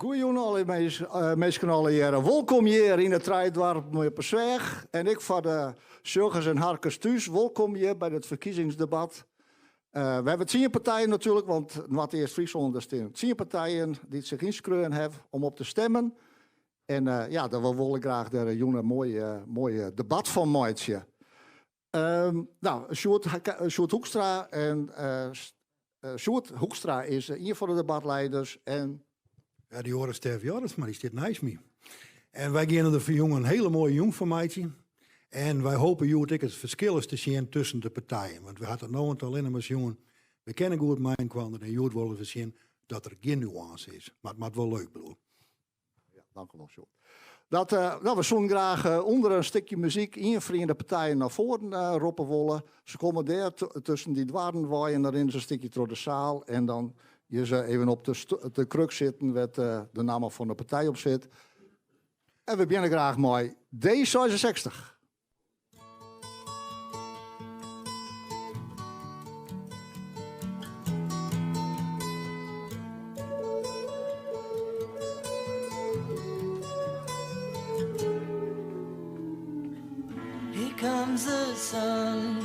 Goejûn alle minsken allegearre. Wolkom hjir yn it Trijedoarpen op 'e Sweach. En ek foar de sjoggers en harkers thús, wolkom hjir by dit ferkiezingsdebat. We hawwe tsien partijen natuerlik, want Noardeast-Fryslân, der stean tsien partijen dy't sich ynskreaun hawwe om op te stimmen. En ja, dêr wol ik graach der jûn in moai, moai debat fan meitsje. No, Sjoerd, Sjoerd Hoekstra en Sjoerd Hoekstra is ien fan de debatleiders en. Ja, dy oare Stef Jorritsma, dy stiet neist my. En wy geane der fan jûn in hiele moaie jûn fan meitsjen. En wy hope hjoed ek it ferskil ris te sjen tusken de partijen. Want we ha it no oant allinne mar sjoen, we kinne goed mei-inoar en hjoed wolle we sjen dat der gjin nuânse is. Mar it moat wol leuk bliuwe. Ja, dank u wol, Sjoerd. Dat, no, we soenen graach ûnder in stikje muzyk ien fan de partijen nei foaren roppe wolle. Se komme dêr tusken dy doarren wei en dan rinne se in stikje troch de saal en dan gean se even op de, de kruk sitten wêr't de namme fan de partij op sit. En we begjinne graach mei D66. Here comes the sun,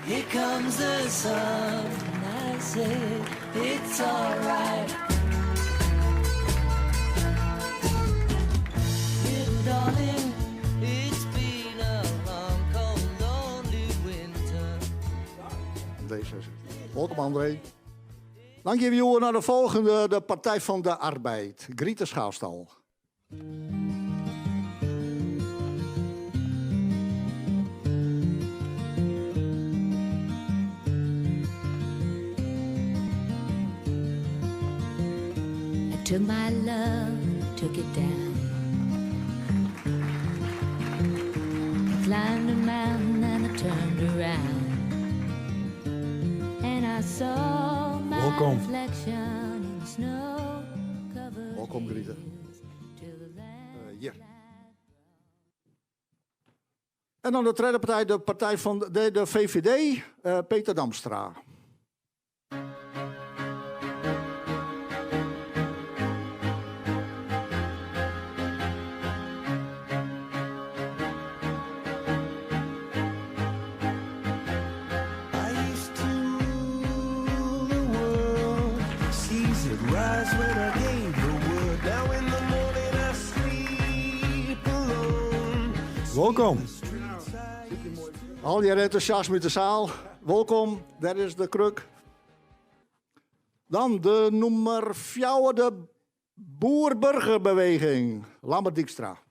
here comes the sun. I say it's alright. Little darling, it's been a long, cold, lonely winter. D66. Wolkom André. Dan gean we oer nei de folgjende, de Partij van de Arbeid. Griete Schaafstal. I took my love, took it down. I climbed a mountain and I turned around. And I saw my Welkom. reflection in the snow-covered Welkom Griete. hills till the Hjir. lamplight En dan de tredde partij, de partij fan de VVD, Peter Damstra. I used to rule the world. Seas would rise when I gave the word. Now in the morning I sleep alone. Welkom. Allegear entûsjasme út de saal. Wolkom, dêr is de kruk. Dan de nûmer fjouwer, de Boer-Burgerbeweging, Lammert Dijkstra.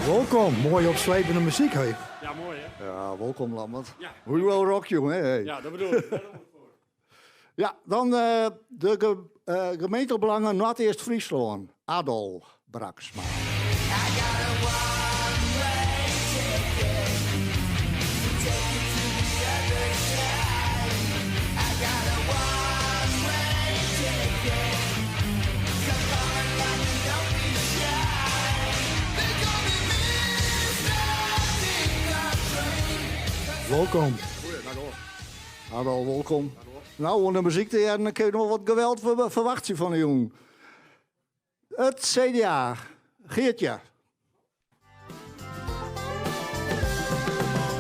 Wolkom, moaie opslepende muzyk, hé. Ja, moai hè? Ja, welkom Lammert. Ja. We will rock you, hè? Hey. Ja, dat bedoel ik. Daar doe ik voor. Ja, dan de gemeentebelangen Noardeast-Fryslân, Adol Braaksma. Welkom. Adol, welkom. Nou, oan de muzyk te hearren, dan kin je noch wat geweld ferwachtsje fan de jûn. It CDA, Geertje.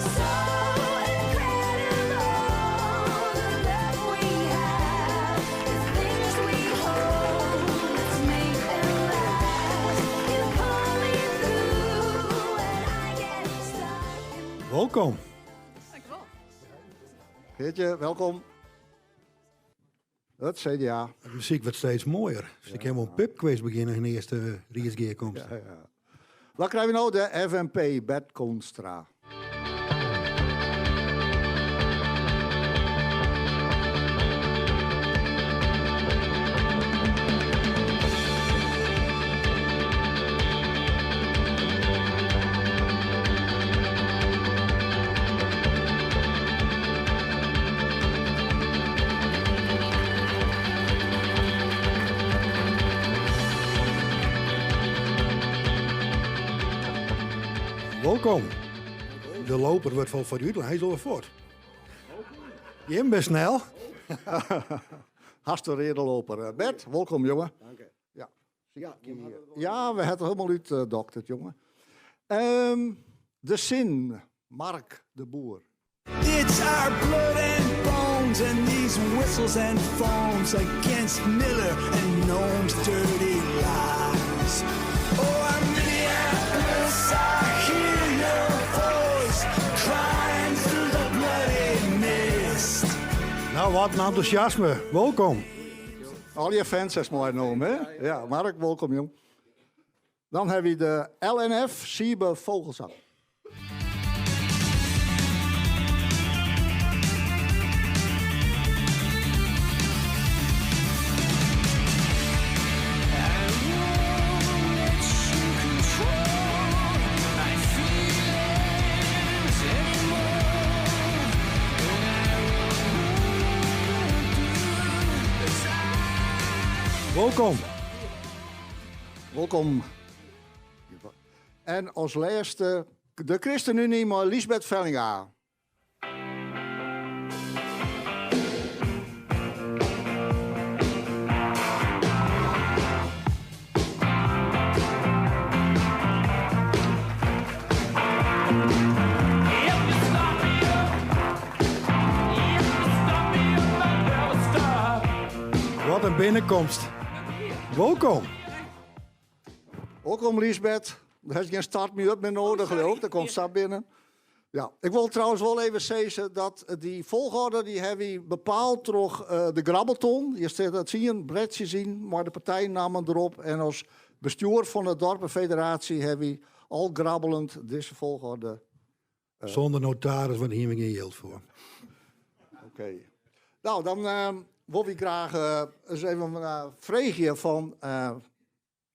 So incredible, the love we have, the things we hold, let's make them last. You pull me through when I get stuck in Welkom. Dankjewel. Geertje, welkom. It CDA. De muzyk wurdt steeds moaier. Dus ik kin wol in pubquiz begjinne yn de earste riedsgearkomste. Ja, ja. Dan krije we no de FNP, Bert Koonstra. Wolkom. De loper wurdt wol foar útlein, hy is alwer fuort. Jim binne snel. Hast de reade loper. Bert, wolkom jonge. Dank Ja. Ja, ja, we hebben het helemaal uit, dokter, jongen. De Zin, Mark de Boer. It's our blood and bones and these whistles and phones against Miller and Noem's dirty lies. Oh, I'm Minneapolis, I hear your voice crying through the bloody mist. Nou, wat in entûsjasme. Wolkom. Al je fans is moai noem, hè? Ja, Mark, wolkom, jong. Dan hawwe we de LNF, Siebe Vogelzang. Wolkom. Wolkom. En as lêste de ChristenUnie mei Liesbeth Vellinga. Wat in binnenkomst. Wolkom. Wolkom Liesbeth. Der is gjin start me up mear nedich, geloof ik. Der komt sa binnen. Ja, ik wol trouwens wol even sizze dat dy folchoarder dy hawwe wy bepaald troch de Grabbelton. Hjir steat dat tsien bredsjes yn mei de partijnammen derop. En as bestjoer fan de Dorpenfederatie hawwe wy al grabbelend dizze folchoarder. Sûnder notaris, want dêr hiene we gjin jild foar. Oké. Nou, dan wol ik graach ris even freegje fan...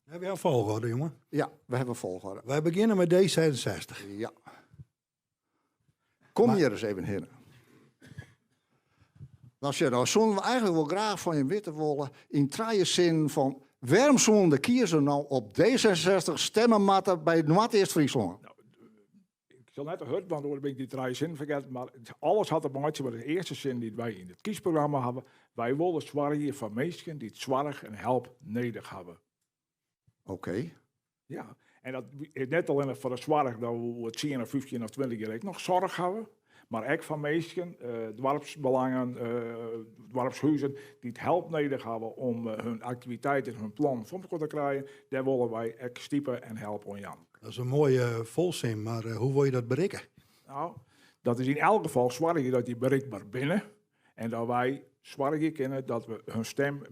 Hawwe we in folchoarder, jonge? Ja, we hawwe in folchoarder. Wy begjinne mei D66. Ja. Kom hjir ris even hinne. Dan sjoch, dan soene we eigentlik wol graach fan jim witte wolle, yn trije sinnen fan wêrom soene de kiezer no op D66 stimme moatte by Noardeast-Fryslân? Nou, ik sil net te hurd, want oars bin ik dy trije sinnen fergetten, mar alles hat te meitsjen mei de earste sin dy't wy yn it kiesprogramma hawwe. Wy wolle soargje foar minsken dy't soarch en help nedich hawwe. Oké. Ja, en dat is net allinnich foar de soarch dat we oer tsien of 15 of 20 jier ek noch soarch hawwe, mar ek foar minsken, doarpsbelangen, doarpshuzen dy't help nedich hawwe om hun aktiviteit en hun plannen foar elkoar te krijen. Dêr wolle wy ek stipe en help oan jaan. Dat is in moaie folsin, mar hoe wolle je dat berikke? Nou, dat is yn elk gefal soargje dat dy berikber binne en dat wy soargje kinne dat we hun stim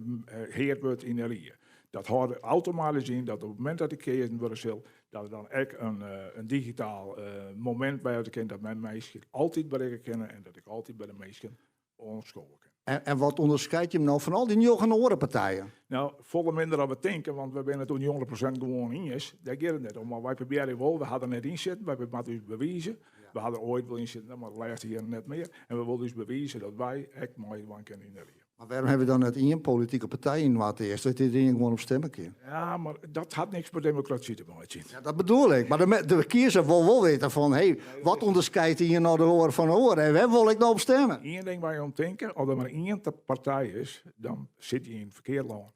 heard wurdt yn de rie. Dat hâldt automatysk yn dat op it momint dat dy keazen wurde sil, dat der dan ek in digitaal momint wêze kin dat men minsken altyd berikke kinne en dat ik altyd by de minsken oanskowe kin. En wat ûnderskeidt jim no fan al dy njoggen oare partijen? Nou, folle minder dan we tinke, want we binne it oer 90% gewoan iens. Dêr giet it net om, mar wy probearje wol, we ha der net yn sitten, wy moatte ús bewize. We ha der oait wol yn sitten, mar de lêste jierren net mear. En we wolle ús bewize dat wy ek meidwaan kinne yn de rie. Mar wêrom hawwe we dan net ien politike partij yn Noardeast, dat iderien gewoan op stimme kin? Ja, mar dat hat niks mei demokrasy te meitsjen. Ja, dat bedoel ik. Mar de kiezer wol wol witte fan, hé, wat ûnderskeidt ien no de oar fan de oar en wêr wol ik no op stimme? Ien ding wêr't je om tinke, as der mar ien partij is, dan sit je yn it ferkeard lân.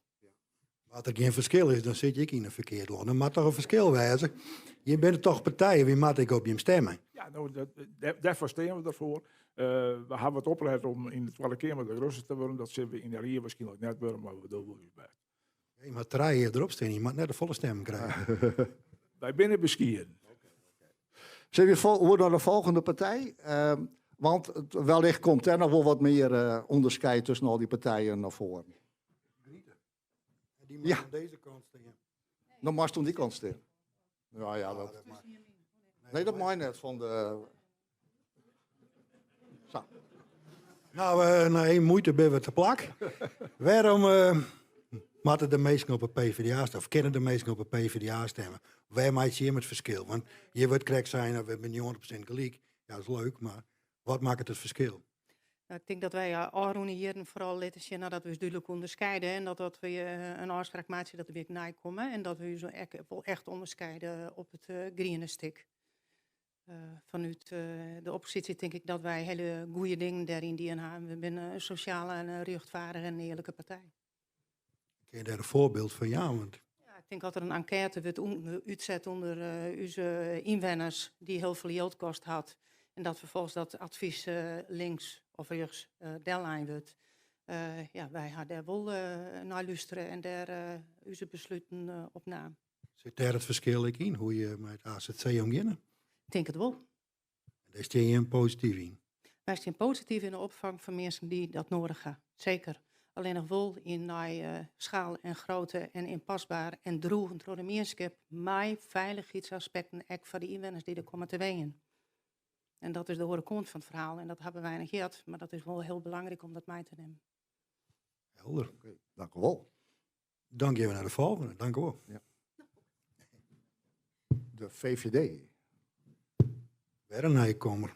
As der gjin ferskil is, dan sit je ek yn in ferkeard lân. Der moat toch in ferskil wêze? Jim binne toch partijen, wy moatte ek op jim stimme? Ja, no, dêrfoar stean we derfoar. We hawwe it oplet om yn de Twadde Keamer de grutste te wurden. Dat sille we yn de rie wierskynlik net wurde, mar we dogge wol ús bêst. Je moat trije derop stean, je moat net de folle stimmen krije. Wy binne beskieden. Sille we oer nei de folgjende partij? Want wellicht komt der noch wol wat mear ûnderskied tusken al dy partijen nei foaren. Dy moat oan dizze kant stean. No moatst oan dy kant stean. Ja, ja, dat Nee, dat mei net fan de. Sa. Nou, nei één muoite binne we te plak. Wêrom moatte de minsken op 'e PvdA stimme, of kinne de minsken op 'e PvdA stimme? Wêr meitsje jim it ferskil? Want hjir wurdt krekt sein, we binne 90% gelyk. Ja, dat is leuk, mar wat makket it ferskil? Nou, ik tink dat wy ôfrûne jierren foaral litte sjen dat we ús dúdlik ûnderskeide en dat we in ôfspraak meitsje dat we ek neikomme en dat we ús ek wol echt ûnderskeide op it griene stik. Fanút de opposysje tink ik dat wy hiele goede dingen dêryn dien ha. We binne in sosjale en rjochtfeardige en earlike partij. Kin je dêr in foarbyld fan jaan? Want... Ja, ik tink as der in enkête wurdt útset ûnder ús ynwenners dy't hiel folle jild kost hat en dat ferfolgens dat advys links of rjochts dellein wurdt. Ja, wy ha dêr wol nei lústere en dêr ús besluten op naam. Sit dêr it ferskil ek yn, hoe je mei it AZC omgeane? Ik tink it wol. En dêr stean je posityf yn? Wy stean posityf yn de opfang fan minsken dy't dat nedich ha. Seker. Allinnich wol yn nei schaal en grootte en ynpasber en droegen troch de mienskip mei feilichheidsaspekten ek foar de ynwenners dy't der komme te wenjen. En dat is de oare kant fan it ferhaal en dat hawwe wy noch heard, mar dat is wol hiel belangryk om dat mei te nimmen. Helder. Oké, dank u wol. Dan gean we nei de folgjende. Dank u wol. Ja. De VVD. Wer in nijkommer.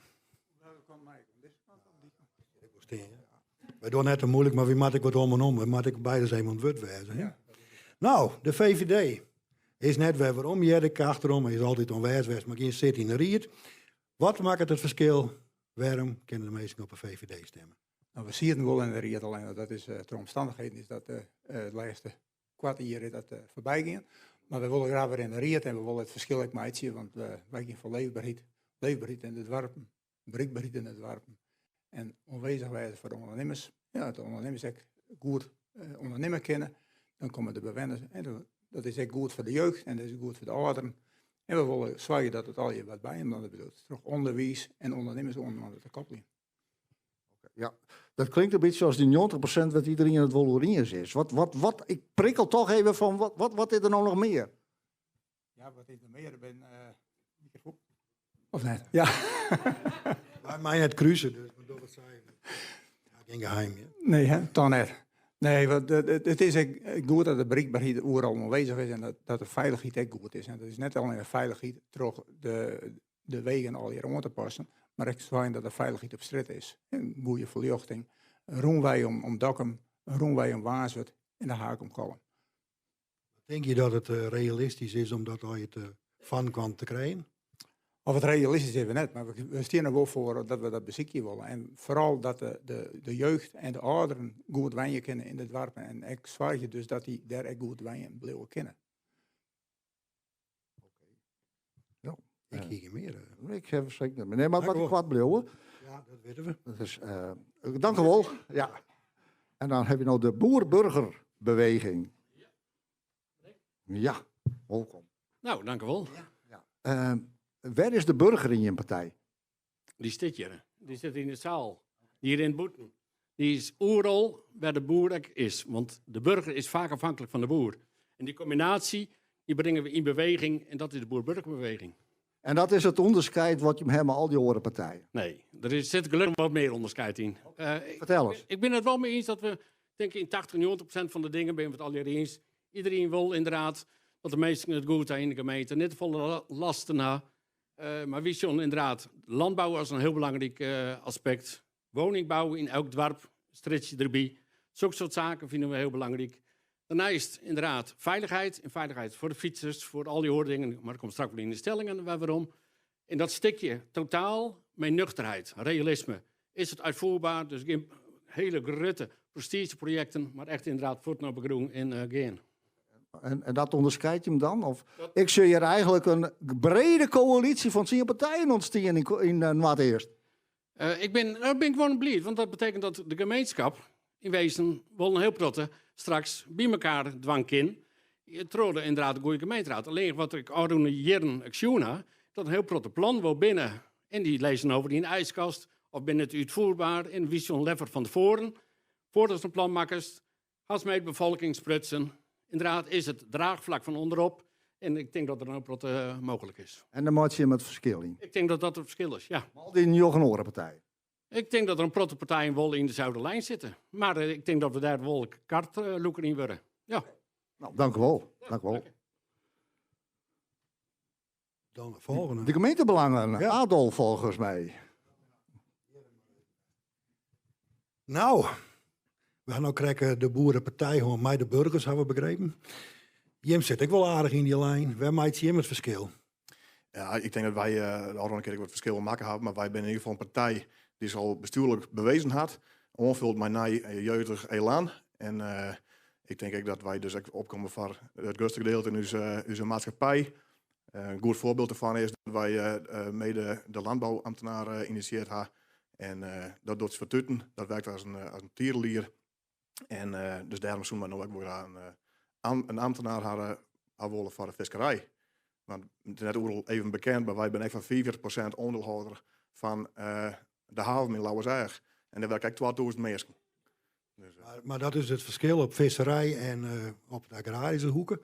Wy dogge net te muoilik, mar wy moatte ek wat om en om. Wy moatte ek beide even oan it wurd wêze. Hè? Nou, de VVD is net wer werom, hearde ik achterom. Is altyd oanwêzich west, mar gjin sit yn de ried. Wat makket it ferskil? Wêrom kinne de minsken op de VVD stimme? Nou, we sieten wol yn de ried, allinnich dat is troch omstannichheden is dat it lêste kwart jier is dat foarby gien. Mar we wolle graach wer yn de ried en we wolle it ferskil ek meitsje, want wy gean foar leefberheid, leefberheid yn de doarpen, berikberheid yn de doarpen en oanwêzich wêze foar de ûndernimmers. Ja, dat de ûndernimmers ek goed ûndernimme kinne. Dan komme de bewenners en dat is ek goed foar de jeugd en dat is goed foar de âlderen. En we wolle soargje dat it allegear wat byinoar bliuwt troch ûnderwiis en ûndernimmers oan te koppeljen. Ja, dat klinkt in bytsje as dy 90% wêr't iderien it wol oer iens is. Wat, wat, wat, ik prikkel toch even fan, wat, wat, wat is der no noch mear? Ja, wat is der mear? Ik bin, uh, microfoon. Of net? Ja. Wy meie net kruse, dus we dogge it sa even. Ja, gjin geheim, ja. Nee, hè? Toch net. Nee, want it is ek goed dat de berikberheid oeral oanwêzich is en dat, dat de feilichheid ek goed is. En dat is net allinnich de feilichheid troch de, de wegen allegear oan te passen, mar ek soargjen dat de feilichheid op strjitte is. In goede ferljochting, in rûnwei om, om Dokkum, in rûnwei om Wanswert en de haak om Kollum. Tinke je dat it realistysk is om dat allegear te fan kant te krijen? Of it realistysk is, we net, mar we stean der wol foar dat we dat besykje wolle. En foaral dat de, de, de jeugd en de âlderen goed wenje kinne yn de doarpen en ek soargje dus dat dy dêr ek goed wenjen bliuwe kinne. Ja. Ik hie gjin mear. eh. Ik ha seker net mear. Nee, mar wat koart bliuwe. Ja, dat witte we. Dat is, uh, dank u wol. Ja. En dan ha je no de boer-burgerbeweging. Ja, wolkom. Nou, dank u wol. Ja. Uh, wêr is de burger yn jim partij? Dy sit hjir. Dy sit yn de saal. Dy rint bûten. Dy is oeral wêr de boer ek is. Want de burger is faak afhanklik fan de boer. En dy kombinaasje dy bringe we yn beweging en dat is de boer-burgerbeweging. En dat is it ûnderskied wat jim ha mei al dy oare partijen? Nee, der is, sit gelokkich wat mear ûnderskied yn. Uh, Fertel ris. Ik bin it wol mei iens dat we, tink yn 80, 90% fan de dingen binne we it allegear iens. Iderien wol ynderdaad dat de minsken it goed ha yn de gemeente, net te folle lasten ha. Uh, mar wy sjogge ynderdaad lânbou as in hiel belangryk uh, aspekt. Woningbou yn elk doarp, strjitsje derby. Sokke soart saken fine we hiel belangryk. Dêrneist ynderdaad feilichheid. En feilichheid foar de fytsers, foar al dy oare dingen. Mar dat komt straks wol yn de stellingen wer werom. En dat stikje totaal mei nuchterheid, realisme. Is it uitvoerbaar? Dus gjin hiele grutte prestigeprojekten, mar echt ynderdaad fuotten op de grûn en uh, gean. En, en dat ûnderskiedt jim dan? Of, ik sjoch hjir eigentlik in brede koälysje fan tsien partijen ûntstean yn, yn uh, Noardeast. Uh, ik bin, dêr bin ik gewoan bliid, want dat betekent dat de gemeenskap yn wezen wol in hiel protte straks by mekoar dwaan kin. Troch de ynderdaad de goede gemeenteried. Allinnich wat ik ôfrûne jierren ek sjoen ha, dat in hiel protte plannen wol binne en dy lizze no wer yn de ijskast of binne net útfoerber en wy sjogge leaver fan tefoaren, foardat in plan makkest, hast mei de befolking sprutsen. Ynderdaad is it draachflak fan ûnderop en ik tink dat der in protte eh, mooglik is. En dêr meitsje jim it ferskil yn? Ik tink dat dat it ferskil is, ja. Al dy njoggen oare partijen? Ik tink dat der in protte partijen wol yn deselde lijn sitte. Mar eh, ik tink dat we dêr wol kartlûker yn wurde. Ja. Nou, dank u wol. Dank u wol. Dan de folgjende. De gemeentebelangen, ja. Adolf folgens my. Nou, we ha no krekt eh, de boerenpartij hân mei de burgers, ha we begrepen. Jim sit ek wol aardich yn dy lijn. Wêr meitsje jim it ferskil? Ja, ik tink dat wy de ôfrûne kear ek wat ferskil makke hawwe, mar wy binne yn ieder gefal in partij dy't sich al bestjoerlik bewezen hat, oanfuld mei nij jeugdich elan. En ik tink ek dat wy dus ek opkomme foar it grutste gedeelte yn ús maatskippij. In goed foarbyld derfan is dat wy mede de landbouambtenaar initieerd ha. En dat docht fertuten, dat werkt as in tierelier. En dus dêrom soene wy no ek wol graach in ambtenaar ha wolle foar de fiskerij. Want it is net oeral even bekend, mar wy binne ek foar 45% oandielhâlder fan de haven yn Lauwerseach. En dêr werke ek 2000 minsken. Dus, Maar dat is it ferskil op fiskerij en op de agraryske hoeke.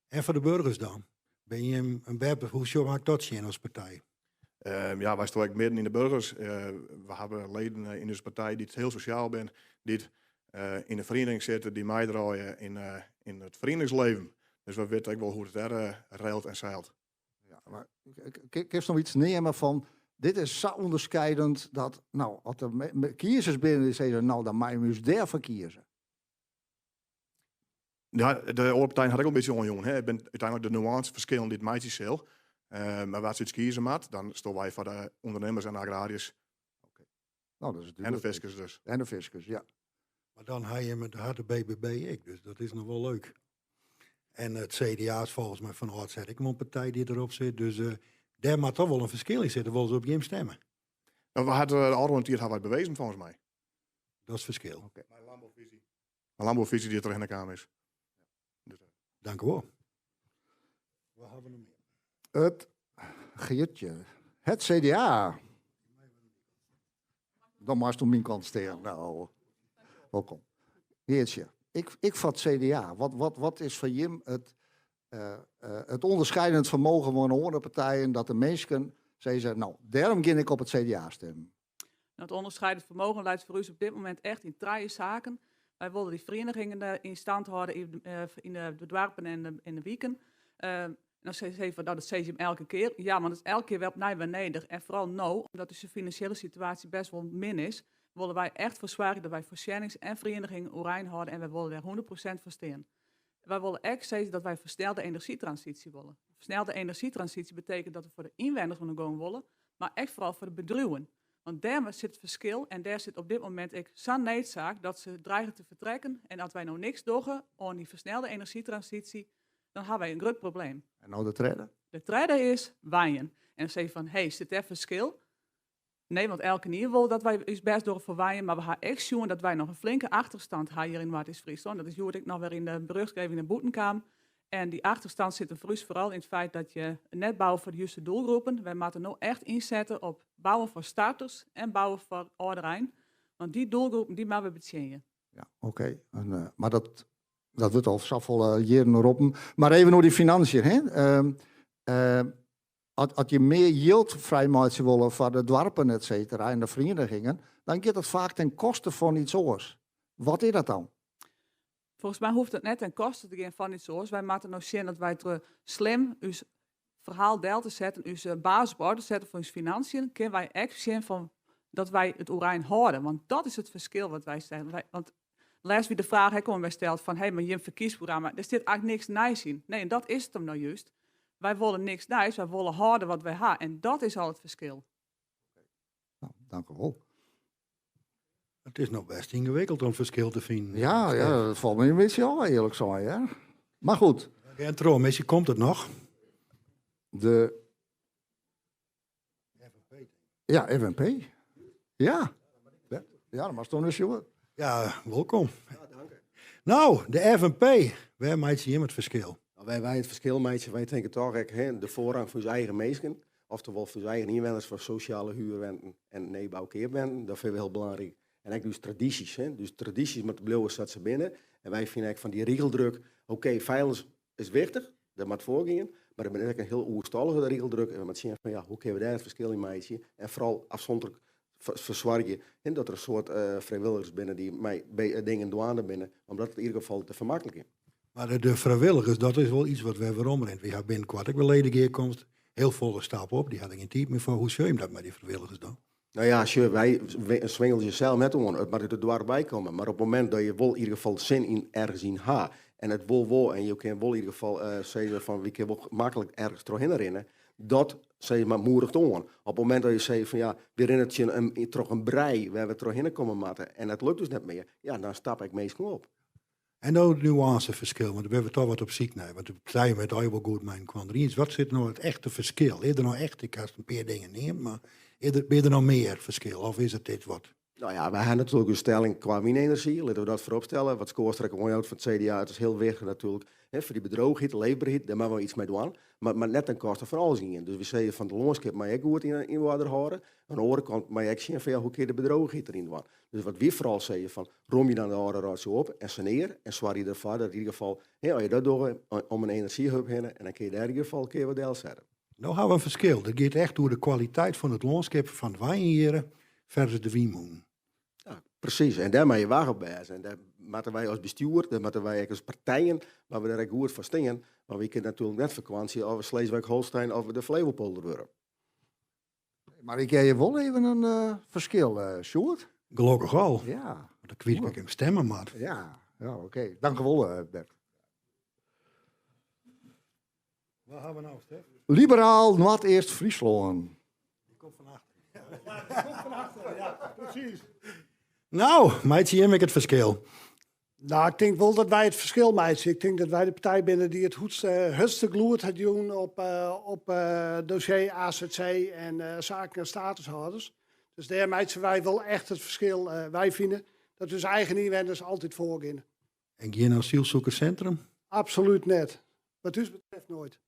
En foar de burgers dan? Binne jim in web, hoe sjoch ik dat sjen as partij? Ja, wy steane ek midden yn de burgers. We hawwe leden yn ús partij dy't hiel sosjaal binne, dy't yn de feriening sitte, dy't meidraaie yn it ferieningsleven. Dus wy witte ek wol hoe't it dêr reilt en seilt. Ja, mar kinst noch iets neame fan dit is sa ûnderskiedend dat, no, as der kiezers binne dy't sizze, no, dan meie we ús dêrfoar kieze. Ja, de oare partijen hat ek al in bytsje oanjûn. Hè. It binne úteinlik de nuânseferskillen dy't it meitsje sil. Mar wa't se út kieze moat, dan steane wy foar de ûndernimmers en de agrariërs. Oké. No, dat is En de dúdlik. fiskers dus. En de fiskers, ja. Mar dan ha jim de, hat de BBB ek, dus dat is noch wol leuk. En it CDA is folgens my fan âldsher ek wol in partij dy't derop sit, dus dêr moat toch wol in ferskil yn sitte, wolle se op jim stimme. No, we hadden de ôfrûne tiid hawwe wy it bewezen folgens my. Dat is it ferskil. Oké. Mei landbouwvisie. Mei landbouwvisie dy't derhinne kaam is. Dus, Dank u wol. Wat hawwe we noch mear? It Geertje. Het CDA. Dan moatst oan myn kant stean. No, wolkom. Geertje, ik foar it CDA. Wat is foar jim it ûnderskiedend fermogen fan de oare partijen dat de minsken sizze, no, dêrom gean ik op it CDA stimmen? No, it ûnderskiedend fermogen leit foar ús op dit momint echt yn trije saken. Wy wolle dy ferienigingen yn stand hâlde yn de doarpen en yn de wiken. Dan sizze se fan, no, dat sizze jim elke kear. Ja, want it is elke kear wer opnij wer nedich. En foaral no, omdat ús finansjele situaasje bêst wol min is, wolle wy echt foar soargje dat wy foarsjennings en ferienigingen oerein hâlde en wy wolle dêr 100% foar stean. Wy wolle ek sizze dat wy fersnelde enerzjytransysje wolle. Fersnelde enerzjytransysje betekent dat we foar de ynwenners oan de gong wolle, mar ek foaral foar de bedriuwen. Want dêr sit it ferskil en dêr sit op dit momint ek sa'n needsaak dat se drige te fertrekken. En as wy no niks dogge oan dy fersnelde enerzjytransysje, dan hawwe wy in grut probleem. En no de tredde? De tredde is wenjen. En dan sizze je fan, hey, sit dêr ferskil? Nee, want elkenien wol dat wy ús bêst dogge foar wenjen, mar we hawwe ek sjoen dat wy noch in flinke achterstand hawwe hjir yn Noardeast-Fryslân. Dat is hjoed ek noch wer yn de berjochtgeving nei bûten kaam. En dy achterstand sit der foar ús foaral yn it feit dat je net bouwe foar de juste doelgroepen. Wy moatte no echt ynsette op bouwen foar starters en bouwen foar âlderein. Want dy doelgroepen dy moatte we betsjinje. Ja, oké. En mar dat wurdt al safolle jierren roppen. Mar even oer dy financiën. Hè? As je mear jild frijmeitsje wolle foar de doarpen, et cetera, en de ferienigingen, dan giet dat faak ten koste fan iets oars. Wat is dat dan? Folgens my hoecht it net ten koste te gean fan iets oars. Wy moatte no sjen dat wy troch slim ús ferhaal del te setten, ús basis op oarder te setten fan ús financiën, kinne wy ek sjen fan dat wy it oerein hâlde. Want dat is it ferskil wat wy sizze. Want lêst wie de fraach ek oan my steld fan, hey, mar jim ferkiesprogramma, dêr stiet eigentlik niks nijs yn. Nee, en dat is it him no just. Wy wolle niks nijs, wy wolle hâlde wat wy ha. En dat is al it ferskil. No, dank u wol. It is noch bêst yngewikkeld om ferskil te finen. Ja, ja, dat falt my in bytsje ôf, earlik sein. Ja. Mar goed. En troch, miskien komt it noch. De Ja, FNP. Ja. Ja, dan moatst toch sjoen. Ja, wolkom. Ja, dank. No, de FNP. Wêr meitsje jim it ferskil? No, wêr wy it ferskil meitsje, wy tinke toch ek, hè, de foarrang foar ús eigen minsken, oftewol foar ús eigen ynwenners foar sosjale huerwenten en nijboukeapwenten, dat fine we hiel belangryk. En ek ús tradysjes, hè. Dus tradysjes moatte bliuwe sa't se binne. En wy fine ek fan dy rigeldruk, oké, feiligens is wichtich, dat moat foargean, mar der binne ek in hiel oerstallige rigeldruk en we moatte sjen fan ja, hoe kinne we dêr it ferskil yn meitsje en foaral afsonderlik fersoargje, hè, dat der in soad frijwilligers binne dy't mei dingen dwaande binne, om dat yn ieder gefal te fermaklikjen. Mar de frijwilligers, dat is wol iets wat wer weromrint. Wy hawwe binnenkoart ek wer ledegearkomst. Hiel folle stappe op, dy hawwe der gjin tiid mear foar. Hoe sjoch je dat mei dy frijwilligers dan? No ja, sjoch, wy swingelje sels net oan. It moat út it doarp wei komme. Mar op it momint dat je wol yn ieder gefal sin yn ergens yn ha en it wol wol en jo kinne wol yn ieder gefal sizze fan wy kinne wol maklik ergens trochhinne rinne, Dat sis mar moediget oan. Op it momint dat je sizze fan ja, we rinne tsjin in, troch in brij wêr't we trochhinne komme moatte en dat lukt dus net mear, ja, dan stappe ek minsken op. En no it nuânseferskil, want dêr binne we toch wat op syk nei. Want de partijen wurdt allegear wol goed mei inoar iens. Wat sit no it echte ferskil? Is der no echt, ik ha in pear dingen neamd, mar is der, binne der noch mear ferskil? Of is it dit wat? Nou ja, wy ha natuerlik in stelling kwa wynenerzjy, litte we dat foarop stelle. Wat Schoorstra ek oanjout fan it CDA, it is hiel wichtich natuerlik hè, foar dy bedroogheid, de leefberheid, dêr moatte we iets mei dwaan. Mar, mar net ten koste fan alles ien. Dus we sizze fan it lânskip mei ek goed yn, yn oarder hâlde. Oan de oare kant mei je ek sjen fan ja, hoe kin je de bedroogheid deryn dwaan. Dus wat wy foaral sizze fan romje dan de âlde rotsoai op en sanear en soargje derfoar dat yn ieder gefal, hè, as je dat dogge, om in enerzjyhub hinne en dan kin je dêr yn ieder gefal kear wat delsette. No ha we in ferskil. Dat giet echt oer de kwaliteit fan it lânskip fan it wenjen versus de wynmûnen. Ja, presys. En dêr moatte je wach op wêze. En dêr moatte wy as bestjoer, dêr moatte wy ek as partijen, moatte we dêr ek goed foar stean. Want wy kinne natuerlik net ferkwantsje of Sleeswijk-Holstein of de Flevopolder wurde. Mar ik hear je wol even in eh, ferskil, eh Sjoerd. Gelokkich al. Ja. Want dan kwyt ik him stemmen moat. Ja, ja oké. Dank u wol, eh, Bert. Wat ha we no, Stef? Liberaal Noardeast-Fryslân. Die komt fan achter. Die komt fan achter, ja, presys. No, meitsje jim ek it ferskil? No, ik tink wol dat wy it ferskil meitsje. Ik tink dat wy de partij binne dy't it hurdste, hurdste gelûd hat jûn op, eh, op eh, dossier AZC en eh, saken en statushâlders. Dus dêr meitsje wy wol echt it ferskil. Eh, wy fine dat ús eigen ynwenners altyd foargean. En gjin asielzoekerscentrum? Absolút net. Wat ús betreft noait.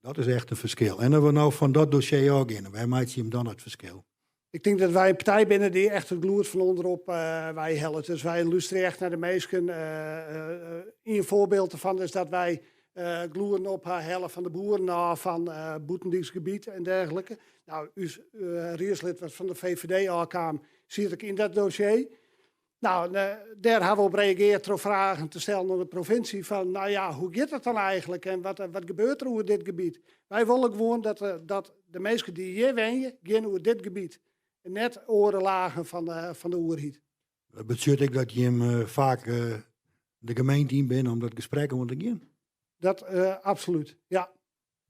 Dat is echt in ferskil. En as we no fan dat dossier ôfgean, wêr meitsje jim dan it ferskil? Ik tink dat wy in partij binne dy't echt it gelûd fan ûnderop uh, wei hellet. Dus wy lústerje echt nei de minsken. Uh, ien foarbyld derfan is dat wy uh, gelûden op ha helle fan de boeren ôf fan uh, bûtendyksgebiet en dergelike. No, ús uh, riedslid wat fan de VVD ôfkaam, siet ek yn dat dossier. No, dêr ha we op reagearre troch fragen te stellen oan de provinsje fan, no ja, hoe giet it dan eigentlik en wat, wat gebeurt der oer dit gebiet? Wy wolle gewoan dat, dat de minsken dy't hjir wenje, gean oer dit gebiet. En net oare lagen fan de, fan de oerheid. Dat betsjut ek dat jim eh, faak eh, de gemeente yn binne om dat gesprek oan te gean? Dat uh, absolút, ja.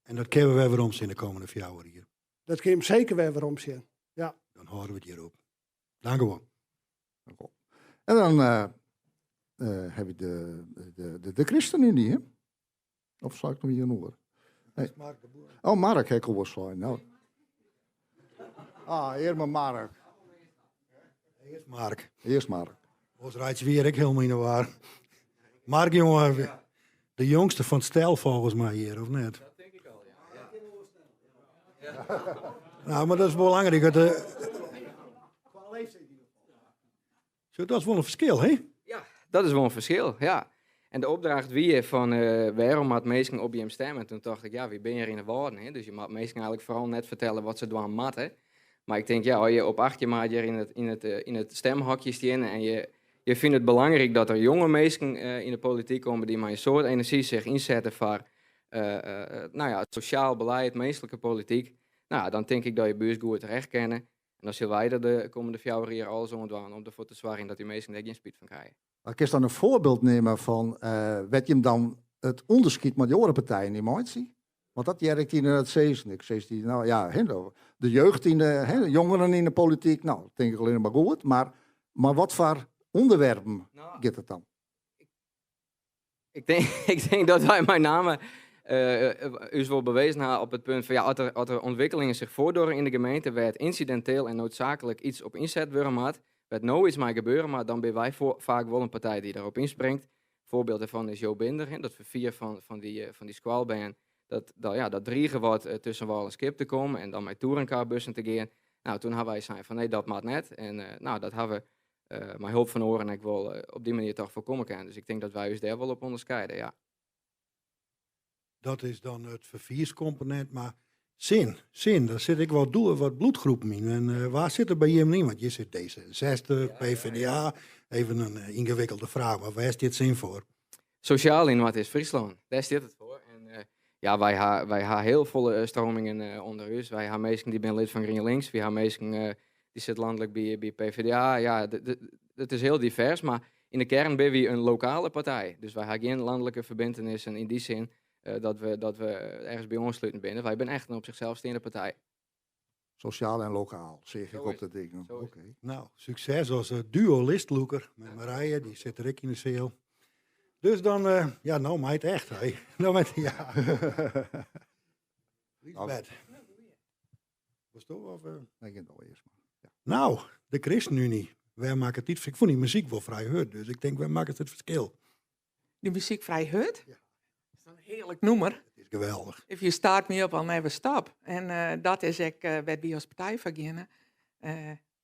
En dat kinne we wer werom sjen de kommende 4 jier? Dat kin je seker wer werom sjen, ja. Dan hâlde we it hjir op. Dank u wol. En dan uh, uh, ha we de, de, de, de ChristenUnie, hè? Of sil ik noch hjir oer? Nee. Oh, Mark ha ik al sein. No. Ah, earst mar Mark. Earst Mark. Earst Mark. Oars reitsje wy hjir ek hielendal yn 'e war. Mark, jonge, de jongste fan it stel folgens my hjir, of net? Dat tink ik al, ja. ja. No, mar dat is belangryk. Dat, uh, Zo, dat is wol in ferskil, hè? Ja, dat is wol in ferskil, ja. En de opdracht wie fan uh, wêrom moatte minsken op jim stimme? En toen tocht ik, ja, wy binne hjir yn 'e Wâlden, hè? Dus je moatte minsken eigentlik foaral net fertelle wat se dwaan moatte. Mar ik tink, ja, as je op 18 maart hjir yn it stimhokje stean en je fine it belangryk dat der jonge minsken yn de polityk komme dy't mei in soad enerzjy sich ynsette foar no ja, it sosjaal belied, minsklike polityk, no, dan tink ik dat je by ús goed terecht kinne. En dan sille wy der de kommende 4 jier alles oan dwaan om derfoar te soargjen dat dy minsken dêr gjin spyt fan krije. Mar kinst dan in foarbyld nimme fan uh, wêr't jim dan it ûnderskied mei de oare partijen yn meitsje? Want dat hear ik yn it sizzen. Ik sis dy, no ja, de jeugd yn de, hè, de jongeren yn de polityk, no, tink ik allinnich mar goed. Mar wat foar ûnderwerpen No, giet it dan? Ik tink dat wy mei name ús wol bewezen ha op it punt fan ja, as der ûntwikkelingen sich foardogge yn de gemeente wêr't ynsidinteel en needsaaklik yts op ynset wurde moat, wêr't no yts mei gebeure moat, dan binne wy faak wol in partij dy't dêrop ynspringt. Foarbyld dêrfan is Jo Binder, hè, dat ferfier fan dy skoalbern, dat, ja, dat drige wat tusken wâl en skip te kommen en dan mei touringcarbussen te gean. No, toen ha wy sein fan nee, dat moat net. En no, dat ha we mei help fan oaren ek wol op dy manier dochs foarkomme kinnen. Dus ik tink dat wy ús dêr wol op ûnderskiede, ja. Dat is dan it ferfierskomponint, mar sin, sin, dêr sit ek wat, doel, wat bloedgroepen yn. En wêr sit der by jim yn? Want hjir sit D66, PvdA, even in yngewikkelde fraach, mar wêr stiet sin foar? Sosjaal yn Noardeast-Fryslân, dêr stiet it foar. En ja, wy ha hiel folle streamingen ûnder ús. Wy ha minsken dy't binne lid fan GrienLinks, wy ha minsken dy't sitte lanlik by PvdA. Ja, it is hiel divers, mar yn de kearn binne wy in lokale partij. Dus wy ha gjin lanlike ferbintenissen yn dy sin. dat we, dat we ergens by oansluten binne. Wy binne echt in op zichzelf steande partij. Sosjaal en lokaal, seach ik op de dingen. Oké. Nou, sukses as duo listlûker mei Marije, dy sit der ek yn de seal. Dus dan, uh, ja, no mei it echt, hè. No mei ja. Liesbeth. Wolsto of? Nee, gean no earst mar. Ja. Nou, de ChristenUnie. Wêr makket it? Ik fûn dy muzyk wol frij hurd, dus ik tink, wêr makket it ferskil? Dy muzyk frij hurd? Ja. Dat is in hearlik nûmer. It is geweldich. If you start me up, I'll never stop. En dat is ek wêr't wy as partij foar geane.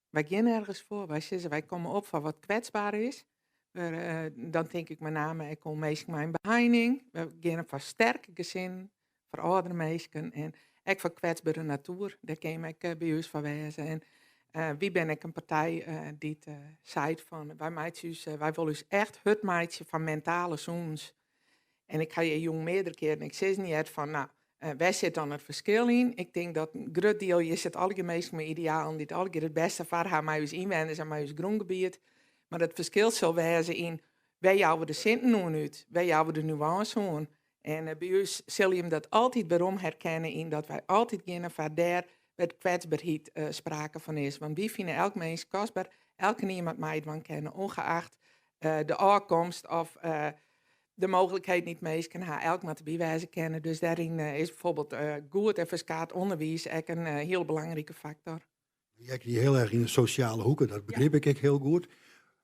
Wy geane ergens foar. Wy sizze, wy komme op foar wat kwetsber is. We, dan tink ik mei name ek oan minsken mei in beheining. We geane foar sterke gesinnen, foar âldere minsken en ek foar kwetsbere natuer. Dêr kin je ek by ús foar wêze. En wy binne ek in partij dy't seit fan wy meitsje ús, wy wolle ús echt hurd meitsje foar mentale sûnens. En ik ha hjir jûn meardere kearen ek sizzen heard fan nou, wêr sit dan it ferskil yn? Ik tink dat in grut diel, hjir sit allegear minsken mei idealen dy't allegear it bêste foar ha mei ús ynwenners en mei ús grûngebiet. Mar it ferskil sil wêze yn wêr jouwe we de sinten oan út, wêr jouwe we de nuânse oan. En by ús sille jim dat altyd werom herkenne yn dat wy altyd geane foar dêr wêr't kwetsberheid sprake fan is. Want wy fine elk minsk kostber, elkenien moat meidwaan kinne, ongeacht de ôfkomst of de mooglikheden dy't minsken ha. Elk moat derby wêze kinne. Dus dêryn is bijvoorbeeld goed en ferskaat ûnderwiis ek in hiel belangrike faktor. Ek dy hiel erch yn de sosjale hoeke, dat begryp ik ek hiel goed.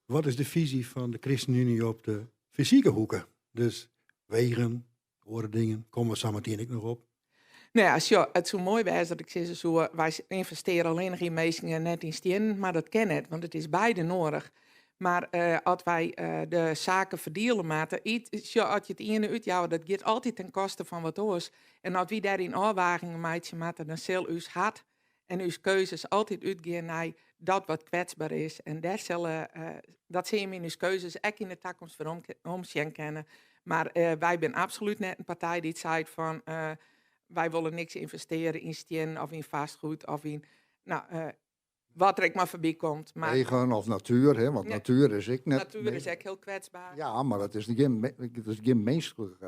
Wat is de fisy fan de ChristenUnie op de fysike hoeke? Dus wegen, oare dingen, komme we sametien ek noch op. Nou ja, sjoch, it soe moai wêze dat ik sizze soe, wy ynvestearje allinnich yn minsken en net yn stiennen, mar dat kin net, want it is beide noadich. Mar as wy de saken ferdiele moatte, sjoch, as je it iene útjouwe, dat giet altyd ten koste fan wat oars. En as wy dêryn ôfwagingen meitsje moatte, dan sil ús hart en ús keuzes altyd útgean nei dat wat kwetsber is. En dêr sille, dat sille jim yn ús keuzes ek yn de takomst werom sjen kinne. Mar wy binne absolút net in partij dy't seit fan wy wolle niks ynvestearje yn stiennen of yn fastgoed of yn, no, wat der ek mar foarby komt. Mar, Wegen of natuer, hè, want natuer is ek net... Natuer is ek hiel kwetsber. Ja, mar dat is gjin, dat is gjin minsklik...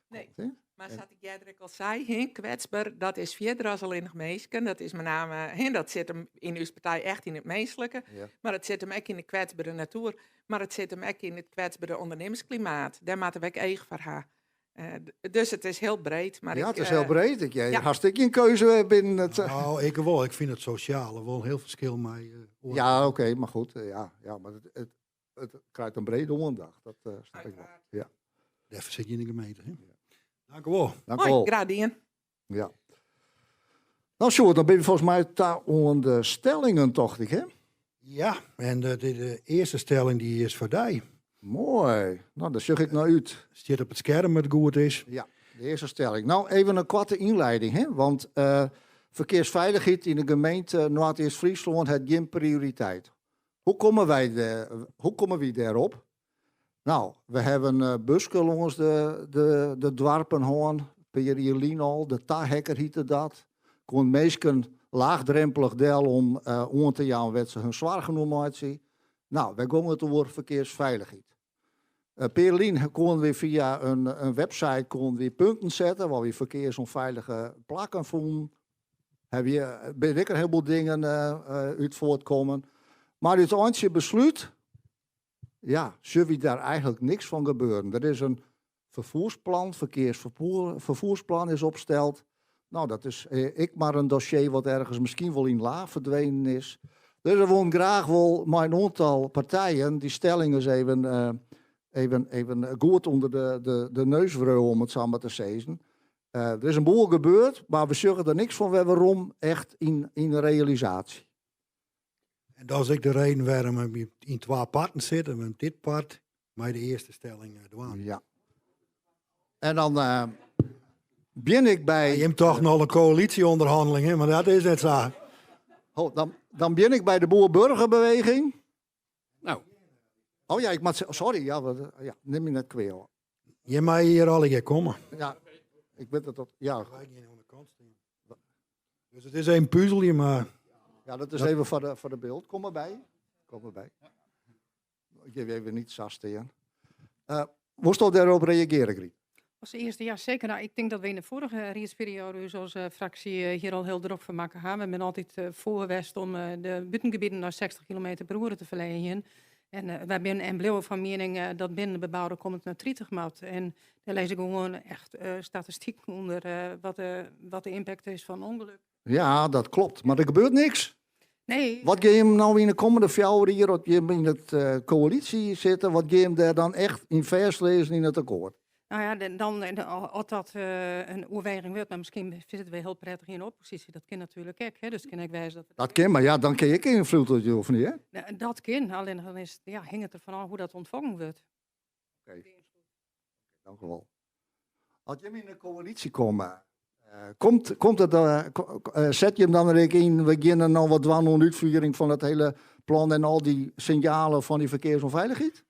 Nee. Hè? Mar sa't ik earder ek al sei, hè, kwetsber, dat is fierder as allinnich minsken. Dat is mei name, hè, dat sit him yn ús partij echt yn it minsklike, mar it sit him ek yn de kwetsbere natuer, mar it sit him ek yn it kwetsbere ûndernimmersklimaat. Dêr moatte we ek each foar ha. Dus it is hiel breed. Mar ja, ik, it is hiel breed. Ik, ja. Hast ek gjin keuze binnen it... Nou, ik wol. Ik fyn it sosjale wol in hiel ferskil mei... Ja, oké, mar goed. Ja, ja, mar it, it krijt in brede oandacht. Dat snap ik wol. Ja. Dêrfoar sit je yn de gemeente. Hè? Dank u wol. Dank u wol. Graach dien. Ja. Nou, Sjoerd, dan binne we folgens my ta oan de stellingen, tocht ik, hè? Ja, en de earste stelling dy is foar dy. Moai. Nou, dêr sjoch ik nei út. Stiet op it skerm as it goed is. Ja, de earste stelling. Nou, even in koarte ynlieding, hè? Want ferkearsfeilichheid yn de gemeente Noardeast-Fryslân hat gjin prioriteit. Hoe komme wy dêr, hoe komme wy dêrop? Nou, we hawwe in buske lâns de, de, de doarpen hân, in pear jier lyn al, de Tahekker hjitte dat. Koenen minsken laachdrempelich del om oan te jaan wêr't se hun soargen oer meitsje. Nou, wy gongen it oer ferkearsfeilichheid. In pear lyn koenen wy fia in, in website koenen wy punten sette wêr wy ferkearsûnfeilige plakken fûnen. Hawwe je, binne ek in hielboel dingen út fuortkommen. Mar út eintsje beslút, ja, sjogge wy dêr eigentlik niks fan gebeuren. Der is in ferfoersplan, ferkearsferfoersplan is opsteld. Nou, dat is ek mar in dossier wat ergens miskien wol yn la ferdwenen is. Dus we wollen graach wol mei in oantal partijen dy stelling ris even, even, even goed ûnder de, de, de neus wriuwe, om it sa mar te sizzen. Der is in boel gebeurd, mar we sjogge der niks fan wer werom echt yn, yn de realisaasje. En dat is ek de reden wêrom we yn twa parten sitte, want dit part mei de earste stelling dwaan. Ja. En dan bin ik by... Jim tochten al in koälysje-ûnderhanneling, hè, mar dat is net sa. Oh, dan, dan bin ik by de Boer-Burgerbeweging. Nou. Oh ja, ik moat, sorry, ja, wat, ja, nim my net kwea. Je meie hjir allegear komme. Ja, ik wit dat dat, ja. Wy gean oan de kant stean. Dus it is even puzelje, mar... Ja, dat is even foar de byld. Kom mar by. Kom mar by. Ik gean even net sa stean. Wolsto dêrop reagearje, Griet? Als eerste, ja zeker. Nou, ik denk dat we in de vorige riedsperiode dus als fractie hier al heel druk van maken hebben. We zijn altijd voor geweest om de buitengebieden naar 60 km per uur te verleggen. En wij zijn en blijven van mening dat binnen de bebouwde komt het naar 30 mat. En daar lees ik gewoon echt statistiek onder wat de impact is van ongeluk. Ja, dat klopt. Maar er gebeurt niks. Nee. Wat ga je hem nou in de komende 4 jaar, dat je in het coalitie zitten, wat ga je hem daar dan echt in vers lezen in het akkoord? Nou ja, dan, en als dat een oorweging wordt, maar misschien zitten we heel prettig in de oppositie. Dat kan natuurlijk ook, hè? Dus kan ik wijzen dat we Dat kan, maar ja, dan kun je invloed op je, of niet, hè? Nou, dat kan, alleen dan is het, ja, hing het ervan af hoe dat ontvangen wordt. Oké. Dank u wel. Als je in de coalitie komt, komt, komt het, zet je hem dan er in, we beginnen nou wat dwang onder uitvoering van het hele plan en al die signalen van die verkeersonveiligheid?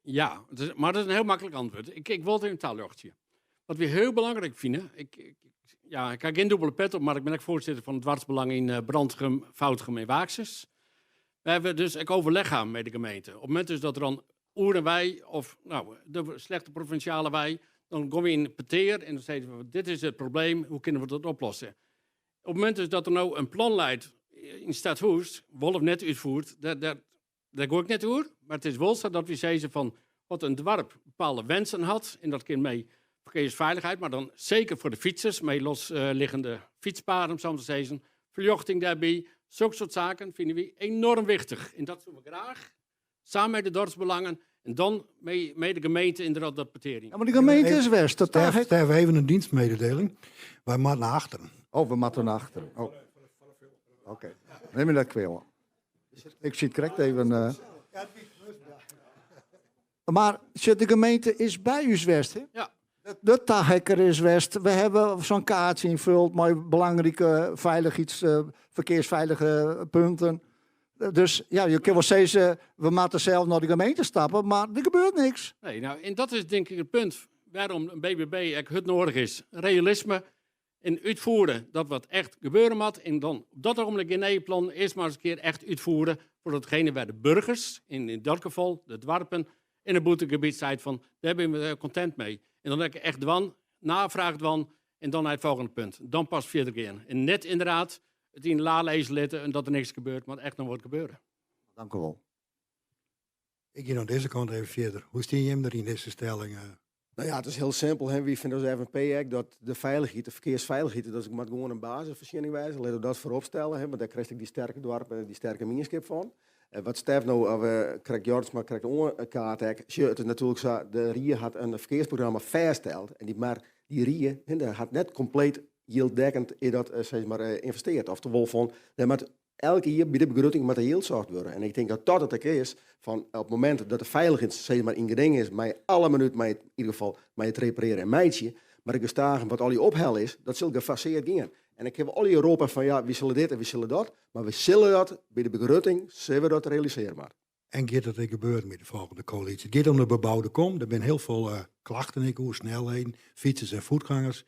Ja, maar dat is een heel makkelijk antwoord. Ik wil het in een taaljochtje. Wat we heel belangrijk vinden, ik heb geen dubbele pet op, maar ik ben ook voorzitter van het Dwarsbelang in Brantgum, Foudgum en Waaksens. We hebben dus ook overleg aan met de gemeente. Op het moment dus dat er dan oer en wij, of nou, de slechte provinciale wij, dan kom je in peteer en dan zeggen we, dit is het probleem, hoe kunnen we dat oplossen? Op het moment dus dat er nou een plan leidt in Stadhuis, Wolf net uitvoert, daar gooi ik net over, maar het is wel zo dat we zeggen van wat een dorp bepaalde wensen had, en dat kan mee verkeersveiligheid, maar dan zeker voor de fietsers, mee losliggende fietspaden, om zo te zeggen, verjochting daarbij, zulke soort zaken vinden we enorm wichtig. En dat doen we graag, samen met de dorpsbelangen en dan mee de gemeente inderdaad dat petering. Ja, maar de gemeente is West. Dat daar Stef, even een dienstmededeling. Wij moeten naar achteren. Oh, we moeten naar achteren. Oh. Oké, neem je dat kweel. Ik zie het correct even. Maar de gemeente is bij u West, hè? Ja. De tahekker is West. We hebben zo'n kaartje invuld met belangrijke verkeersveilige punten. Dus ja, je kunt wel zeggen, we moeten zelf naar de gemeente stappen, maar er gebeurt niks. Nee, en dat is denk ik het punt waarom een BBB echt het nodig is. Realisme en uitvoeren dat wat echt gebeuren moet. En dan op dat ogenblik in één plan eerst maar eens een keer echt uitvoeren voor datgene waar de burgers, in dat geval de dwarpen, in het boetegebied zijn van, daar ben we content mee. En dan heb ik echt dwan, navraag dwan en dan naar het volgende punt. Dan pas verder gaan. En net inderdaad het in de la lezen letten en dat er niks gebeurt, maar echt nog wordt gebeuren. Dank u wel. Ik ga aan deze kant even verder. Hoe steen je hem er in deze stelling? Het is heel simpel. Hè. Wie vindt als FNP ook dat de veiligheid, de verkeersveiligheid, dat is maar gewoon een basisvoorziening wijzen. Laten we dat voorop stellen, hè, want daar krijg ik die sterke dorpen en die sterke gemeenschap van. En wat Stef nou, of krijgt Jorts, maar krijgt een kaart. Hè. Tjie, het is natuurlijk zo, de RIE had een verkeersprogramma vastgesteld. En die, maar die RIE, hè, die had net compleet yielddekkend in dat zeg maar investeerd. Oftewel van, nee, maar elke jaar bij de begroting moet er yield zorgd worden. En ik denk dat dat het ook is, van op het moment dat de veiligheid zeg maar, in geding is, met alle minuut, met, in ieder geval, met het repareren en meidje, maar de gestagen wat al die ophel is, dat zal gefaseerd gaan. En ik heb al die Europa van, ja, we zullen dit en we zullen dat, maar we zullen dat bij de begroting, zullen we dat realiseren maar. En gaat dat er gebeurt met de volgende coalitie? Het gaat om de bebouwde kom, er zijn heel veel klachten, ik hoor snelheden, fietsers en voetgangers.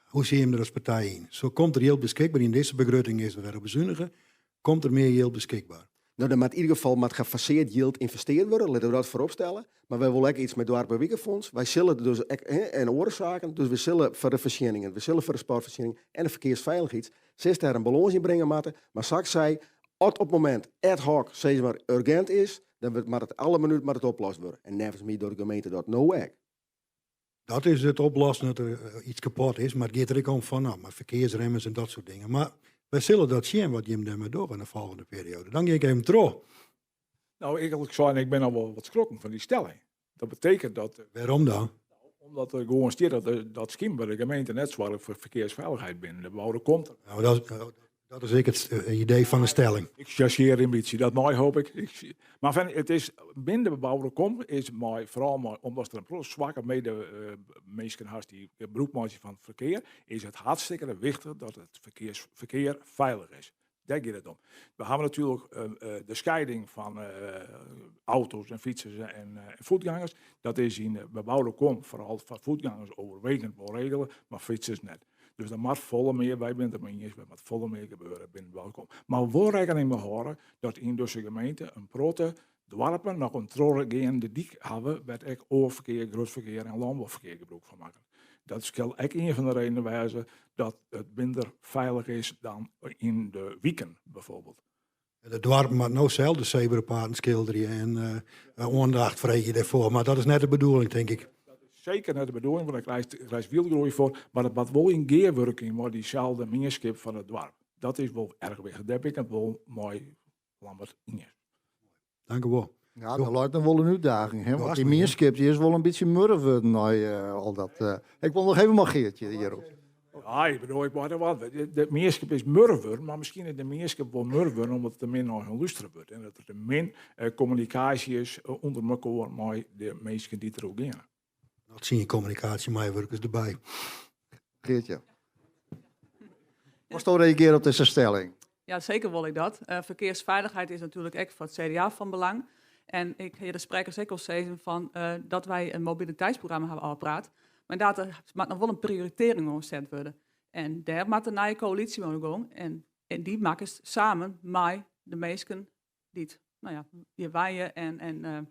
Hoe zie je hem er als partij in? Zo komt er heel beschikbaar, in deze begroting is er weer op bezuinigen, komt er meer yield beschikbaar? Nou, dan moet in ieder geval met gefaseerd yield investeerd worden, laten we dat voorop stellen. Maar wij willen ook iets met Dorp en Wiekenfonds. Wij zullen dus ook, hè, en oorzaken, dus we zullen voor de voorzieningen, we zullen voor de sportvoorziening en de verkeersveiligheid, ze is daar een balans in brengen moeten. Maar straks zei, als op het moment ad hoc, zeg maar, urgent is, dan wordt maar het alle minuut maar het opgelost worden. En nevens mij door de gemeente dat no ook. Dat is het oplossen dat er iets kapot is, maar het gaat er ook om van, nou, maar verkeersremmers en dat soort dingen. Maar wij zullen dat zien wat je hem daarmee doet in de volgende periode. Dan ga ik even terug. Nou, eerlijk gezegd, ik ben al wel wat schrokken van die stelling. Dat betekent dat... Waarom dan? Nou, omdat er gewoon staat dat dat schijnbaar de gemeente net zwaar voor verkeersveiligheid binnen de bouwen komt. Nou, dat is ik het idee van de stelling. Ik chargeer een beetje, dat mooi hoop ik. Maar van, het is binnen de bebouwde kom is mooi, vooral mooi, omdat er een pro zwakke mede mensen haast die gebruik maken van het verkeer, is het hartstikke wichtig dat het verkeer veilig is. Daar gaat het om. We hebben natuurlijk de scheiding van auto's en fietsers en voetgangers. Dat is in de bebouwde kom vooral van voetgangers overwegend wel regelen, maar fietsers net. Dus er moet volle meer, wij zijn het mee eens, er moet volle meer gebeuren binnen de bebouwde kom. Maar we rekening mee houden dat in deze gemeente een protte doarpen noch in trochgeande dyk hawwe wêr't ek oar ferkear, grut ferkear en lânbouferkear gebrûk fan makket. Dat sil ek ien fan de redenen wêze dat it minder feilich is dan yn de wiken bijvoorbeeld. De doarpen moatte no sels de sebrapaden skilderje en oandacht freegje dêrfoar, mar dat is net de bedoeling, tink ik. Dat is seker net de bedoeling, want dêr krijst wyldgroei foar, mar it moat wol yn gearwurking mei dyselde mienskip fan it doarp. Dat is wol erch wichtich. Dêr bin ik it wol mei Lambert iens. Dank u wol. Ja, dat leit noch wol in útdaging, hè? Want dy mienskip dy is wol in bytsje murf wurden nei al dat. Ik wol noch even mei Geertje hjirop. Ja, ik bedoel, ik wou wat. De mienskip is murf wurden, mar miskien is de mienskip wol murf wurden omdat it te min nei hun lústere wurdt en dat der te min kommunikaasje is ûnder mekoar mei de minsken dy't deroer geane. Noch tsien kommunikaasjemeiwurkers derby. Geertje. Wolsto reagearje op dizze stelling? Ja, seker wol ik dat. Ferkearsfeilichheid is natuerlik ek foar it CDA fan belang. En ik hear de sprekkers ek al sizzen fan dat wy in mobiliteitsprogramma hawwe ôfpraat. Mar dat der moat noch wol in prioritering oanset wurde. En dêr moat de nije koälysje oan de gong. En dy makkest samen mei de minsken dy't, no ja, hjir wenje en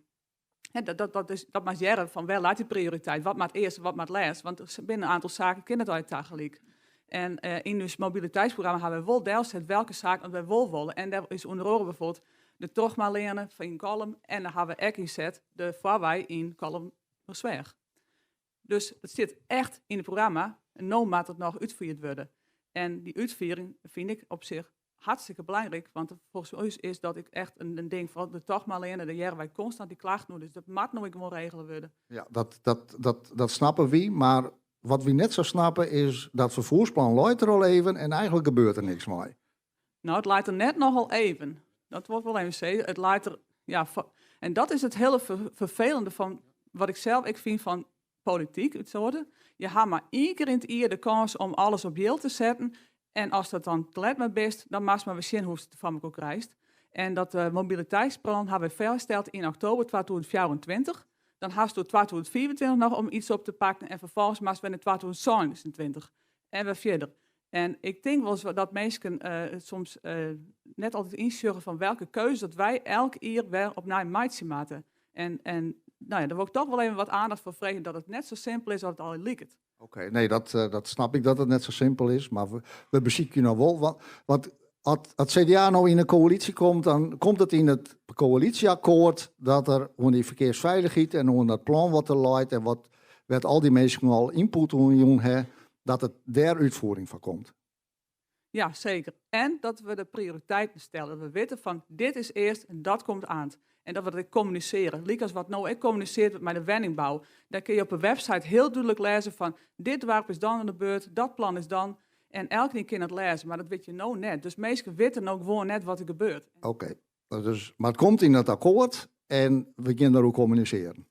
dat, dat, is, dat moat hearre fan wêr leit dy prioriteit, wat moat earst en wat moat lêst, want der binne in oantal saken kin net allegear tagelyk. En yn ús mobiliteitsprogramma hawwe wy wol delset welke saken wy wol wolle. En dêr is ûnder oare bijvoorbeeld de Trochmarleane yn Kollum en dêr hawwe we ek ynset de foarwei yn Kollumersweach. Dus it stiet echt yn it programma en no moat it noch útfierd wurde. En dy útfiering fyn ik op sich hartstikke belangryk, want folgens ús is dat ek echt in ding fan de Tochmarleane, dêr hearre wy konstant dy klachten oer, dus dat moat no ek gewoan regele wurde. Ja, dat, dat, dat, dat snappe wy, mar wat wy net sa snappe is dat ferfoersplan leit der al even en eigentlik gebeurt der niks mei. No, it leit der net noch al even. Dat wol ik wol even sizze. It leit der, ja, en dat is it hiele ferfelende fan wat ik sels ek fyn fan polityk út soarte. Je ha mar ien kear yn it jier de kâns om alles op jild te setten en ast dat dan te let mei bist, dan moatst mar wer sjen hoe'tst it foar mekoar krijst. En dat mobiliteitsplan ha wy fêststeld yn oktober 2024. Dan hast oer 2025 noch om iets op te pakken en ferfolgens moatst wer nei 2026 en wer fierder. En ik tink wolris dat minsken soms net altyd ynsjogge fan welke keuze dat wy elk jier wer opnij meitsje moatte. En, en no ja, dêr wol ik toch wol even wat aandacht foar freegje dat it net sa simpel is as it al liket. Oké, nee, dat, dat snap ik dat it net sa simpel is, mar we besykje no wol. Want, want as it CDA no yn de koälysje komt, dan komt it yn it koälysjeakkoart dat der oan dy ferkearsfeilichheid en oan dat plan wat der leit en wat wêr't al dy minsken al ynput oan jûn ha, dat it dêr útfiering fan komt. Ja, seker. En dat we de prioriteiten stelle. Dat we witte fan dit is earst en dat komt aan. En dat we dat ek kommunisearje. Lykas wat no ek kommunisearre wurdt mei de wenningbou. Dêr kinne je op de website hiel dúdlik lêze fan dit doarp is dan oan de beurt, dat plan is dan. En elkenien kin dat lêze, mar dat witte je no net. Dus minsken witte no gewoan net wat der gebeurt. Oké, dus, mar it komt yn it akkoart en we gean deroer kommunisearjen.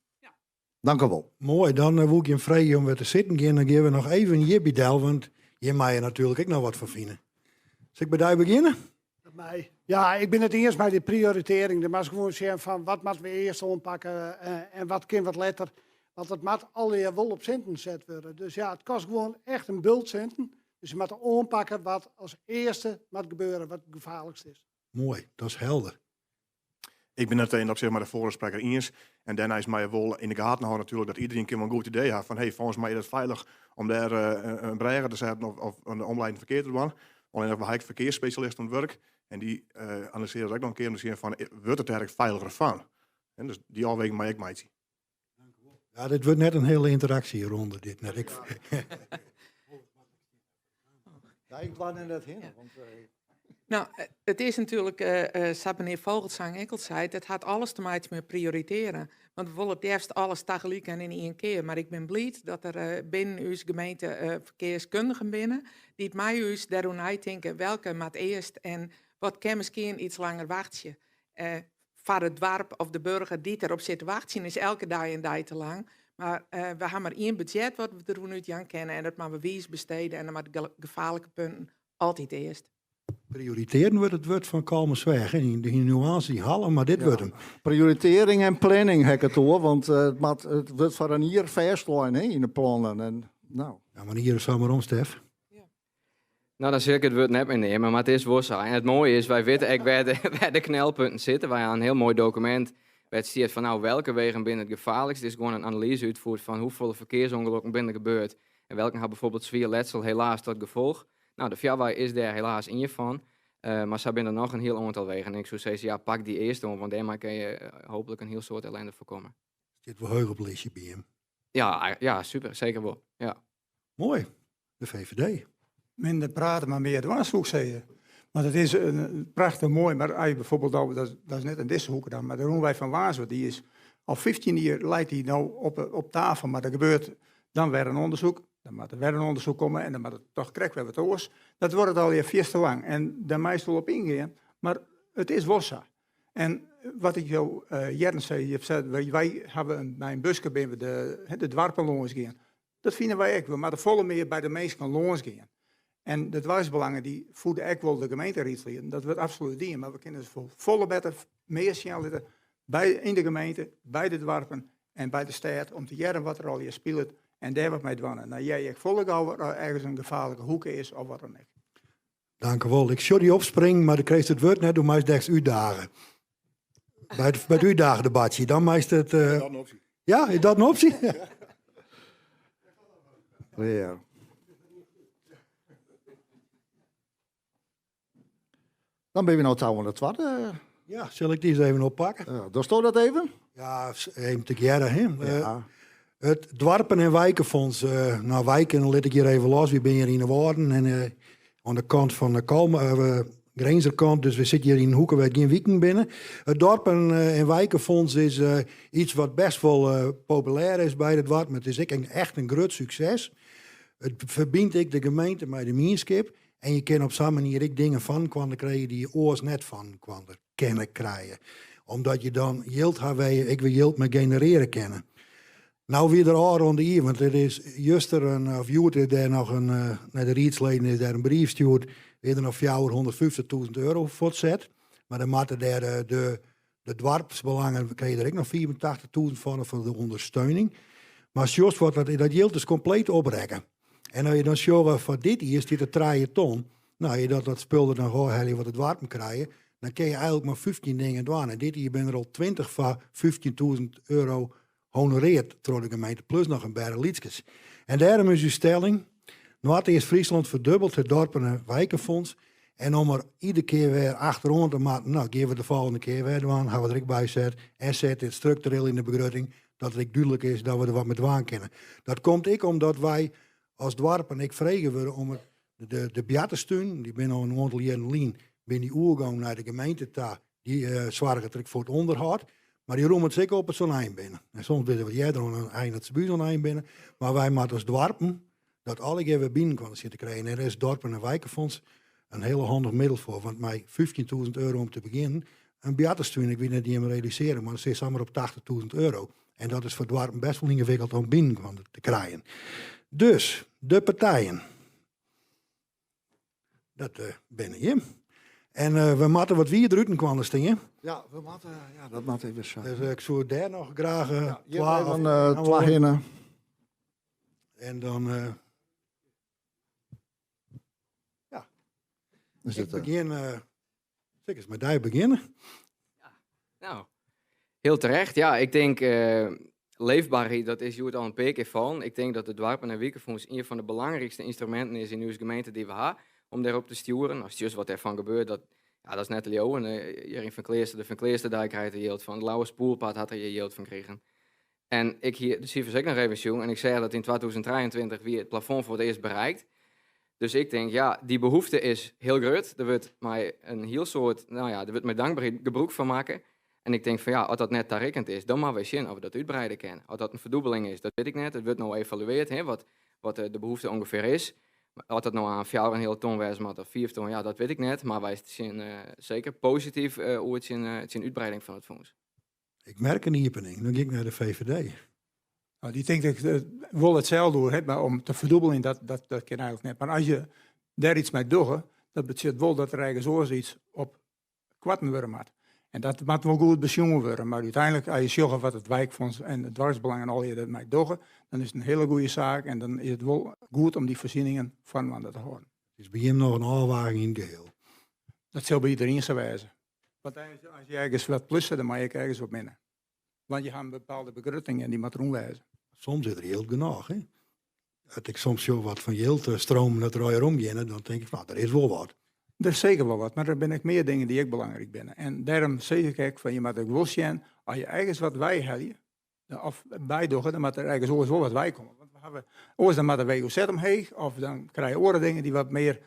Dank u wol. Moai, dan woe ik jim freegje om wer te sitten gean. Dan gean we noch even hjir by del, want hjir meie je natuerlik ek noch wat fan fine. Sil ik by dy begjinne? Dat mei. Ja, ik bin it iens mei dy prioritearring. Der moatst gewoan sjen fan wat moatte we earst oanpakke en wat kin wat letter. Want it moat allegear wol op sinten set wurde. Dus ja, it kostet gewoan echt in bult sinten. Dus je moatte oanpakke wat as earste moat gebeure, wat it gefaarlikst is. Moai, dat is helder. Ik bin it yn opsicht mei de foarige sprekker iens. En dêrneist meie wol yn de gaten hâlde natuerlik dat iderien kin wol in goed idee ha fan hey, folgens my is it feilich om dêr in brêge te setten of in omleiding ferkear te dwaan. Allinnich we ha ek ferkearsspesjalisten oan it wurk en dy analysearje dat ek noch in kear om te sjen fan wurdt it dêr ek feiliger fan. En dus dy ôfweging mei ek meitsje. Ja, dit wurdt net in hiele ynteraksjeronde dit net. Ik... Ja, ik doar net hinne. Want, Nou, it is natuerlik, sa menear Vogelzang ek al sei, it hat alles te meitsjen mei prioritearjen. Want we wolle it leafst alles tagelyk en yn ien kear. Mar ik bin bliid dat der binnen ús gemeente ferkearskundigen binne dy't mei ús dêroer neitinke welke moat earst en wat kin miskien iets langer wachtsje. Foar it doarp of de burger dy't derop sit te wachtsjen is elke dei in dei te lang. Mar we ha mar ien budzjet wat we deroan útjaan kinne en dat moatte we wiis bestede en dan moat de gefaarlike punten altyd earst. Prioritearen wurdt it wurd fan Kollumersweach. Dy nuânse dy halle, mar dit wurdt him. Prioritering en planning ha ik it oer, want it moat, it wurdt foar in jier fêstlein hè, yn de plannen. En, no. Ja, mar in jier is samar om, Stef. No, dan sil ik it wurd net mear neame, mar it is wol sa. En it moaie is, wy witte ek wêr de, wêr de knelpunten sitte. Wy ha in hiel moai dokumint. Wêr't stiet fan nou welke wegen binne it gefaarlikst, is gewoan in analyze útfierd fan hoefolle ferkearsûngelokken binne der gebeurd en welken ha bijvoorbeeld swier letsel helaas tot gefolch. Nou, de Fjouwei is dêr helaas ien fan, mar sa binne der noch in hiel oantal wegen. En ik soe sizze, ja, pak dy earst oan, want dêrmei kinne je hooplik in hiel soad ellinde foarkomme. Stiet wol heech op listje by jim. Ja, ja, super, seker wol. Ja. Moai, de VVD. Minder prate, mar mear dwaan, soe ik sizze. Want it is in prachtich moai, mar as je bijvoorbeeld al, dat, dat is net in dizze hoeke dan, mar de rûnwei fan Wanswert, dy is al 15 jier leit dy no op, op tafel, mar der gebeurt dan wer in ûndersyk, dan moat der wer in ûndersyk komme en dan moat it toch krekt wer wat oars. Dat duorret allegear fierste lang en dêr meist wol op yngean, mar it is wol sa. En wat ik jo hearren sei, je sei, wy hawwe mei in buske binne we de, de doarpen lâns gean. Dat fine wy ek. We moatte folle mear by de minsken lâns gean. En de doarpsbelangen dy voede ek wol de gemeenteriedsleden. Dat wurdt absolút dien, mar we kinne se folle better mear sjen litte by, yn de gemeente, by de doarpen en by de stêd om te hearren wat der allegear spilet en dêr wat mei dwaan. En dan hear je ek folle gauwer as ergens in gefaarlike hoeke is of wat dan ek. Dank u wol. Ik sjoch dy opspringen, mar do krijst it wurd net, do meist dêrst útdage. By it, by it útdaagdebatsje, dan meist it... Is dat in opsje? Ja, is dat in opsje? Ja. Dan binne we no ta oan de twadde. Ja, sil ik dy ris even oppakke? Ja, dochsto dat even? Ja, even tegearre. Hè. Ja. Het Doarpen en Wijkenfonds. Nou, wijken lit ik hjir even los. Wy binne hjir yn de Wâlden en oan de kant fan de Kalm, Grinzer kant. Dus we sitte hjir yn in hoeke wêr't gjin wiken binne. Het Dorpen en Wijkenfonds is iets wat best wol populêr is by de doarpen. It is ek echt in grut sukses. It ferbynt ek de gemeente mei de mienskip. En je kinne op sa'n manier ek dingen fan koande krije dy't je oars net fan koande kinne krije. Omdat je dan jild ha wêr je ek wer jild mei genereare kinne. Nou wie der ôfrûne jier, want it is juster in, of hjoed is dêr noch in, nei de riedsleden is dêr in brief stjoerd, wie der noch 450.000 euro fuortset. Mar dan moatte dêr de, de doarpsbelangen krije der ek noch 85.000 fan foar de ûndersteuning. Mar sjochst wat, dat, dat jild is kompleet oprekke. En as je dan sjogge foar dit jier stiet der 3 ton. Nou, je dat, dat spul der dan ôfhelje wat de doarpen krije, dan kin je eigenlik mar 15 dingen dwaan. En dit jier binne der al 20 foar 15.000 euro honoreard troch de gemeente, plus noch in berch lytskes. En dêrom is ús stelling, Noardeast-Fryslân ferdubbelt it Dorpen en Wijkenfonds. En om der ieder kear wer achteroan te moatten, nou, gean we de folgjende kear wer dwaan, hawwe we der ek by set. En set dit struktureel yn de begrutting, dat it ek dúdlik is dat we der wat mei dwaan kinne. Dat komt ek omdat wy as doarpen ek frege wurde om it, de, de boarterstún, dy binne al in oantal jierren lyn, binne dy oergong nei de gemeente ta, dy uh, soarget der ek foar it ûnderhâld. Mar dy rûmet se ek op as se oan ein binne. En soms binne se wat earder oan in ein dat se by ús oan ein binne. Mar wy moatte as doarpen dat allegear wer binnenkoarten sjen te krijen. En dêr is Dorpen en Wijkenfonds in hiele handich middel foar. Want mei 15.000 euro om te begjinnen, in boarterstún, ik wit net jim realisearje, mar dat sit samar op 80.000 euro. En dat is foar doarpen best wol yngewikkeld om binnenkoarten te krijen. Dus, de partijen. Dat uh, binne jim. En uh, we moatte wat wider út inoar stean. Ja, we moatte, ja, dat moat even sa. Dus uh, ik soe dêr noch graach ja, twa, even, twa hinne. En dan. Uh, ja. Is ik begjin. Uh, sil ik ris mei dy begjinne? Ja, nou, hiel terecht. Ja, ik tink uh, leefberheid, dat is hjoed al in pear kear fallen. Ik tink dat it Doarpen en Wikenfûns ien fan de belangrykste ynstruminten is yn ús gemeente dy't we ha, om dêrop te stjoeren. Ast sjochst wat dêrfan gebeurt, dat, ja, dat is net te leauwen. Hjir yn Feankleaster, de Feankleasterdei krijt der jild fan, de Lauwerspoelpad hat der hjir jild fan krigen. En ik hie de sifers ek noch even sjoen en ik seach dat yn 2023 wie it plafond foar it earst bereikt. Dus ik tink, ja, dy behoefte is hiel grut. Der wurdt mei in hiel soad, no ja, der wurdt mei dankberheid gebrûk fan makke. En ik tink fan ja, as dat net tarikkend is, dan moatte wy sjen oft we dat útbreide kinne. Oft dat in ferdûbeling is, dat wit ik net. It wurdt no evalueard, hè, wat, wat de behoefte ûngefear is. Oft dat no aan 4,5 ton wêze moat of 5 ton, ja, dat wit ik net. Mar wy stean seker posityf oer tsjin, tsjin útbreiding fan it fûns. Ik merk in iepening. Dan gean ik nei de VVD. Nou, dy tinkt ik wol itselde oer, mar om te ferdûbeljen, dat, dat, dat kin eigenlik net. Mar as je dêr iets mei dogge, dat betsjut wol dat der ergens oars iets op koarten wurde moat. En dat moat wol goed besjoen wurde. Mar úteinlik, as je sjogge wat it Wijkfonds en it Doarpsbelang en allegear dermei dogge, dan is it in hiele goede saak en dan is it wol goed om dy foarsieningen foarinoar te hâlden. It is by jim noch in ôfwaging yn it geheel. Dat sil by iderien sa wêze. Want as je ergens wat plusse, dan moatte je ek ergens wat minne. Want je ha in bepaalde begrutting en dy moat rûn wêze. Soms is der jild genôch, hè? As ik soms sjoch wat fan jildstromen dat der allegear omgeane, dan tink ik, nou, der is wol wat. Der is seker wol wat, mar der binne ek mear dingen dy't ek belangryk binne. En dêrom sis ik ek, fan je moatte ek wol sjen, as je ergens wat weihelje, of bydogge, dan moat der ergens oars wol wat weikomme. Want we hawwe, oars dan moat de WOZ omheech, of dan krije je oare dingen dy't wat mear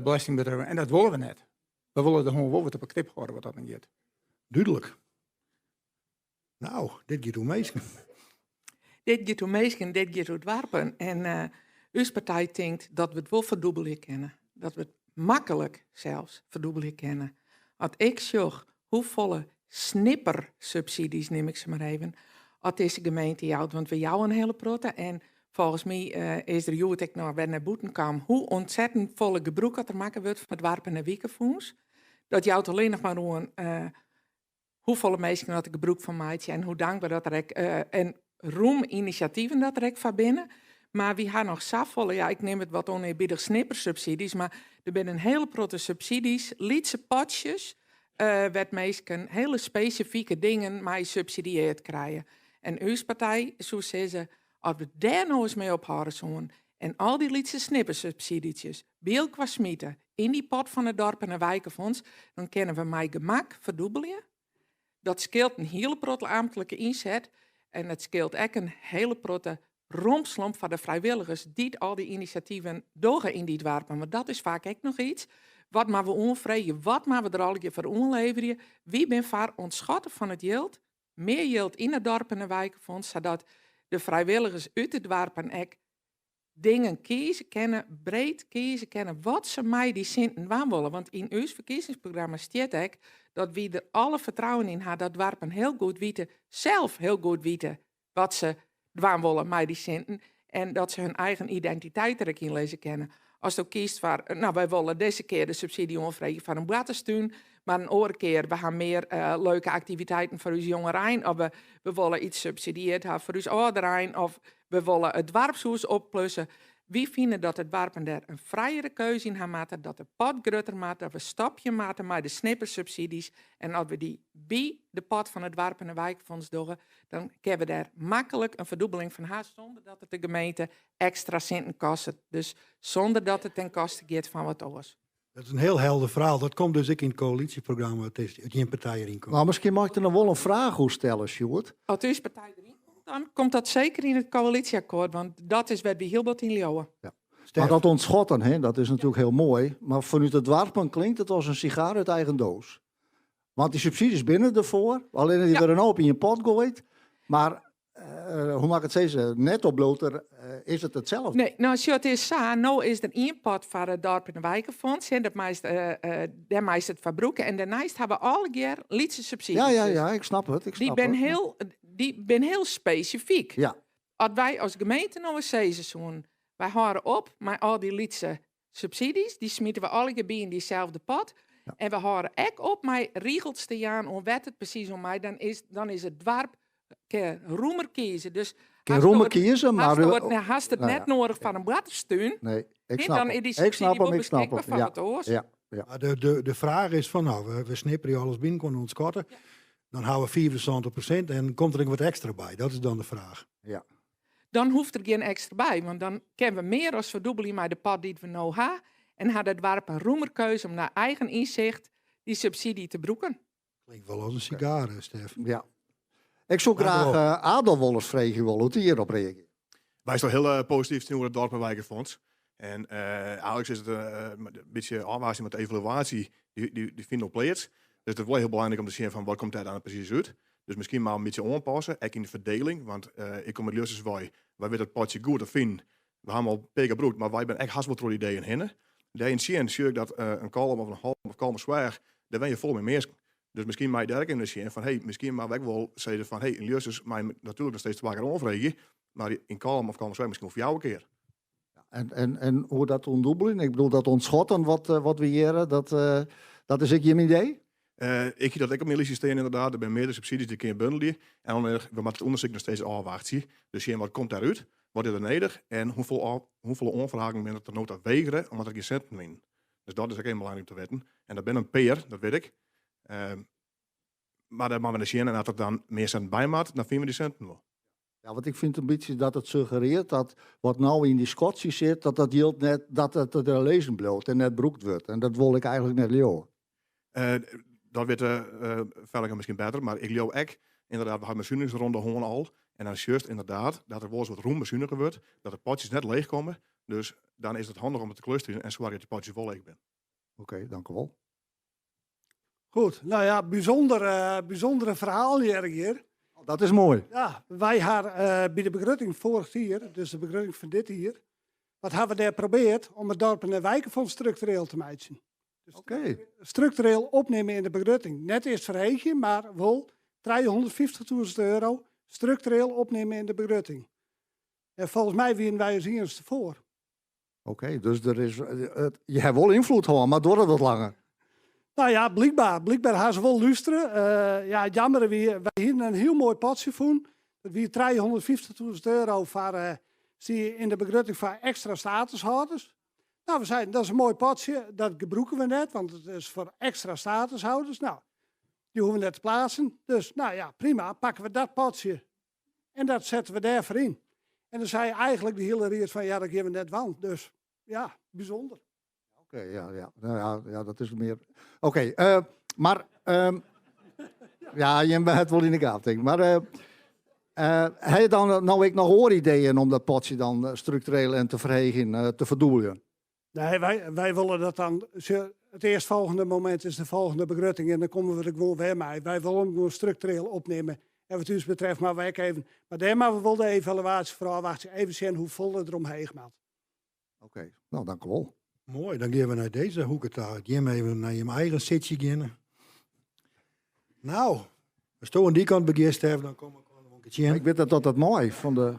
belesting bedriuwe. En dat wolle we net. We wolle de hân wol wat op 'e knip hâlde wat dat oangiet. Dúdlik. Nou, dit giet oer minsken. Dit giet oer minsken, dit giet oer doarpen. En uh, ús partij tinkt dat we it wol ferdûbelje kinne. Dat we it maklik sels ferdûbelje kinne. As ik sjoch hoefolle snippersubsidies, nim ik se mar even, as dizze gemeente jout, want we jouwe in hiele protte en folgens my uh, is der hjoed ek noch wer nei bûten kaam hoe ontzettend folle gebrûk dat der makke wurdt fan it Doarpen en Wikenfûns. Dat jout allinnich mar oan uh, hoefolle minsken dat der gebrûk fan meitsje en hoe dankber dat der ek uh, en rûm inisjativen dat der ek foar binne. Mar wy ha noch safolle, ja, ik nim it wat onearbiedich snippersubsidies, mar der binne in hiele protte subsidies, lytse potsjes, uh, wêr't minsken hiele spesifike dingen mei subsidieard krije. En ús partij soe sizze, as we dêr no ris mei ophâlde soene en al dy lytse snippersubsidytsjes by elkoar smite yn dy pot fan it Dorpen en Wijkenfonds, dan kinne we mei gemak ferdûbelje. Dat skeelt in hiele protte amtlike ynset en it skeelt ek in hiele protte rompslomp foar de frijwilligers dy't al dy inisjativen dogge yn dy doarpen. Want dat is faak ek noch iets. Wat moatte we oanfreegje, wat moatte we der allegear foar oanleverje? Wy binne foar ûntschatten fan it jild, mear jild yn it Dorpen en Wijkenfonds, sadat de frijwilligers út de doarpen ek dingen kieze kinne, breed kieze kinne wat se mei dy sinten dwaan wolle. Want yn ús ferkiezingsprogramma stiet ek dat wy der alle fertrouwen yn ha dat doarpen hiel goed witte, sels hiel goed witte wat se dwaan wolle mei dy sinten en dat se hun eigen identiteit der ek yn lizze kinne. Asto kiest foar, nou wy wolle dizze kear de subsydzje oanfreegje foar in boarterstún, mar in oare kear we ha mear uh, leuke aktiviteiten foar ús jongerein of we, we wolle iets subsidieard ha foar ús âlderein of we wolle it doarpshûs opplusse. Wy fine dat de doarpen dêr in frijere keuze yn ha moatte, dat de pot grutter moat, dat we stopje moatte mei de snippersubsidies en as we dy by de pot fan it Doarpen en Wijkfonds dogge, dan kinne we dêr maklik in ferdûbeling fan ha sûnder dat it de gemeente ekstra sinten kostet. Dus sûnder dat it ten koste giet fan wat oars. Dat is in hiel helder ferhaal. Dat komt dus ek yn it koälysjeprogramma, it is it gjin partij deryn komt. Nou, miskien mei ik der noch wol in fraach oer stelle, Sjoerd. As ús partij deryn komt, dan komt dat seker yn it koälysjeakkoart, want dat is wêr't wy hiel bot yn leauwe. Ja. Maar dat ontschotten, hè, dat is natuerlik hiel moai. Mar fanút de doarpen klinkt it as in sigaar út eigen doos. Want dy subsydzjes binne derfoar, allinnich dy wurde no op ien pot goaid. Mar uh, hoe moat ik it sizze, netto bliuwt der, uh, is it itselde. Nee, no sjoch, it is sa, no is der ien pot foar it Dorp en Wijkenfonds, en dat meist, uh, dêr meist it foar brûke. En dêrneist ha we allegear lytse subsydzjes. Ja, ja, ja, ik snap it. Ik snap dy bin hiel, dy bin hiel spesifyk. Ja. As wy as gemeente no ris sizze soenen, wy hâlde op mei al dy lytse subsydzjes, dy smite we allegear by yn dyselde pot. Ja. En we hâlde ek op mei rigels te jaan oan wêr't it presys om mei, dan is, dan is it doarp kin rûmer kieze. Dus Kin rûmer kieze, mar hast it nou net ja. noadich foar in boarterstún. Nee, ik snap dan him. is dy Ik snap subsydzje wol him, ik snap beskikber him. foar Ja, wat oars. ja, ja. Maar de, de, de fraach is fan, nou, we, we snipperje alles by elkoar ûntskatte. Dan hawwe we 75% en komt der ek wat ekstra by? Dat is dan de fraach. Ja. Dan hoecht der gjin ekstra by, want dan kinne we mear as ferdûbelje mei de pot dy't we no ha en ha de doarpen rûmer keuze om nei eigen ynsicht dy subsydzje te brûken. Klinkt wol as in sigaar, hè, Stef. Ja. Ik soe graach uh, Adolf wol ris freegje wolle hoe't hy hjirop reagearret. Wy stean hiel uh, posityf tsjinoer it Dorp en Wijkenfonds. En uh, eigenlijk is it uh, in bytsje ôfwachtsjen met de evaluatie, dy, dy, dy fynt no pleats. Dus it is wol hiel belangryk om te sjen fan wat komt dêr dan presys út. Dus miskien mar in bytsje oanpasse, ek yn de ferdeling. Want uh, ik kom út Ljussus wei, wy witte it potsje goed te finen. We hawwe him al in pear kear brûkt, mar wy binne ek hast wol troch de ideeën hinne. Dêryn sjen sjoch ik dat uh, in Kollum of in Hollum of Kollumersweach, dêr wenje folle mear minsken. Dus miskien mei dêr ek even nei sjen fan, hey, miskien moatte we ek wol sizze fan, hey, yn Ljussus mei je natuerlik noch steeds twa kear oanfreegje, mar yn Kollum of Kollumersweach miskien wol fjouwer kear. En, en, en hoe dat ûntdûbeljen? Ik bedoel, dat ontschotten wat, uh, wat we hjirre, dat, uh, dat is ek jim idee? Uh, ik hie dat ek op myn listje stean inderdaad. Der binne meardere subsydzjes dy kinne je bundelje. En dan, we moatte it ûndersyk noch steeds ôfwachtsje. Dus sjen wat komt dêrút, wat is der nedich en hoefolle, hoefolle oanfragen binne der tot no ta wegere omdat der gjin sinten wienen. Dus dat is ek even belangryk om te witten. En dat binne in pear, dat wit ik. Uh, Mar dêr moatte we nei sjen en as der dan mear sinten by moat, dan fine we dy sinten wol. Ja, want ik fyn it in bytsje dat it suggerearret dat wat no yn dy skatsje sit, dat dat jild net, dat it der lizzen bliuwt en net brûkt wurdt. En dat wol ik eigentlik net leauwe. Dat wit Vellinga miskien better, mar ik leau ek, ynderdaad, we ha besunigingsronde hân al. En dan sjochst ynderdaad dat der wolris wat rûm besunige wurdt, dat de potsjes net leech komme. Dus dan is it handich om it te klusterjen en soargje dat dy potsjes wol leech binne. Oké, dankewol. Goed, nou ja, bysûnder, bysûndere ferhaal hjir hjir. Dat is moai. Ja, wy ha by de begrutting foarich jier, dus de begrutting fan dit jier, wat ha we dêr probearre om it Dorpen en Wijkenfonds struktureel te meitsjen. Dus struktureel opnimme yn de begrutting. Net earst ferheegje, mar wol 350.000 euro struktureel opnimme yn de begrutting. En folgens my wiene wy as iennichste foar. Oké, dus der is, je ha wol ynfloed hân, mar duorret wat langer. Nou ja, blykber. Blykber ha se wol lústere. Ja, it jammere wie, wy hiene in hiel moai potsje fûn. Dat wie 350.000 euro foar, stie yn de begrutting foar ekstra statushâlders. Nou, we seinen, dat is in moai potsje, dat gebrûke we net, want it is foar ekstra statushâlders. Nou, dy hoege we net te pleatsen. Dus, nou ja, prima, pakke we dat potsje en dat sette we dêrfoar yn. En dan sei eigentlik de hiele ried fan, ja, dat gean we net dwaan. Dus, ja, bysûnder. Oké, ja, ja. Nou ja, ja, dat is mear. Oké, mar ja, jim ha it wol yn de gaten, tink ik. Mar ha je dan no ek noch oare ideeën om dat potsje dan struktureel en te ferheegjen, te ferdûbeljen? Nee, wy wolle dat dan. It earstfolgjende momint is de folgjende begrutting en dan komme we der gewoan wer mei. Wy wolle him gewoan struktureel opnimme. En wat ús betreft moatte we ek even, mar dêr moatte we wol de evaluaasje foar ôfwachtsje, even sjen hoefolle der omheech moat. Oké, nou dankewol. Moai, dan gean we nei dizze hoeke ta. Jim even nei jim eigen sitsje gean. Nou, asto oan dy kant begjinst, Stef, dan kom ik noch in kear tsjin. Ik wit net dat dat mei fan de.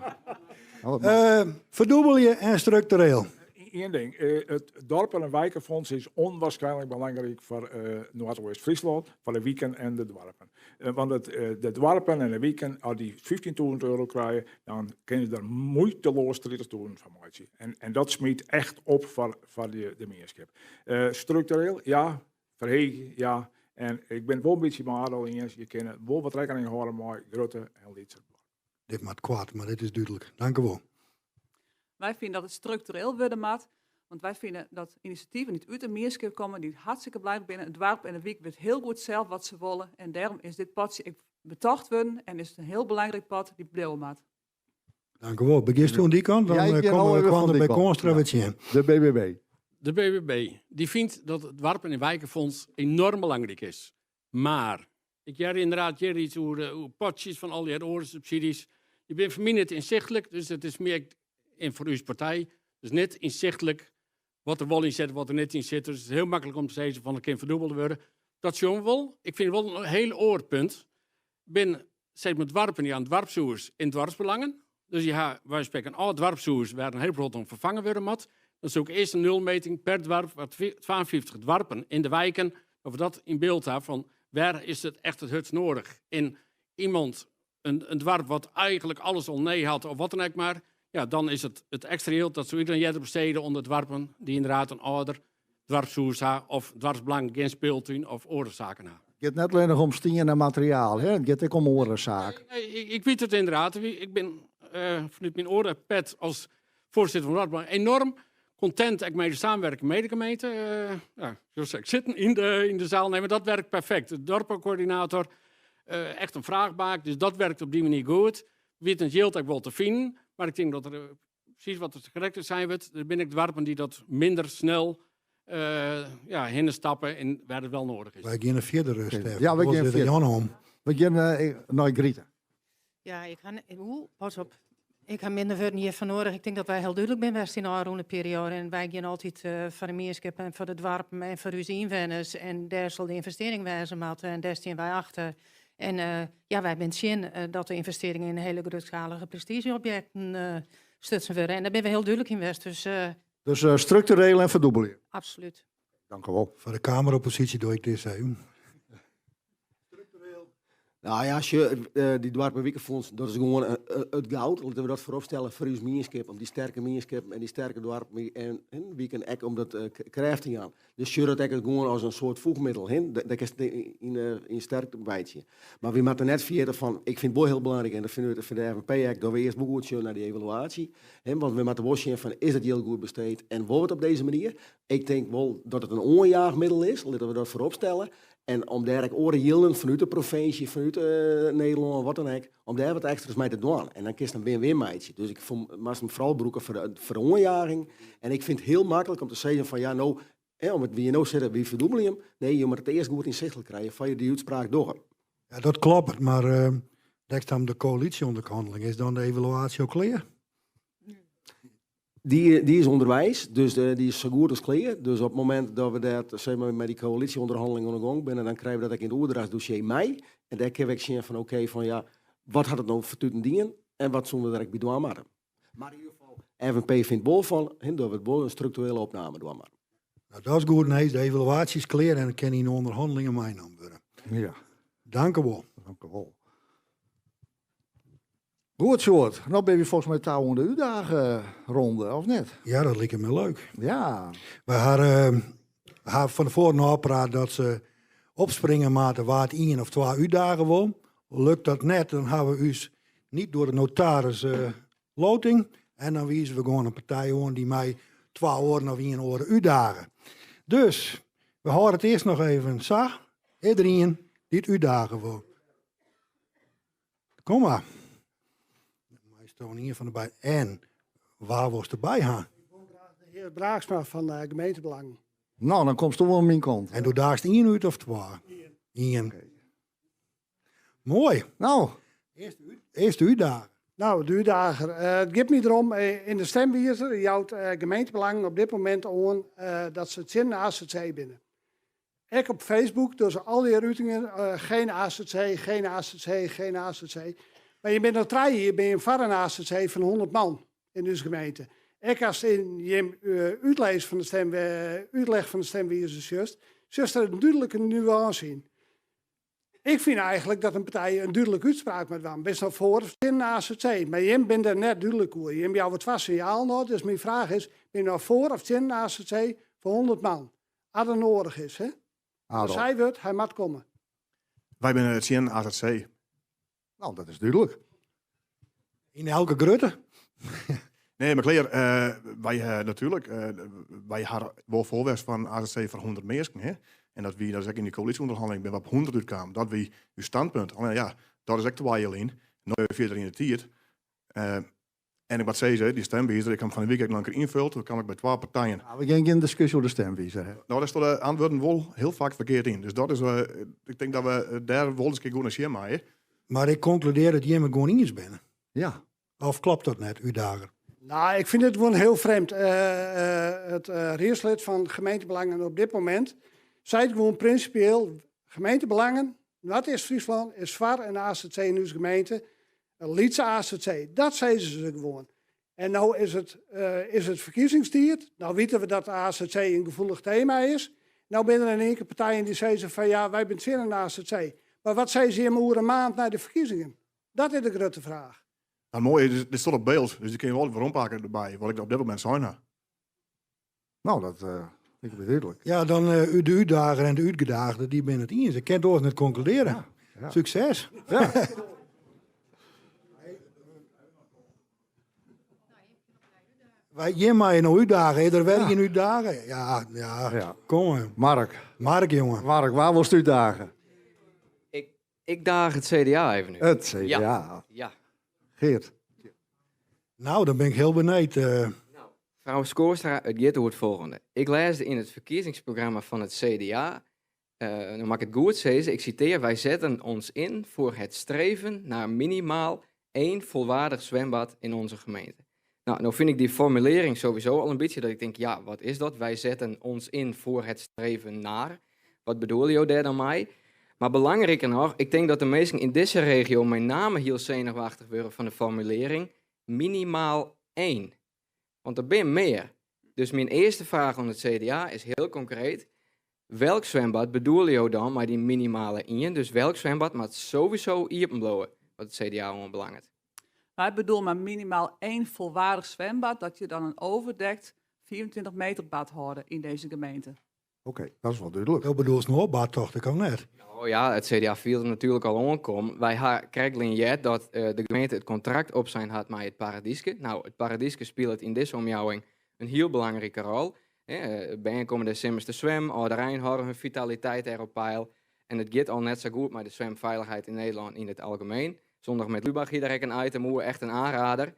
Ferdûbelje en struktureel. Ien ding, it Dorpen en Wijkenfonds is ûnwaarskynlik belangryk foar Noardeast-Fryslân, foar de wiken en de doarpen. Want it, de doarpen en de wiken, as dy 15.000 euro krije, dan kinne se der muoiteloas 30.000 fan meitsje. En dat smyt echt op foar de mienskip. Struktureel, ja. Ferheegje, ja. En ik bin it wol in bytsje mei Adel iens, je kinne wol wat rekkening hâlde mei grutte en lytse doarpen. Dit moat koart, mar dit is dúdlik. Dankewol. Wy fine dat it struktureel wurde moat, want wy fine dat inisjativen dy't út de mienskip komme, dy't hartstikke belangryk binne, it doarp en de wyk wit hiel goed sels wat se wolle en dêrom is dit potsje ek betocht wurden en is it in hiel belangryk pot dy't bliuwe moat. Dankewol. Begjinst oan dy kant, dan Ja, ik gean komme no we even kwam fan der dy by kant. Koonstra Ja. wer tsjin. De BBB. De BBB die fynt dat it Doarpen en Wijkenfonds enorm belangryk is. Mar, ik hear ynderdaad hjir iets oer, oer potsjes fan allegear oare subsidies. Dy binne foar my net ynsichtlik, dus it is mear en foar ús partij, dus net ynsichtlik wat der wol yn sit, wat der net yn sit. Dus it is hiel maklik om te sizzen fan it kin ferdûbele wurde. Dat sjogge we wol. Ik fyn it wol in hiel oar punt. Bin sis mar doarpen dy ha in doarpshûs en doarpsbelangen. Dus dy ha wy sprekken in âld doarpshûs wêr't in hiel protte oan ferfangen wurde moat. Dan soe ik earst in nulmeting per doarp, wat 52 doarpen yn de wijken, dat we dat yn byld ha fan wêr is it echt it hurdst noadich. En iemand, in doarp wat eigentlik alles al nee hat of wat dan ek mar, ja, dan is it it ekstra jild, dat soe ik dan earder bestede oan de doarpen dy't ynderdaad in âlder doarpshûs ha of doarpsbelang gjin speeltún of oare saken ha. It giet net allinnich om stien en materiaal, hè? It giet ek om oare saken. Nee, ik wit it ynderdaad. Ik bin fanút myn oare pet as foarsitter fan doarpsbelang enorm kontent ek mei de samenwerking mei de gemeente. Ja, dus ik sit yn de zaal. Nee, mar dat werkt perfekt. De dorpencoördinator, echt in fraachbaak, dus dat werkt op dy manier goed. Wit it jild ek wol te finen, mar ik tink dat der presys wat der krekt sein wurdt, der binne ek doarpen dy't dat minder snel ja, hinne stappe en wêr't it wel noadich is. Wy geane fierder, Stef. Ja, we Oars gean is it fierder. Jan om. We gean nei Grite. Ja, ik ha, oeh, pas op. Ik ha minder wurden hjirfoar noadich. Ik tink dat wy hiel dúdlik binne west yn de ôfrûne perioade. En wy gean altyd foar de mienskip en foar de doarpen en foar ús ynwenners. En dêr sil de ynvestearring wêze moatte en dêr stean wy achter. En ja, wy binne tsjin dat de ynvestearringen yn hiele grutskalige prestiizjeobjekten stutsen wurde. En dêr binne we hiel dúdlik yn west. Dus, Dus struktureel en ferdûbelje. Absolút. Dank u wol. Foar de kameropposysje doch ik dizze even. Nou ja, sjoch, dy doarpenwikenfûns, dat is gewoan it goud. Laten we dat vooropstellen foar ús mienskip, om dy sterke mienskippen en dy sterke doarpen en wiken ek om dat krêft te jaan. Dus sjoch dat ek gewoan as in soart foechmiddel, hè. Dêr kinst yn yn sterk meitsje. Mar wy moatte net ferjitte fan, ik fyn it wol hiel belangryk en dat fine we fan de FNP ek, dat we earst wol goed sjogge nei dy evaluaasje. Hè, want we moatte wol sjen fan, is it jild goed besteed en wol it op dizze manier? Ik tink wol dat it in oanjaachmiddel is, litte we dat vooropstelle. En om dêr ek oare jilden fanút de provinsje, fanút Nederlân, wat dan ek, om dêr wat ekstra's mei te dwaan. En dan kinst in win-win meitsje. Dus ik moatst him foaral brûke foar de oanjaging. En ik fyn it hiel maklik om te sizzen fan ja, no, hè, om it wie no sitte, wy ferdûbelje him. Nee, je moatte it earst goed ynsichtlik krije foar je dy útspraak dogge. Ja, dat kloppet, mar uh, dêr de koälysje-ûnderhanneling is dan de evaluaasje al klear? Dy is ûnderweis, dus dy is sa goed as klear. Dus op it momint dat we dêr sis mar, mei dy koälysje-ûnderhanneling oan de gong binne, dan krije we dat ek yn it oerdrachtsdossier mei. En dêr kinne we ek sjen fan oké, fan ja, wat hat it no fertuten dien en wat soene we der ek by dwaan moatte. Mar yn ieder gefal, FNP fynt wol fan, hè, dat we wol in strukturele opname dwaan moatte. Nou, dat is goed nijs. De evaluaasje is klear en it kin yn de ûnderhannelingen meinaam wurde. Ja. Dank u wol. Dank u wol. Goed, Sjoerd. No binne we folgens my ta oan de útdageronde, of net? Ja, dat liket my leuk. Ja. Wy ha, ha fan tefoaren ôfpraat dat se opspringe moatte wa't ien of twa útdage wol. Lukt dat net, dan ha we ús net troch de notaris uh, loting. En dan wize we gewoan in partij oan dy't mei twa oaren of ien oare útdage. Dus, we hâlde it earst noch even sa. Iedereen dy't útdage wol. Kom mar. Meist oan ien fan de beide. En wa wolst derby ha? De hear Braaksma fan de gemeentebelangen. Nou, dan komst do oan myn kant. En do daagst ien út of twa? Ien. Oké. Moai. Nou. Earste útdager. Nou, de útdager. It giet my derom, yn de stemwizer jout gemeentebelangen op dit momint oan dat se tsjin de AZC binne. Ek op Facebook, dus al dy uteringen, geen AZC, geen AZC, geen AZC. Mar je binne no 3 jier bin je foar in AZC fan 100 man yn ús gemeente. Ek as yn jim útlis fan de stem, útleg fan de stemwizer sjochst, sjochst der in dúdlike nuânse yn. Ik fyn eigentlik dat in partij in dúdlike útspraak moat dwaan. Bist no foar of tsjin in AZC? Mar jim binne der net dúdlik oer. Jim jouwe twa sinjalen ôf, dus myn fraach is, binne jo no foar of tsjin in AZC foar 100 man? As dat noadich is, hè? As hy wurdt, hy moat komme. Wy binne tsjin AZC. Nou, dat is dúdlik. Yn elke grutte? Nee, mar klear, wy natuerlik, wy ha wol foar west fan AZC foar 100 minsken, hè? En dat wie, dat is ek yn de koälysje-ûnderhanneling, binne we op 100 útkaam. Dat wie ús standpunt. Allinne ja, dat is ek 2 jier lyn. No fierder yn de tiid. En ik moat sizze, dy stemwizer, ik ha him fan de wike ek noch in kear ynfuld, doe kaam ik by twa partijen. Ja, we gean gjin diskusje oer de stemwizer hè. No, dêr stean de antwurden wol hiel faak ferkeard yn. Dus dat is, ik tink dat we dêr wol ris in kear goed nei sjen meie. Mar ik konkludearje dat jimme it gewoan iens binne. Ja. Of kloppet dat net, útdager? Nou, ik fyn it gewoan hiel frjemd. It riedslid fan gemeentebelangen op dit momint seit gewoan prinsipieel, gemeentebelangen, Noardeast-Fryslân is foar in AZC yn ús gemeente. In lytse AZC, dat sizze se gewoan. En no is it, is it ferkiezingstiid, no witte we dat de AZC in gefoelich tema is. No binne der in ien kear partijen dy't sizze fan ja, wy binne tsjin in AZC. Mar wat sizze jimme oer in maand nei de ferkiezingen? Dat is de grutte fraach. Nou, moai, dit stiet op byld, dus dy kinne je wol werompakke derby, wat ik op dit momint sein ha. Nou, dat uh, liket my dúdlik. Ja, dan uh, de útdager en de útgedaagde, dy binne it iens. Ik kin it oars net konkludearje. Ja, ja. Sukses. Ja. Wy jim meie no útdage. Is der wer ien útdage? Ja, ja, ja. Kom maar. Mark. Mark, jonge. Mark, wa wolst útdage? Ik daag it CDA even út. It CDA. Ja. ja. Geert. Nou, dan bin ik hiel benijd. Uh. Nou, frou Schoorstra, it giet oer it folgjende. Ik lêsde yn it ferkiezingsprogramma fan it CDA, uh, no moat ik it goed sizze, ik sitear, wij zetten ons in voor het streven naar minimaal één volwaardig zwembad in onze gemeente. Nou, no fyn ik dy formulearring sowieso al in bytsje dat ik tink, ja, wat is dat? Wij zetten ons in voor het streven naar. Wat bedoele jo dêr dan mei? Mar belangriker noch, ik tink dat de minsken yn dizze regio mei name hiel senuwachtich wurde fan de formulearring minimaal één. Want der binne mear. Dus myn earste fraach oan it CDA is hiel konkreet, Welk zwembad bedoele jo dan mei dy minimale ien? Dus welk zwembad moat sowieso iepen bliuwe, wat it CDA oanbelanget? Wij bedoelen maar minimaal één volwaardig zwembad, dat je dan een overdekt 24 meter bad houden in deze gemeente. Oké, dat is wol dúdlik. Do bedoelst in oar bad, tocht ik al net. No ja, it CDA fielt him natuerlik al oankommen. Wy ha krektlyn heard dat de gemeente it kontrakt opsein hat mei it Paradyske. No, it Paradyske spilet yn dizze omjouwing in hiel belangrike rol. Bern komme dêr simmers te swimmen, âlderein hâlde hun fitaliteit dêr op peil. En it giet al net sa goed mei de zwemveiligheid yn Nederlân yn it algemeen. Zondag met Lubach hie dêr ek in item oer, echt in aanrader.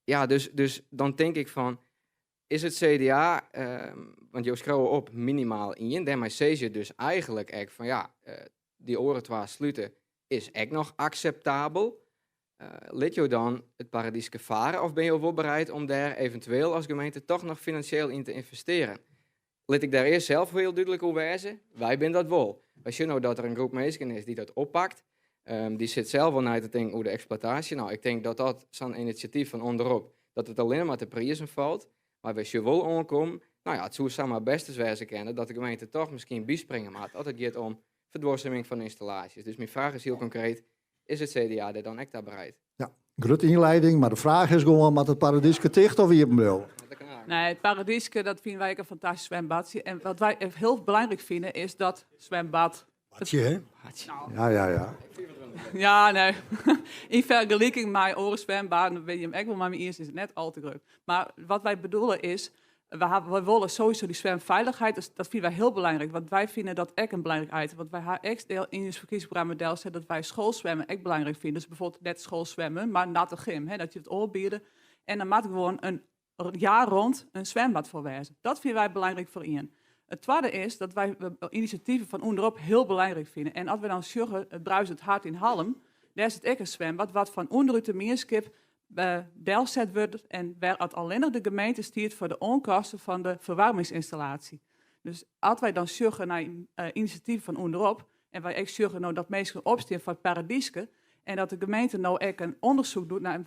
Ja, dus dan tink ik fan, is it CDA, want jo skriuwe op minimaal ien, dêrmei sizze je dus eigentlik ek fan ja, dy oare twa slute is ek noch akseptabel. Lit jo dan it Paradyske fare of binne jo wol bereid om dêr eventueel as gemeente toch noch finansjeel yn te ynvestearjen? Lit ik dêr earst sels hiel dúdlik oer wêze, wy binne dat wol. Wy sjogge no dat der in groep minsken is dy't dat oppakt. Dy sit sels wol nei te tinken oer de eksploitaasje. No, ik tink dat dat sa'n inisjatyf fan ûnderop, dat it allinne mar te prizen falt. Mar wy sjogge wol oankommen, no ja, it soe samar bêst ris wêze kinne dat de gemeente toch miskien byspringe moat as it giet om ferduorsuming fan ynstallaasjes. Dus myn fraach is hiel konkreet, is it CDA dêr dan ek ta bereid? Ja, grutte ynleiding, mar de fraach is gewoan, moat it Paradyske ticht of iepen bliuwe? Nee, it Paradyske, dat fine wy ek in fantastysk swimbadsje. En wat wy hiel belangryk fine is dat swimbad... Badsje, hè? Ja, ja, ja. Ja, nee. Yn fergeliking mei oare swimbaden, binne jim ek wol mei my iens, is it net al te grut. Mar wat wy bedoele is, we hawwe, wy wolle sowieso dy swimfeilichheid, dus dat fine wy hiel belangryk, want wy fine dat ek in belangryk item. Want wy ha ek yn ús ferkiezingsprogramma delset dat wy schoolzwemmen ek belangryk fine. Dus bijvoorbeeld net schoolzwemmen, mar natte gym, hè, dat je it oanbiede. En dan moat gewoan in jaar rond in zwembad foar wêze. Dat fine wy belangryk foar ien. It twadde is dat wy inisjativen fan ûnderop hiel belangryk fine. En as we dan sjogge, it Bruisend Hart yn Hallum, dêr sit ek in zwembad wat fan ûnderút de mienskip delset wurdt en wêr at allinnich de gemeente stiet foar de oankosten fan de ferwaarmingsynstallaasje. Dus as wy dan sjogge nei inisjativen fan ûnderop en wy ek sjogge no dat minsken opstean foar it Paradyske en dat de gemeente no ek in ûndersyk doet nei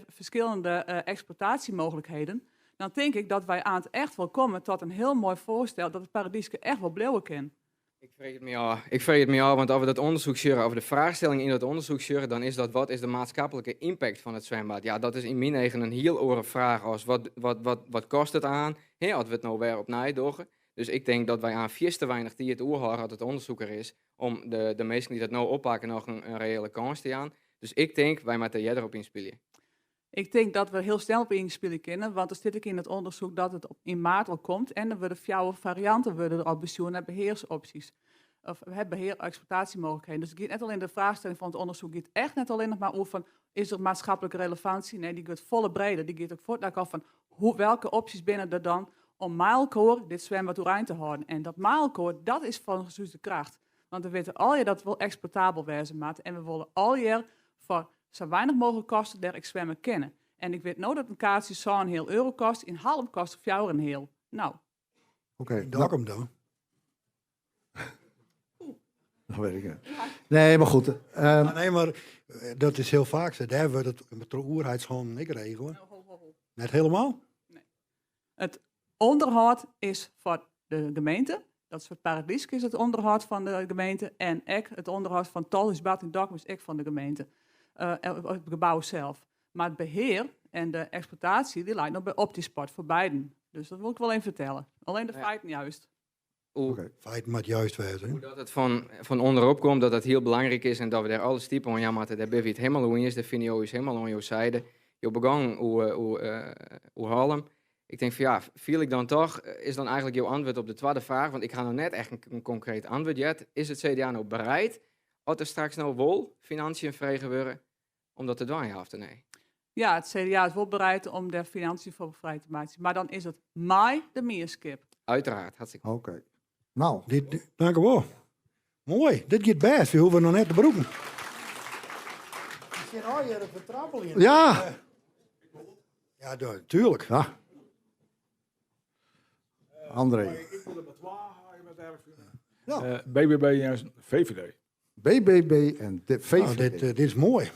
ferskillende eksploitaasjemooglikheden, dan tink ik dat wy aanst echt wol komme tot in hiel moai foarstel dat it Paradyske echt wol bliuwe kin. Ik freegje it my ôf. Ik freegje it my ôf, want as we dat ûndersyk sjogge, of de fraachstelling yn dat ûndersyk sjogge, dan is dat wat is de maatskiplike impact fan it swimbad? Ja, dat is yn myn eagen in hiel oare fraach as wat, wat, wat, wat kostet it aan, hè, as we it no wer opnij dogge. Dus ik tink dat wy aan fierste weinich tiid oerhâlde as it ûndersyk der is, om de, de minsken dy't dat no oppakke noch in, in reële kâns te jaan. Dus ik tink, wy moatte earder op ynspylje. Ik tink dat we hiel snel op ynspylje kinne, want der stiet ek yn it ûndersyk dat it yn maart al komt en der wurde fjouwer farianten wurde der al besjoen nei behearsopsjes. Of behear-eksploitaasjemooglikheden. Dus it giet net allinne de fraachstelling fan it ûndersyk giet echt net allinnich mar oer fan is der maatskiplike relevansje? Nee, dy giet folle breder. Dy giet ek fuort al fan hoe, welke opsjes binne der dan om mei elkoar dit swimbad oerein te hâlden. En dat mei elkoar, dat is folgens ús de kracht. Want we witte allegear dat it wol eksploitabel wêze moat en we wolle allegear foar sa weinich mooglik kosten dêr ek swimme kinne. En ik wit no dat in kaartsje sân heal euro kost, yn Hallum kost it fjouwer en heal. No. Oké. Yn Dokkum dan? Dat weet ik net. Nee, mar goed. Nee, mar dat is hiel faak sa. Dêr wurdt it troch oerheidshannen ek regele. Net helemaal? Nee. It ûnderhâld is foar de gemeente. Dat is foar it Paradysk is it ûnderhâld fan de gemeente. En ek it ûnderhâld fan Tolhúsbad yn Dokkum is ek fan de gemeente. It gebou sels. Mar it behear en de eksploitaasje dy leit noch by Optisport foar beiden. Dus dat wol ik wol even fertelle. Allinne de feiten juist. Oer Feiten moat juist wêze. Hoe dat it fan ûnderop komt, dat dat hiel belangryk is en dat we dêr alle stipe oan jaan moatte, dêr binne wy it helemaal oer iens. Dêr fine jo ús helemaal oan jo zijde. Jo begongen oer Hallum. Ik tink fan ja, fiel ik dan toch, is dan eigentlik jo antwurd op de twadde fraach, want ik ha noch net echt in konkreet antwurd heard. Is it CDA no bereid, as der straks no wol financiën frege wurde, om dat te dwaan, ja ofte nee? Ja, it CDA is wol bereid om dêr financiën foar frij te meitsjen, mar dan is it mei de mienskip. Uiteraard, hartstikke goed. Oké. Nou. Dit, dank u wol. Moai, dit giet bêst, we hoege noch net te brûken. Ik sit allegear te trappeljen. Ja. Ja, tuerlik. Ja. André. Ik wol der mar twa ha, ik wit erch fine. Ja. BBB en VVD. BBB en de VVD. Nou, dit is moai.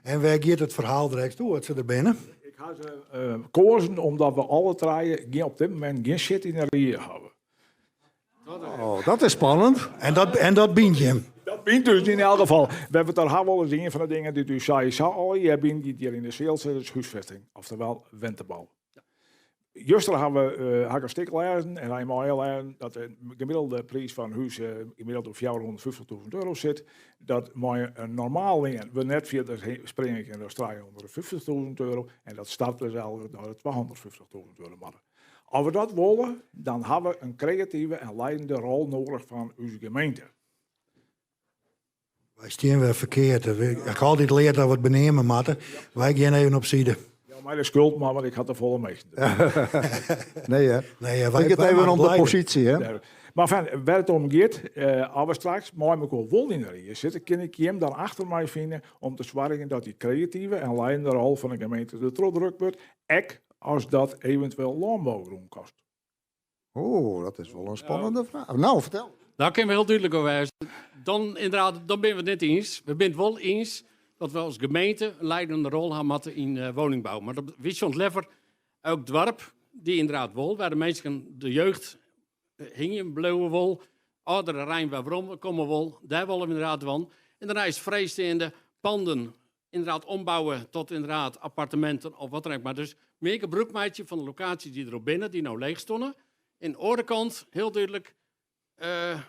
En wêr giet it ferhaal direkt oer, as se der binne? Ik ha se koazen omdat we alle trije op dit momint gjin sit yn de rie hawwe. Oh, dat is spannend. En dat, en dat bynt jim. Dat bynt ús yn elk gefal. We hawwe it der ha wol is ien fan de dingen dy't ús sawiesa allegear bynt dy't hjir yn de seal sit, is húsfesting, oftewel wentebou. Juster ha we uh, ha ik in stik lêzen en hy mei lêzen dat de gemiddelde priis fan in hús uh, gemiddeld op 450.000 euro sit. Dat mei in normaal lean we net fierder springe kinne dan 350.000 euro en dat starters eigenlijk nei de 250.000 euro moatte. As we dat wolle, dan ha we in kreative en leidende rol noadich fan ús gemeente. Wy stean wer ferkeard. Ik ha altyd leard dat we it beneame moatte. Wy gean even op side. Jou my de skuld mar, want ik ha te folle minsken. Nee, hè? Nee, Het wy, gaat wy even moatte om de leide. positie, hè? Mar fan, wêr't it om giet, eh, as we straks mei mekoar wol yn de rie sitte, kin ik jim dan achter my fine om te soargjen dat dy kreative en leidende rol fan de gemeente der trochdrukt wurdt, ek as dat eventueel lânbougrûn kostet. Oh, dat is wol in spannende fraach. Nou, fertel. Daar kinne we hiel dúdlik oer wêze. Dan, ynderdaad, dan binne we it net iens. We binne it wol iens dat we as gemeente in leidende rol ha moatte yn eh, woningbou. Mar dat wy sjogge leaver elk doarp dy't ynderdaad wol, wêr de minsken, de jeugd eh, hingjen bliuwe wol, âldere rein wer werom komme wol, dêr wolle we ynderdaad dwaan. En dêrneist frijsteande panden ynderdaad ombouwe tot ynderdaad apparteminten of wat dan ek. Mar dus mear gebrûk meitsje fan de lokaasjes dy't der al binne, dy't no leech steane. Oan de oare kant, hiel dúdlik, uh,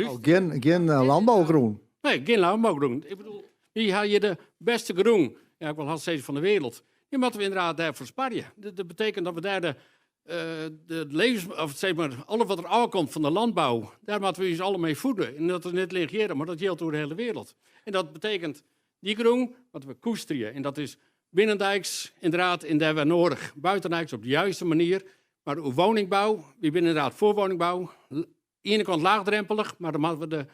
oh, gjin gjin uh, lânbougrûn. Nee, gjin lânbougrûn. Ik bedoel, wy ha hjir de bêste grûn, ja, ik wol hast sizze fan de wereld. Dy moatte we ynderdaad dêrfoar sparje. Dat, dat betekent dat we dêr de, uh, de levens, of zeg maar, alles wat der ôfkomt fan de lânbou, dêr moatte we ús alle mei fiede. En dat is net allinnich hjir, mar dat jildt oer de hiele wereld. En dat betekent dy grûn moatte we koesterje. En dat is binnendijks ynderdaad en dêr wer noadich. Buitendijks op de juiste manier. Mar oer woningbou, wy binne ynderdaad foar woningbou. Iene kant laagdrompelich, mar dan moatte we de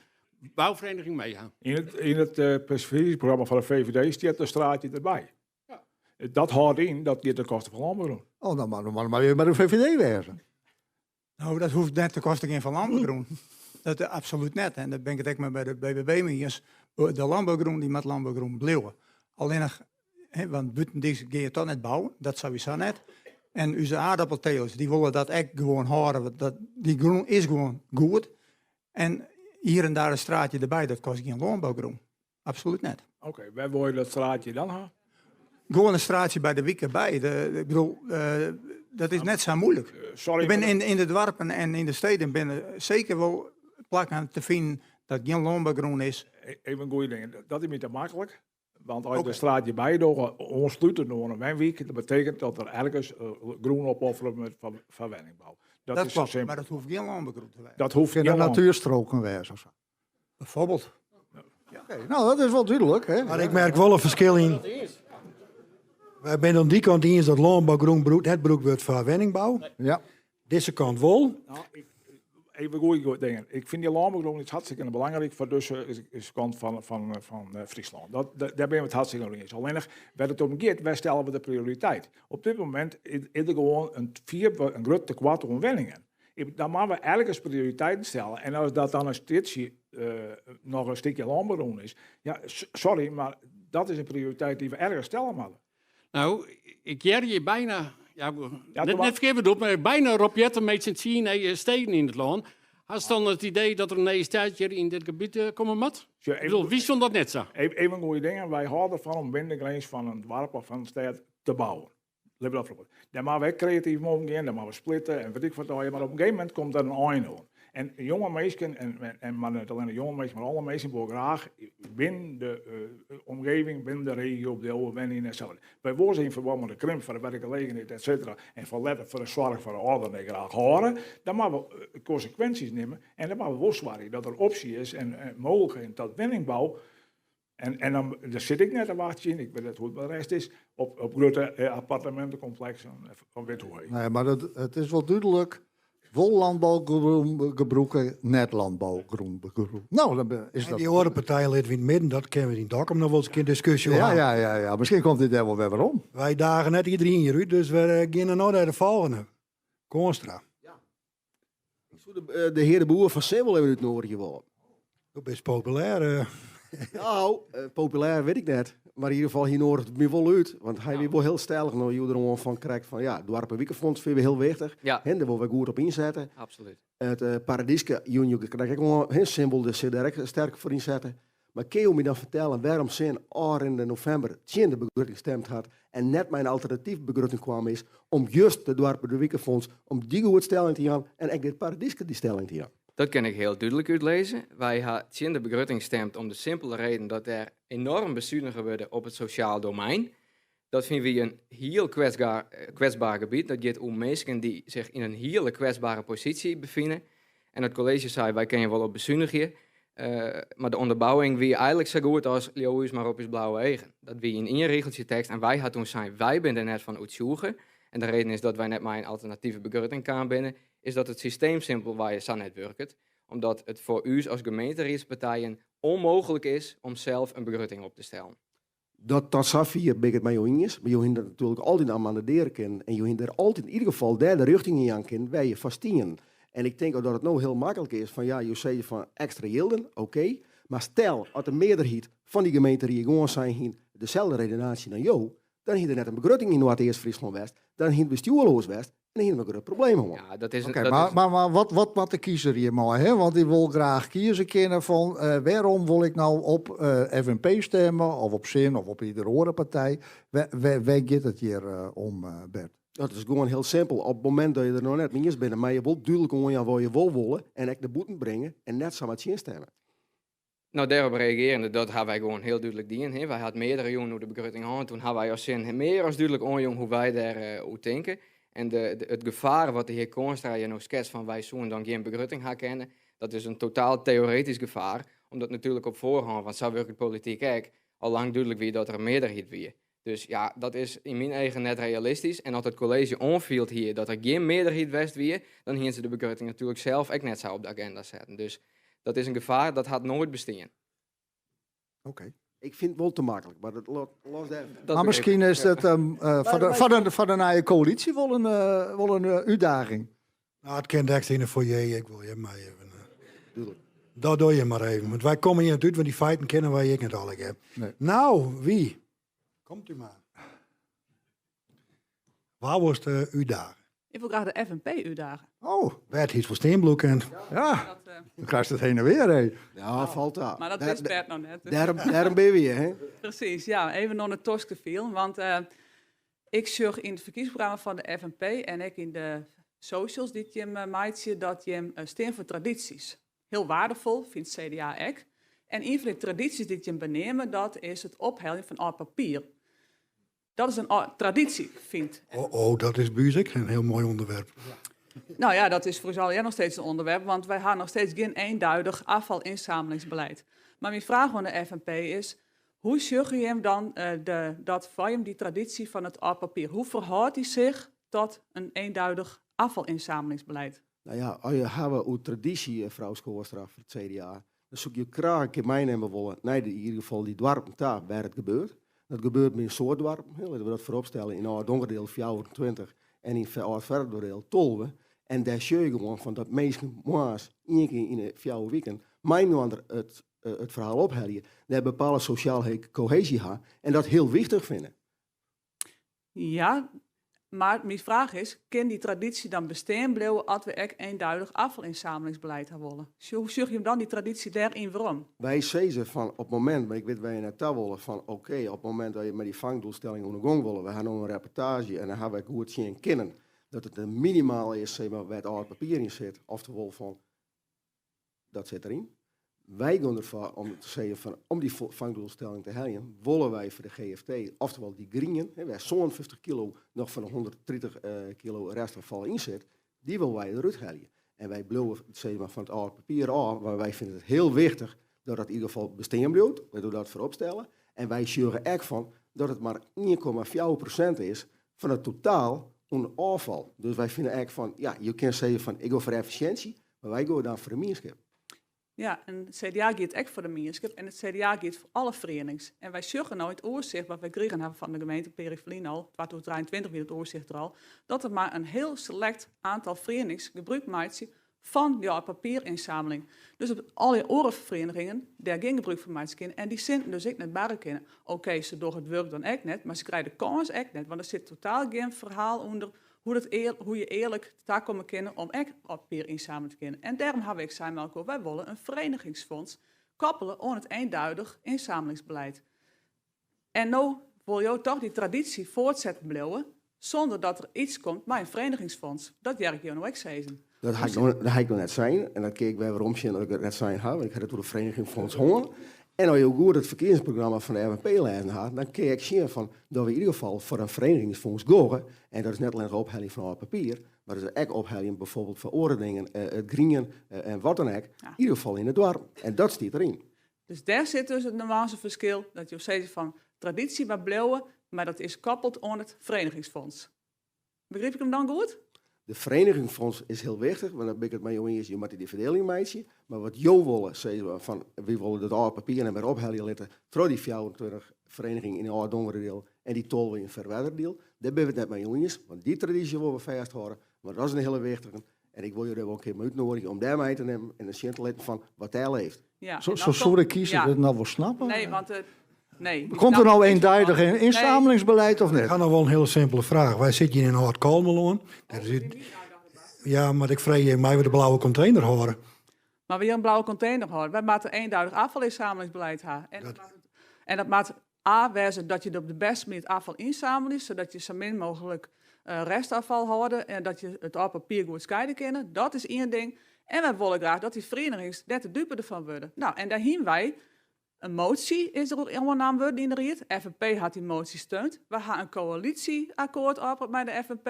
bouferiening mei ha. Yn it uh, ferkiezingsprogramma fan de VVD stiet in straatsje derby. Ja. Dat hâldt yn dat giet ten koste fan lânbougrûn. Oh, dan moat mar wer by de VVD wêze. Nou, dat hoecht net ten koste gean fan lânbougrûn. Dat uh, absolút net. En dêr bin ik it ek mei by de BBB mei iens. De lânbougrûn dy moat lânbougrûn bliuwe. Allinnich, hè, want bûtendyks gean je toch net bouwe, dat sawiesa net. En ús aardappeltelers, dy wolle dat ek gewoan hâlde, want dat, dy grûn is gewoan goed. En hjir en dêr in straatsje derby, dat kostet gjin lânbougrûn. Absolút net. Oké, wêr wolle je dat straatsje dan ha? Gewoan in straatsje by de wyk derby. De, ik bedoel, uh, dat is net sa muoilik. Sorry. Ik bin yn, yn de doarpen en yn de steden binne seker wol plakken te finen dat gjin lânbougrûn is. E-, even goede dingen. Dat is my te maklik. Want as je der straatsje by dogge, oanslutend oan in wenwyk, dat betekent dat der ergens uh, grûn opoffere wurdt foar wenningbou. Dat, dat is klopt, mar dat hoecht gjin lânbougrûn te wêzen. Dat hoecht Kin gjin natuerstroken wêze of sa. Bijvoorbeeld. Oké, nou dat is wol dúdlik. Hè? Mar ik merk wol in ferskil yn. Wy binne oan dy kant iens dat lânbougrûn net brûkt wurdt foar wenningbou. Ja. Dizze kant wol. Nou, ik, even goede dingen. Ik fyn dy lânbougrûn is hartstikke belangryk foar dizze kant fan Fryslân. Dat, dêr binne we it hartstikke oer iens. Allinnich, wêr't it om giet, wêr stelle we de prioriteit? Op dit momint is der gewoan in, fier, in grut tekoart oan wenningen. Dan moatte we ergens prioriteiten stelle. En as dat dan in stikje, uh, noch in stikje lânbougrûn is, ja, sorry, mar dat is in prioriteit dy't we ergens stelle moatte. Nou, ik hear je byna, ja, net, net ferkeard bedoeld, mar byna Rob Jetten mei syn tsien nije steden yn it lân. Hast dan it idee dat der in nije stêd hjir yn dit gebiet eh, komme moat? Ik bedoel, wy sjogge dat net sa. Even goede dingen. Wy hâlde derfan om binnen de grins fan in doarp of fan in stêd te bouwen. Litte we dat foarop. Dêr moatte we ek kreatyf mei omgean, dêr moatte we splitte en wit ik wat allegear, mar op in gegeven momint komt der in ein oan. En jonge minsken, en, en, mar net allinnich jonge minsken, mar alle minsken wolle graach binnen de uh, omgeving, binnen de regio bliuwe wenjen en sa. Wy wolle yn ferbân mei de krimp foar de werkgelegenheid, et cetera, en foar letter foar de soarch foar de âlderen ek graach hâlde. Dan moatte we eh, konsekwinsjes nimme en dan moatte we wol soargje dat der opsje is en, en mooglikheden tot wenningbou. En, en dan dêr sit ik net te wachtsjen, ik wit net hoe't it mei de rest is, op, op grutte eh, appartemintekompleksen fan wit hoe heech. Nee, mar it, it is wol dúdlik, wol lânbougrûn gebrûke, net lânbougrûn gebrûke. Nou, dan is En dat... dy oare partij litte we yn it midden, dat kinne we yn Dokkum noch wol ris in kear diskusje oer Ja, ha. ja, ja, ja. Miskien komt dit dêr wol wer werom. Wy dagen net iderien hjir út, dus we eh, geane no nei de folgjende. Koornstra. Ik soe de, eh, de hear De Boer fan SIN wol even útnoadigje wolle. Do bist populêr. Nou, eh, populêr wit ik net. Mar yn ieder gefal, hy noadiget my wol út, want hy wie wol hiel stellich no hjoed deroan fan krekt fan ja, Doarpenwikefonds fine we hiel wichtich. Ja. Hè, dêr wolle wy goed op ynsette. Absolút. It Paradyske jûn jo krekt ek oan, hè, SIN wol sich dêr ek sterk foar ynsette. Mar kinne jo my dan fertelle wêrom SIN ôfrinnende novimber tsjin de begrutting stemd hat en net mei in alternatyf begrutting kwam is om just de Doarpenwikefonds om dy goed stelling te jaan en ek dit Paradyske dy stelling te jaan? Dat kin ik hiel dúdlik útlizze. Wy ha tsjin de begrutting stemd om de simpele reden dat dêr enoarm besunige wurde op it sosjaal domein. Dat fine wy in hiel kwetsber gebiet. Dat giet oer minsken dy't sich yn in hiele kwetsbere posysje befine. En it kolleezje sei, wy kinne wol op besunigje, mar de ûnderbouwing wie eigenlik sa goed as leau ús mar op ús blauwe eagen. Dat wie yn ien rigeltsje tekst en wy ha toen sein, wy binne der net fan oertsjûge. En de reden is dat wy net mei in alternative begrutting kaam binne, is dat it systeem simpelwei sa net wurket, omdat it foar ús as gemeenteriedspartijen ûnmooglik is om sels in begrutting op te stellen. Dat tot safier bin ik it mei jo iens, mar jo hiene dat natuerlik altyd amendearje kinnen en jo hiene der altyd yn ieder gefal dêr de rjochting yn jaan kinnen wêr je foar stienen. En ik tink ook dat it no hiel maklik is fan ja, jo sizze fan ekstra jilden, oké, mar stel at de mearderheid fan dy gemeenterie gewoan sein hie deselde redenaasje dan jo, dan hie der net in begrutting yn Noardeast-Fryslân west, dan hie it bestjoer oars west en dan hiene we in grut probleem hân. Ja, dat is, Oké, dat mar, is, mar, mar wat, wat moat de kiezer hjirmei? Hè? Want dy wol graach kieze kinne fan wêrom wol ik no op FNP stimme of op SIN of op iedere oare partij. Wêr, wêr, wêr giet it hjir om, Bert? Dat is gewoan hiel simpel. Op it momint dat je der noch net mei iens binne, meie je wol dúdlik oanjaan wat je wol wolle en ek nei bûten bringe en net samar tsjinstimme. No, dêrop reagearjende, dat ha wy gewoan hiel dúdlik dien. Hè. Wy ha meardere jûnen oer de begrutting hân. Toen ha wy as SIN mear as dúdlik oanjûn hoe wy dêr oer tinke. En de, de, it gefaar wat de hear Koornstra hjir no sketst fan wy soenen dan gjin begrutting ha kinne, dat is in totaal teoretysk gefaar, omdat natuerlik op foarhân, want sa wurket polityk ek, al lang dúdlik wie dat der in mearderheid wie. Dus ja, dat is yn myn eagen net realistysk. En as it kolleezje oanfield hie dat der gjin mearderheid west wie, dan hiene se de begrutting natuerlik sels ek net sa op de agenda setten. Dus dat is in gefaar, dat hat noait bestien. Oké. Ik fyn it wol te maklik, mar dat los dêr. Dat Mar begryp miskien ik. is dat foar de nije koälysje wol in útdaging. Nou, it kin dêr yn de foyer ek wol, hear, mei even. Dúdlik. Dat doe je mar even, want wy komme hjir net út, want dy feiten kenne wy ek net allegear. Nee. Nou, wie? Komt u mar. Wa wolst útdaagje? Ik wol graach de FNP útdaagje. Oh. Wêr't hy it foar stean bliuwe kin. Ja, Dat, dan krijst it hinne en weer, hé. Ja, falt ta. Maar dat Dêr- wist Bert noch net. Dus. Dêrom binne we hjir, hè? Precies, ja. Even oan de tosk te fielen. Want ik sjoch yn it ferkiezingsprogramma fan de FNP en ek yn de socials dy't jim meitsje, dat jim stean foar tradities. Hiel waardefol, fynt CDA ek. En ien fan de tradities dy't jim beneame, dat is it opheljen fan âld papier. Dat is in traditie, fynt. Oh, oh, dat is by ús ek in hiel moai ûnderwerp. Nou ja, dat is foar ús allegear noch steeds in ûnderwerp, want wy ha noch steeds gjin eenduidig afvalinzamelingsbeleid. Mar myn fraach oan de FNP is, hoe sjogge jim dan dat foar jim dy traditie fan it âld papier, hoe ferhâldt dy sich tot in eenduidig afvalinzamelingsbeleid? Nou ja, as je hawwe oer tradysje, frou Schoorstra fan it CDA, dan soe ik jo graach in kear meinimme wolle nei de, yn ieder gefal dy doarpen ta wêr it gebeurt. Dat gebeurt by in soad doarpen, hè, litte we dat foaropstelle, yn Âld-Dongeradiel 24 en yn Âld-Ferwerderadiel 12. En dêr sjoch je gewoan fan dat minsken moarns ien kear yn de 4 wiken mei-inoar it ferhaal ophelje, dêr bepaalde sosjale koheezje ha en dat hiel wichtich fine. Ja, mar myn fraach is, kin dy traditie dan bestean bliuwe as we ek eenduidig afvalinzamelingsbeleid ha wolle? Hoe sjoch jim dan dy traditie dêryn werom? Wy sizze fan op it momint, mar ik wit wêr je nei ta wolle, fan oké, op it momint dat je mei dy fangdoelstelling oan de gong wolle, we ha no in reportaazje en dan ha wy goed sjen kinnen dat it in minimaal is, sis mar, wêr't âld papier yn sit, oftewol fan dat sit deryn. Wy gean derfoar om te sizzen fan om dy fangdoelstelling te heljen, wolle wy foar de GFT, oftewol dy grien, hè, wêr 57 kilo noch fan de 130 kilo restafval yn sit, dy wolle wy derút helje. En wy bliuwe sis mar, fan it âld papier ôf, want wy fine it hiel wichtich dat dat yn ieder gefal bestean bliuwt, litte we dat foaropstelle. En wy sjogge ek fan dat it mar 1,4% is fan it totaal oan ôffal. Dus wy fine ek fan, ja, je kinne sizze fan ik gean foar effisjinsje, mar wy gean dan foar de mienskip. Ja, en it CDA giet ek foar de mienskip en it CDA giet foar alle ferienings. En wy sjogge no yn it oersicht wat wy krigen hawwe fan de gemeente in pear jier ferlyn al, 2023 wie it oersicht der al, dat der mar in hiel selekt oantal ferienings gebrûk meitsje. Fan de âld papierinsamling. Dus dat alle oare ferienigingen dêr gjin gebrûk fan meitsje kinne en dy sinten dus ek net barre kinne. Okee, se dogge it wurk dan ek net, mar se krije de kâns ek net, want der sit totaal gjin ferhaal ûnder hoe, dat ear, hoe je earlik takomme kinne om ek âld papier ynsammelje te kinnen. En dêrom hawwe ik sein mei elkoar, wy wolle in verenigingsfonds koppele oan it eenduidig inzamelingsbeleid. En no wol jo toch dy traditie voortzetten bliuwe, sûnder dat der iets komt mei in verenigingsfonds. Dat hear ik jo no ek sizzen. Dat ha ik no, dat ha ik no net sein en dat kin ik wer weromsjen dat ik dat net sein ha, want ik ha it oer it verenigingsfonds hân. En as jo goed it ferkiezingsprogramma fan de FNP lêzen ha, dan kin ik sjen fan dat we yn ieder gefal foar in verenigingsfonds gogge. En dat is net allinnich opheljen fan âld papier, mar dat is ek opheljen bijvoorbeeld foar oare dingen, it grien en wat dan ek, yn ieder gefal yn it doarp. En dat stiet deryn. Dus dêr sit dus it nuânseferskil, dat jo sizze fan traditie moat bliuwe, mar dat is koppeld oan it verenigingsfonds. Begryp ik him dan goed? De verenigingsfonds is hiel wichtich, want dan bin ik it mei jo iens, jo moatte dy ferdieling meitsje. Mar wat jo wolle, sizze we fan wy wolle dat âld papier net mear ophelje litte troch dy 24 verenigingen yn âld Dongeradiel en dy 12 yn Ferwerderadiel. Dêr binne we it net mei jo iens, want dy tradysje wolle we fêsthâlde, want dat is in hiele wichtige. En ik wol jo dêr wol in kear mei útnoadigje om dêr mei te nimmen en dan sjen te litten fan wat dêr leeft. Ja, Zo, en zo dan soe de komt- kiezer ja. dit nou wol snappe? Nee, want het, nee. die Komt der snapt nou niks ervan. eenduidig een Nee. inzamelingsbeleid of Ik net? ha noch wol in hiele simpele fraach. Wy sitte hjir yn âld Kollumerlân. Dêr is ja, mar ik freegje, meie we de blauwe kontener hâlde? Mar we hjir in blauwe kontener hâlde. Wy moatte eenduidig afvalinzamelingsbeleid ha. En dat, moat, en dat moat A wêze dat je op de bêste manier it afval ynsammelje, sadat je sa min mooglik restafval hâlde en dat je it âld papier goed skeide kinne. Dat is ien ding. En wy wolle graach dat dy ferienigings net de dupe derfan wurde. Nou, en dêr hiene wy in motie is der oer oannaam wurden yn de ried. FNP hat dy motie steund. Wy ha in koälysjeakkoart ôfpraat mei de FNP,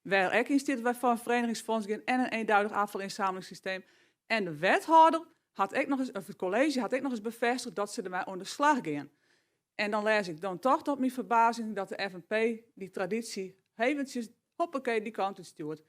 wêr ek yn stiet dat wy foar in verenigingsfonds gean en in eenduidig afvalinzamelingssysteem. En de wethâlder hat ek noch ris, of it kolleezje hat ek noch ris befêstige dat se dermei oan de slach gean. En dan lês ik dan toch tot myn ferbazing dat de FNP dy traditie eventsjes hoppakee dy kant út stjoert.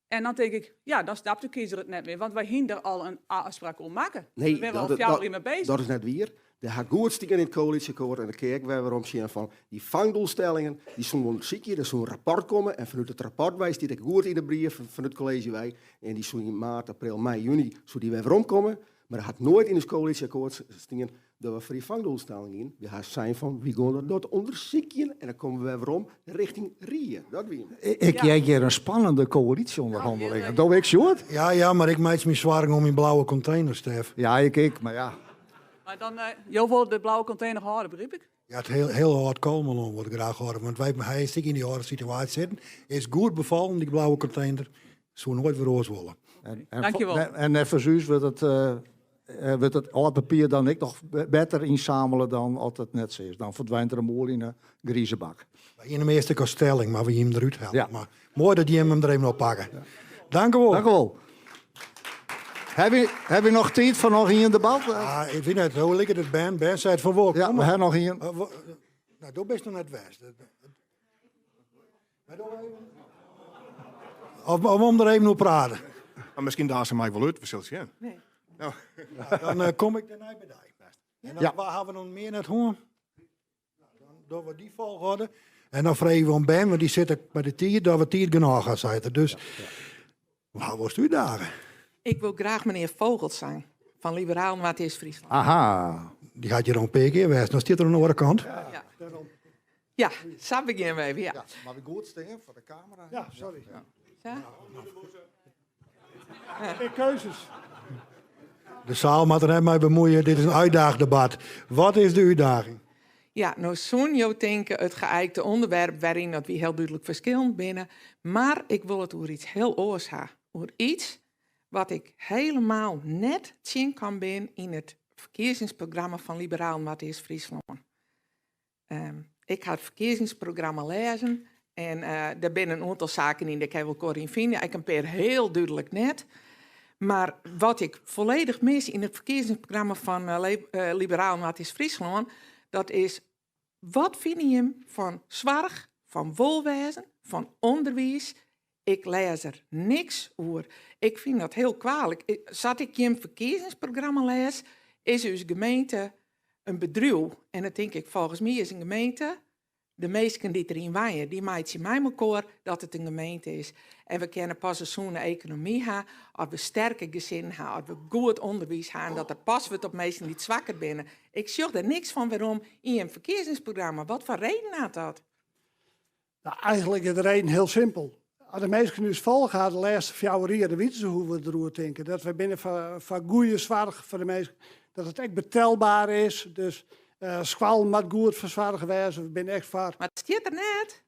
En dan tink ik, ja, dan snapt de kiezer it net mear, want wy hiene der al in ôfspraak oer makke. Nee, Dêr binne we al dat, 4 dat, jier mei beuzich. dat is net wier. Der hat goed stien yn it koälysjeakkoart en dan kin ik wer werom sjen fan dy fangdoelstellingen, dy soene ûndersykje, der soe in rapport komme en fanút it rapport wei stiet ek goed yn de brief fan it kolleezje wei en dy soe yn maart, april, mei, juny soe dy wer weromkomme, mar der hat noait yn it koälysjeakkoart stien dat we foar dy fangdoelstelling gien. Wy ha sein fan wy gean dat ûndersykjen en dan komme we wer werom richting Rie. Dat wie him. Ik hear hjir in spannende koälysjeûnderhanneling. Do ek, Sjoerd? Ja, ja, mar ik meitsje my soargen om myn blauwe kontener, Stef. Ja, ik ek, mar ja. Mar dan, jo wolle de blauwe kontener hâlde, begryp ik? Ja, it hiel, hiel âld Kollumerlân wol ik graach hâlde, want wy, hy is ek yn dy âlde situaasje sitten. Is goed befallen, dy blauwe kontener. Soe noait wer oars wolle. En, en, Dankjewol. en neffens ús wurdt it, wurdt it âld papier dan ek noch better ynsamele dan as it net sa is. Dan ferdwynt der in boel yn 'e grize bak. Wy hiene him earst ek as stelling, mar we hiene him derút helle. Ja. Mar moai dat jimme him der even op pakke. Dank u wol. Dank u wol. Hawwe wy, hawwe wy noch tiid foar noch ien debat? Ah, ik wit net, hoe liket it Ben? Ben seit fan wol. Ja, Kom we mar. hawwe noch ien. Nou, do bist noch net west. Of, of om der even oer praten. Mar miskien daagje se my wol út, we sille sjen. Nee. Nou. Dan kom ik dêrnei by dy. En dan Ja. wa hawwe we noch mear net hân? Nou, dan dogge we dy folchoarder. En dan freegje we oan Ben, want dy sit ek by de tiid, dat we tiid genôch ha, seit er. Dus, wa wolst útdaagje? Ik wil graach menear Vogelzang fan Liberaal Noardeast-Fryslân. Aha. Dy hat hjir al in pear kear west, no stiet er oan de oare kant. Ja. Ja, sa begjinne we even, ja. Ja, mar we goed stean foar de kamera. Ja, sorry. Sa. Ik keuzes. De saal moat der net mei bemuoie, dit is in útdaachdebat. Wat is de útdaging? Ja, no soene jo tinke it geijkte ûnderwerp wêryn dat wy hiel dúdlik ferskillend binne, mar ik wol it oer iets hiel oars ha. Oer iets wat ik helemaal net tsjinkaam bin yn it ferkiezingsprogramma fan Liberaal Noardeast-Fryslân. Ik ha it ferkiezingsprogramma lêzen en der binne in oantal saken yn dêr kin je wol elkoar yn fine, ek in pear hiel dúdlik net. Mar wat ik folledich mis yn it ferkiezingsprogramma fan Liberaal Noardeast-Fryslân, dat is wat fine jim fan soarch, fan wolwêzen, fan ûnderwiis? Ik lês der niks oer. Ik fyn dat hiel kwalik. Sa't ik jim ferkiezingsprogramma lês, is ús gemeente in bedriuw. En dan tink ik, folgens my is in gemeente De minsken dy't deryn wenje, dy meitsje mei mekoar dat it in gemeente is. En we kinne pas in sûne ekonomy ha as we sterke gesinnen ha, as we goed ûnderwiis ha en dat der past wurdt op minsken dy't swakker binne. Ik sjoch der niks fan werom yn jim ferkiezingsprogramma. Wat foar reden hat dat? Nou, eigenlijk is de reden heel simpel. As de minsken ús folge ha de lêste fjouwer jier, dan witte se hoe we deroer tinke. Dat wy binne foar goede soarch foar de minsken. Dat it ek betelber is. Dus uh, skoallen moat goed fersoarge wêze. We binne ek foar. Mar it stiet der net.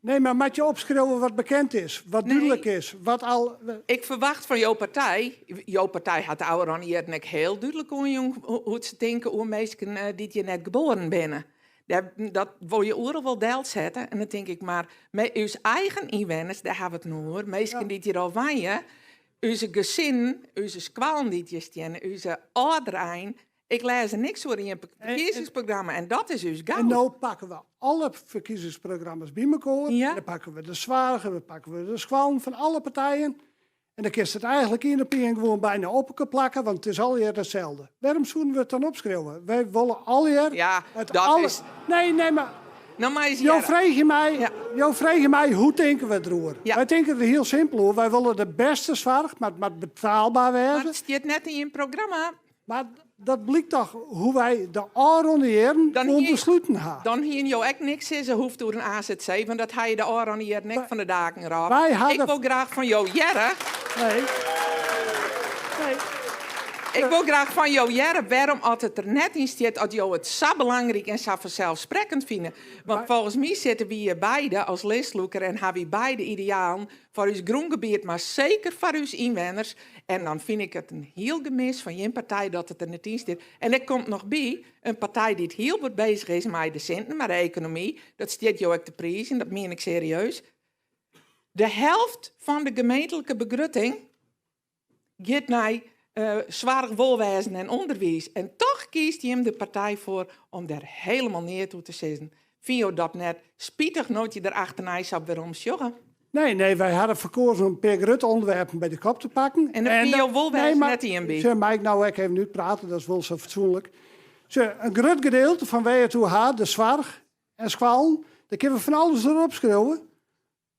Nee, mar moat je opskriuwe wat bekend is, wat Nee. dúdlik is, wat al. Ik ferwacht fan jo partij, jo partij hat de ôfrûne jierren ek hiel dúdlik oanjûn hoe't se tinke oer minsken eh, dy't hjir net geboren binne. Dêr, dat wol je oeral wol delsette. En dan tink ik, mar mei ús eigen ynwenners, dêr ha we it no oer, minsken dy't hjir al wenje, ús gesinnen, ús skoallen dy't hjir steane, ús âlderein, ik lês der niks oer yn jim ferkiezingsprogramma en dat is ús En goud. no pakke we alle ferkiezingsprogramma's by mekoar. Ja. Dan pakke we de soarch, we pakke we de skoallen fan alle partijen. En dan kinst it eigentlik ien op ien gewoan byna op elkoar plakke, want it is allegear itselde. Wêrom soene we it dan opskriuwe? Wy wolle allegear Ja, it dat alle... is- Nee, nee, mar No mei is jo hearre. freegje my, Ja. jo freegje my hoe tinke we deroer? Ja. Wy tinke der hiel simpel oer. Wy wolle de bêste soarch, mar it moat betaalber Mar wêze. it stiet net yn jim programma. Mar dat blykt toch hoe wy de ôfrûne jierren Dan oan hie- besluten ha. Dan hiene jo ek niks sizze hoefd oer in AZC, want dat ha je de ôfrûne jierren ek fan de daken rôpen. Wy hawwe- Ik wol graach fan jo hearre. Nee. Nee. Ik wol graach fan jo hearre wêrom at it der net yn stiet at jo it sa belangryk en sa fanselssprekkend fine. Want folgens my sitte wy hjir beide as listlûker en ha wy beide idealen foar ús grûngebiet, mar seker foar ús ynwenners. En dan fyn ik it in hiel gemis fan jim partij dat it der net yn stiet. En der komt noch by, in partij dy't hiel bot bezich is mei de sinten, mei de ekonomy, dat stiet jo ek te priizjen, dat mien ik serieus. De helft fan de gemeentlike begrutting giet nei uh, soarch, wolwêzen en ûnderwiis. En toch kiest jim de partij foar om dêr hielendal neat oer te sizzen. Fine jo dat net spitich no't je der achternei sa werom sjogge? Nee, nee, wy hawwe ferkeazen om in pear grutte ûnderwerpen by de kop te pakken. En dan fine jo wolwêzen nee, mar- net ien by. Sjoch, mei ik no ek even útprate, dat is wol sa fatsoenlik. Sjoch, in grut gedeelte fan wêr't it oer hat, de soarch en skoallen, dêr kinne we fan alles derop skriuwe.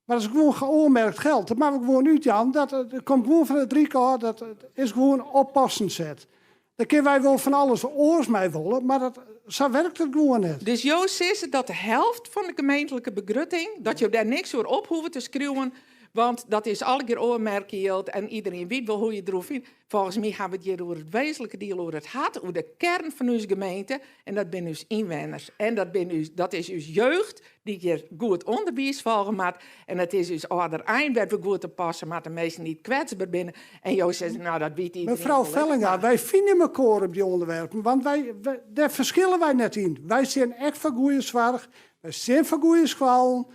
Mar dat is gewoan geoormerkt geld. Dat moatte we gewoan útjaan. Dat, dat komt gewoan fan it Ryk ôf. Dat is gewoan op posten set. Dêr kinne wy wol fan alles oars mei wolle, mar dat, sa wurket it gewoan net. Dus jo sizze dat de helft fan de gemeentlike begrutting, dat jo dêr niks oer op hoege te skriuwen, want dat is allegear oarmerkjild en iderien wit wol hoe je deroer fynt. Folgens my ha we it hjir oer it wezenlike diel, oer it hart, oer de kearn fan ús gemeente. En dat binne ús ynwenners. En dat, binne ús, dat is ús jeugd dy't hjir goed ûnderwiis folge moat. En dat is ús âlderein wêr't we goed op passe moatte, minsken dy't kwetsber binne. En jo sizze, no dat wit iderien Mefrou wol. Vellinga, wy fine mekoar op dy ûnderwerpen, want wy, wy, dêr ferskille wy net yn. Wy stean ek foar goede soarch, wy stean foar goede skoallen.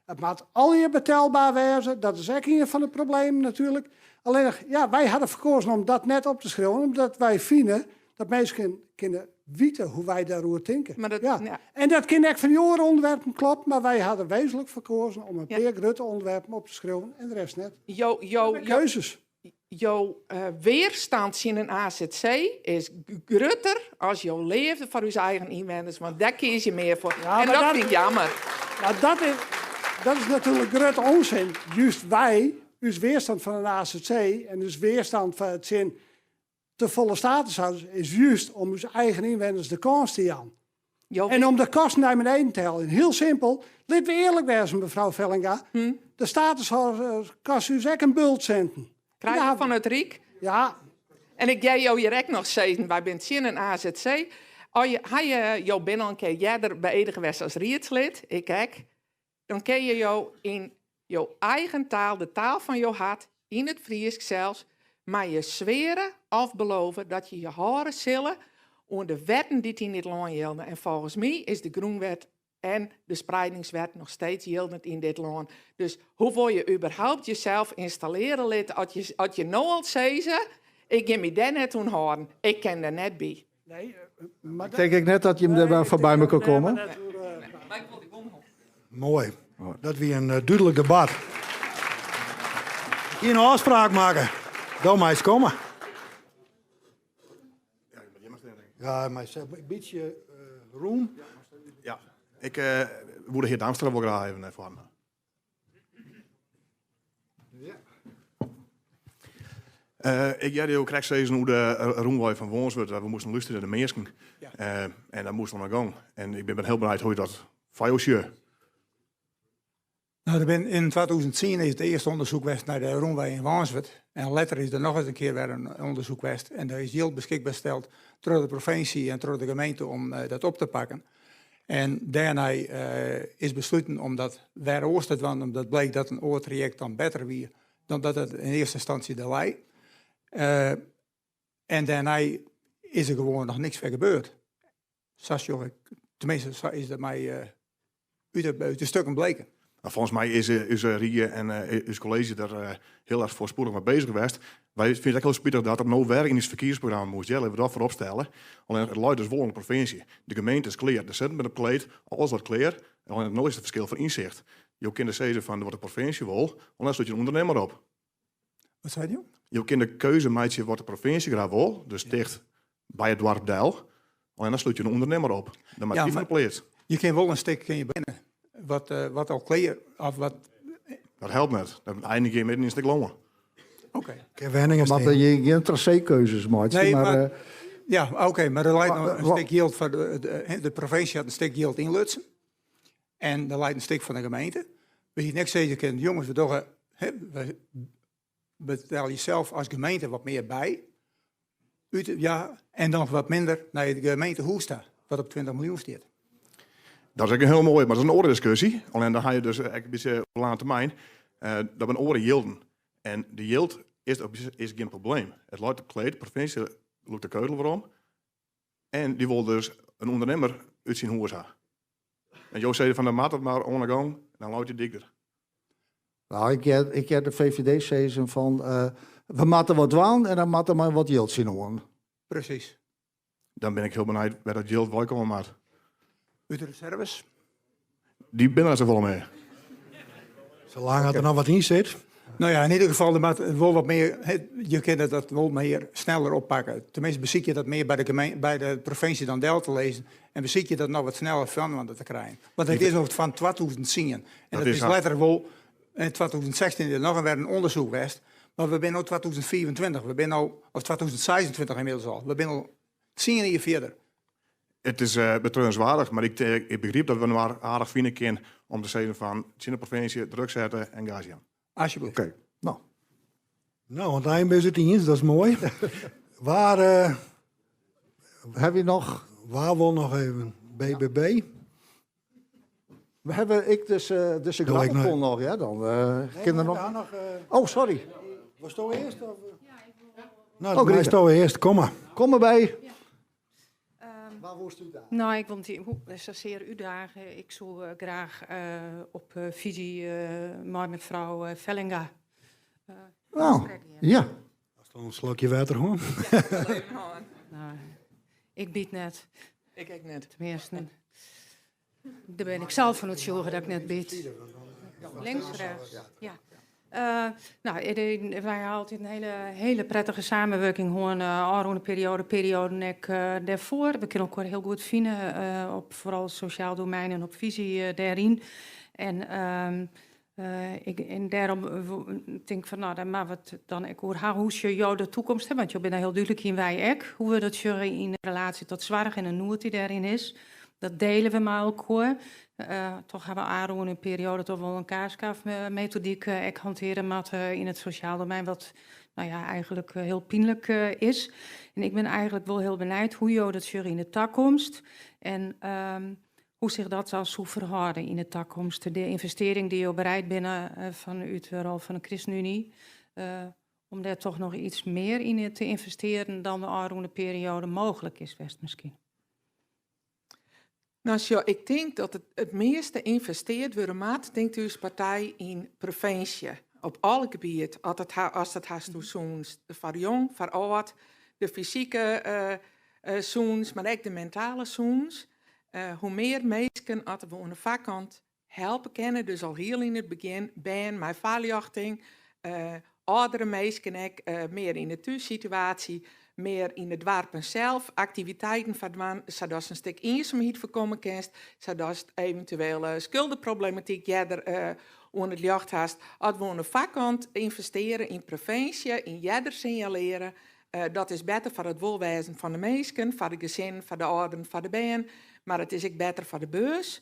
It moat allegear betelber wêze, dat is ek ien fan de problemen natuerlik. Allinnich, ja, wy hawwe ferkeazen om dat net op te skriuwen, omdat wy fine dat minsken kinne witte hoe wy dêroer tinke. Mar dat, ja. ja. En dat kin ek fan dy oare ûnderwerpen klopt, mar wy hawwe wezenlik ferkeazen om in Ja. pear grutte ûnderwerpen op te skriuwen en de rest net. Jo, jo, jo, Keuzes. jo eh, weerstand tsjin in AZC is grutter as jo leafde foar ús eigen ynwenners, want dêr kies je mear foar. Ja, en mar dat dat- fyn ik jammer. Nou, dat is natuerlik grutte ûnsin. Just wy, ús weerstand fan in AZC en ús weerstand fan tsjin te folle statushâlders is just om ús eigen ynwenners de kâns te jaan. Jo En om de kosten nei beneden te heljen. Hiel simpel. Litte we earlik wêze, mefrou Vellinga. De statushâlders kostje ús ek in bult sinten. Krije Ja. fan it Ryk. Ja, En ik hear jo hjir ek noch sizzen, wy binne tsjin in AZC. Oh, je, ha je, jo binne al in kear earder beëdige west as riedslid, ik ek. Dan kin je jo yn jo eigen taal, de taal fan jo hart, yn it Frysk sels, mar je sweare of belove dat je je hâlde sille oan de wetten dy't yn dit lân jilde. En folgens my is de grûnwet en de spreidingswet noch steeds jildend yn dit lân. Dus hoe wol je überhaupt jesels ynstallearje litte as je, as je no al sizze, ik gean my dêr net oan hâlden, ik kin dêr net by. nee, mar Tink ik net dat jim dêr foarby mekoar komme. Moai. Dat wie in dúdlik debat. Ik hie in ôfspraak makke. Do meist komme. Ja, mar in bytsje rûn. Ja. Ik woe de hear Damstra wol graach even nei foaren ha. Ik hearde jo krekt sizzen oer de rûnwei fan Wânswert. We moasten lústerje nei de minsken. En dat moast oan de gong. En ik bin hiel benijd hoe't dat foar jo sjocht. No, der bin, yn 2010 is it earste ûndersyk west nei de rûnwei yn Wânswert. En letter is der noch ris in kear wer in ûndersyk west. En der is jild beskikber steld troch de provinsje en troch de gemeente om dat op te pakken. En dêrnei is besluten om dat wer oars te dwaan, omdat bleek dat in oar trajekt dan better wie dan dat it yn earste ynstânsje der lei. En dêrnei is der gewoan noch niks wer gebeurd. Sa sjoch ik, tenminste sa is dat my út de stukken bleken. Nou, folgens my is ús rie en ús kolleezje der hiel erch foarspoedich mei bezich west. Wy fine it ek hiel spitich dat der no wer yn ús ferkiezingsprogramma moast. Ja, litte we dat foarop stelle. Allinnich it leit dus wol oan de provinsje. De gemeente is klear, de sinten binne op kleed, alles leit klear. Allinnich no is it ferskil fan ynsicht. Jo kinne sizze fan wat de provinsje wol, allinnich slút je in ûndernimmer op. Wat sei jo? Jo kinne de keuze meitsje wat de provinsje graach wol, dus ticht by it doarp del. Allinnich dan slút je in ûndernimmer op. Dan moat dy fan de pleats. Je kinne wol in stik kinne je binne wat, wat al klear of wat. Dat helpt net. Dan einigje je midden yn in stik lân. Oké. Kin wenningen Moatte stean. je gjin traseekeuzes meitsje, Nee, mar, mar, ja, oké, mar der leit noch in stik jild foar de, de provinsje hat in stik jild ynlutsen. En der leit in stik fan de gemeente. We hiene ek sizze kinnen, jonges, we dogge, hè, we betelje sels as gemeente wat mear by. Ut, ja, en dan wat minder nei it gemeentehûs ta, wat op 20 miljoen stiet. Dat is ek in hiel moai, mar dat is in oare diskusje. Allinnich dan ha je dus ek in bytsje op lange termyn, dat binne oare jilden. En de jild is, is gjin probleem. It leit op kleed, de provinsje lûkt de keudel werom. En dy wol dus in ûndernimmer út syn hûs ha. En jo sizze fan dan moat it mar oan de gong, dan leit dy dyk der. Nou, ik hear, ik hear de VVD sizzen fan we moatte wat dwaan en dan moat der mar wat jild tsjinoan. Presys. Dan bin ik hiel benijd wêr dat jild weikomme moat. Ut de reserves. Dy binne der safolle mear. Salang at der noch wat yn sit. No ja, in ieder gefal, der moat wol wat mear, je kinne dat wol mear sneller oppakke. Tenminste, besykje dat mear by de gemeente, by de provinsje dan del te lizzen en besykje dat noch wat sneller foarinoar te krijen. Want it is noch fan 2010 en dat is letter wol, in 2016 is der noch wer in ûndersyk west, mar we binne no 2025, we binne no, of 2026 ynmiddels al, we binne al tsien jier fierder. It is betreurenswaardich, mar ik, ik begryp dat we inoar aardich fine kin om te sizzen fan tsjin de provinsje druk sette en gas jaan. Alsjeblieft. Oké, no. No, oan it ein binne se it iens, dat is moai. Waar, uh, Heb je noch? Waar wol noch even? BBB? We hebben ik dus, dus de grabbelton noch, ja, dan uh, nee, er noch... nog oh, sorry. Was earst? Of? Nou, dan oh, sto earst. Kom mar. Kom derby. Ja. Waar woest u daar? Nou, ik wil zozeer uitdagen. Ik zou graag op visie mei mefrou Vellinga. Oh, ja. Ast in slokje wetter hân? Nou, ik bied net. Ik ek net. Tenminste, dêr bin ik sels fan oertsjûge dat ik net bied. Links, rechts. Ja. Nou, wy hawwe altyd in hiele, hiele prettige samenwurking hân ôfrûne perioade, perioaden ek dêrfoar. We kinne elkoar hiel goed fine op foaral sosjaal domein en op fisy dêryn. En, ik, en dêrom tink ik fan, no, dêr moatte we it dan ek oer ha. Hoe sjogge jo de toekomst? Hè? Want jo binne hiel dúdlik yn wy ek. Hoe we dat sjogge yn relaasje tot soarch en de noed dy't dêryn is. Dat diele we mei elkoar. Toch hawwe we ôfrûne perioade toch wol in kaaskafmetodyk ek hantearje moatte yn it sosjaal domein, wat nou ja, eigentlik hiel pynlik is. En ik bin eigentlik wol hiel benijd hoe jo dat sjogge yn de takomst. En hoe sich dat dan soe ferhâlde yn de takomst. De ynvestearring dy't jo bereid binne fanút de rol fan de ChristenUnie, om dêr toch noch iets mear yn te ynvestearjen dan de ôfrûne perioade mooglik is west miskien. No, sjoch, ik tink dat it it measte ynvesteard wurde moat, tinkt ús partij, yn previnsje. Op alle gebiet, as it ha, ast it hast oer sûnens, foar jong, foar âld, de fysike sûnens, mar ek de mentale sûnens. Hoe mear minsken at we oan de foarkant helpe kinne, dus al hiel yn it begjin, bern mei foarljochting, âldere minsken ek mear yn de thússituaasje. mear yn de doarpen sels aktiviteiten foar dwaan, sadatst in stik iensumheid foarkomme kinst, sadatst eventuele skuldeproblematyk earder oan it ljocht hast. As we oan de foarkant ynvestearje yn previnsje, yn earder sinjalearje, dat is better foar it wolwêzen fan de minsken, foar de gesinnen, foar de âlderen, foar de bern, mar it is ek better foar de beurs.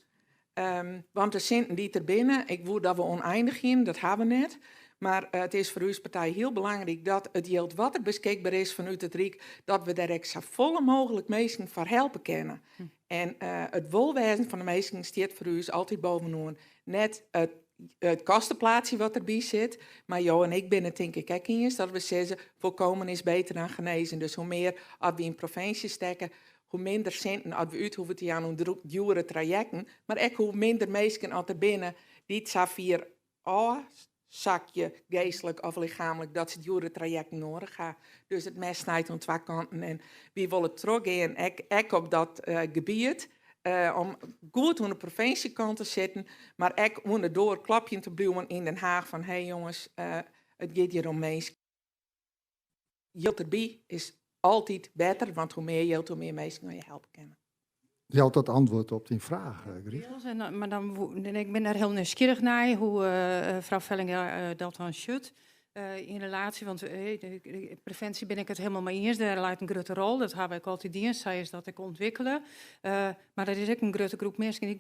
Want de sinten dy't der binne, ik woe dat we ûneinich hienen, dat ha we net. Mar it is foar ús partij hiel belangryk dat it jild wat der beskikber is fanút it Ryk, dat we dêr ek safolle mooglik minsken foar helpe kinne. En it wolwêzen fan de minsken stiet foar ús altyd bovenoan. Net it kosteplaatsje wat derby sit, mar jo en ik binne it tink ik ek iens dat we sizze, voorkomen is beter dan genezen. Dus hoe mear as we yn previnsje stekke, hoe minder sinten as we út hoege te jaan oan djoere trajekten, mar ek hoe minder minsken as der binne dy't safier ôfsakje, geastlik of lichaamlik, dat se djoere trajekten noadich ha. Dus it mes snijt oan twa kanten en wy wolle trochgean ek op dat gebiet om goed oan de previnsjekant te sitten, mar ek oan de doar klopjen te bliuwen yn Den Haag fan hey jonges, it giet hjir om minsken. Jild derby is altyd better, want hoe mear jild, hoe mear minsken je helpe kinne. Jout dat antwurd op dyn fraach, Griet? En, mar dan, ik bin der hiel nijsgjirrich nei hoe frou Vellinga dat dan sjocht. Yn relaasje, want previnsje bin ik it hielendal mei iens, dêr leit in grutte rol, dat ha wy ek altyd dien, sa is dat ek ûntwikkele. Mar der is ek in grutte groep minsken, dy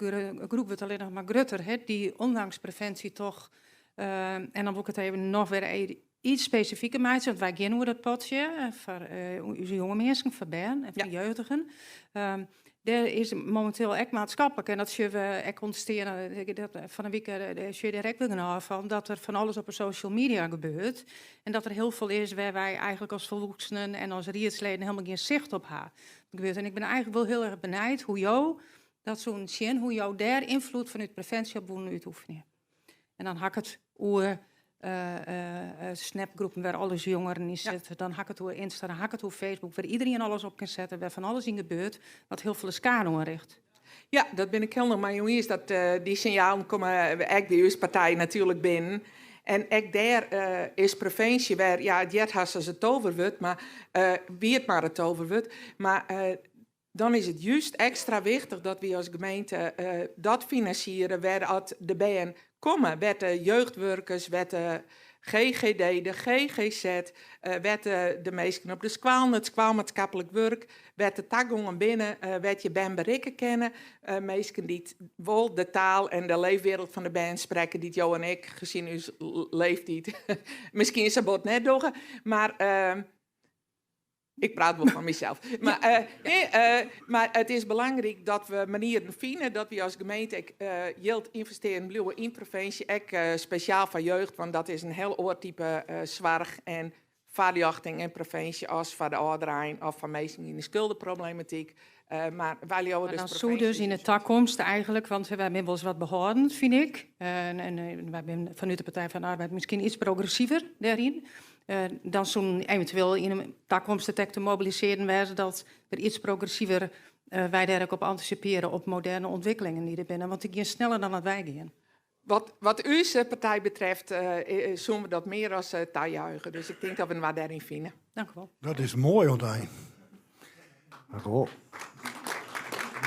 groep wurdt allinnich mar grutter, hè, dy't ûndanks previnsje toch, en dan wol ik it even noch wer iets spesifiker meitsje, want wy gean oer dat potsje foar ús jonge minsken, foar bern en foar jeugdigen. Dêr is mominteel ek maatskiplik, en dat sjogge we ek ûntstean, fan 'e wike sjogge je dêr ek wer genôch fan, dat der fan alles op 'e social media gebeurt. En dat der hiel folle is wêr't wy eigentlik as folwoeksenen en as riedsleden hielendal gjin sicht op ha. Gebeurt. En ik bin eigentlik wol hiel erch benijd hoe't jo dat soenen sjen, hoe't jo dêr ynfloed fanút previnsje op woenen útoefenje. En dan ha ik it oer snapgroepen wêr't al ús jongeren yn sitte. Dan ha ik it oer Insta, dan ha ik it oer Facebook, wêr't iderien alles op kin sette, wêr fan alles yn gebeurt, wat hiel folle skade oanricht. Ja, dat bin ik hielendal mei jo iens. Dat dy sinjalen komme ek by ús partij natuerlik binnen. En ek dêr is previnsje wer, ja, it heart hast as it toverwurd, mar wie it mar it toverwurd. Mar dan is it just ekstra wichtich dat wy as gemeente dat finansiere wêr at de bern komme, wêr't de jeugdwurkers, wêr't de GGD, de GGZ, wêr't de minsken op de skoallen, it skoalmaatskiplik wurk, wêr't de tagongen binne, wêr't je bern berikke kinne. Minsken dy't wol de taal en de leefwereld fan de bern sprekke, dy't jo en ik, gezien ús leeftiid, miskien sa bot net dogge, mar Ik praat wol foar mysels. Mar, nee, mar it is belangryk dat we manieren fine dat wy as gemeente ek jild ynvestearjen bliuwe yn previnsje, ek spesjaal foar jeugd, want dat is in hiel oar type soarch en foarljochting en previnsje as foar de âlderein of foar minsken yn de skuldeproblematyk. Mar wy leauwe dus dan soe dus yn 'e takomst eigentlik, want wy binne wolris wat behâldend, fyn ik, en wy binne fanút de Partij van de Arbeid miskien iets progressiver dêryn, dan soe eventueel yn 'e takomst it ek te mobilisearjen wêze dat der iets progressiver wy dêr ek op antisipearje op moderne ûntwikkelingen dy't der binne, want dy gean sneller dan dat wy gean. Wat ús partij betreft soene we dat mear as tajuiche. Dus ik tink dat we inoar dêryn fine. Dank u wol. Dat is moai oan it ein. Dank u wol.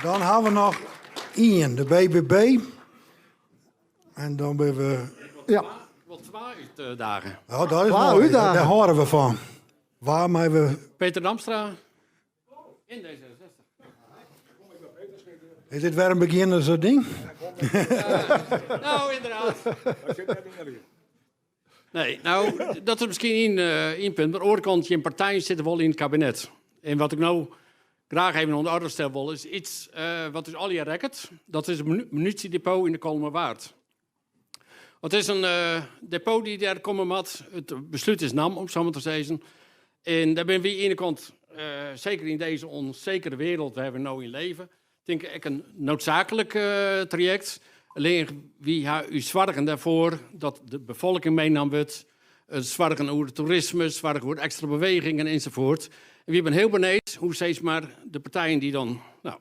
Dan ha we noch ien, de BBB. En dan binne we. Ja. Wol twa útdagen. Oh, dat is moai. Dêr hâlde we fan. Wa meie we. Peter Damstra. In D66. Is dit wer in begjinnersding? Nou, ynderdaad. Nee, no, dat is miskien ien punt. Mar oare kant, jim partijen sitte wol yn it kabinet. En wat ik no graach even oan de oarder stelle wol, is iets wat ús allegear rekket. Dat is it munysjedepot yn de Kollumerwaard. It is in depot dy't dêr komme moat. It beslút is naam, om sa mar te sizzen. En dêr binne wy ene kant, seker yn dizze ûnsekere wereld wêr't we no yn leve, tink ik ek in needsaaklik trajekt. Allinnich wy ha ús soargen dêrfoar dat de befolking meenam wurdt, soargen oer toerisme, soargen oer ekstra bewegingen ensafuort. En wy binne hiel benijd hoe sis mar de partijen dy't dan, no,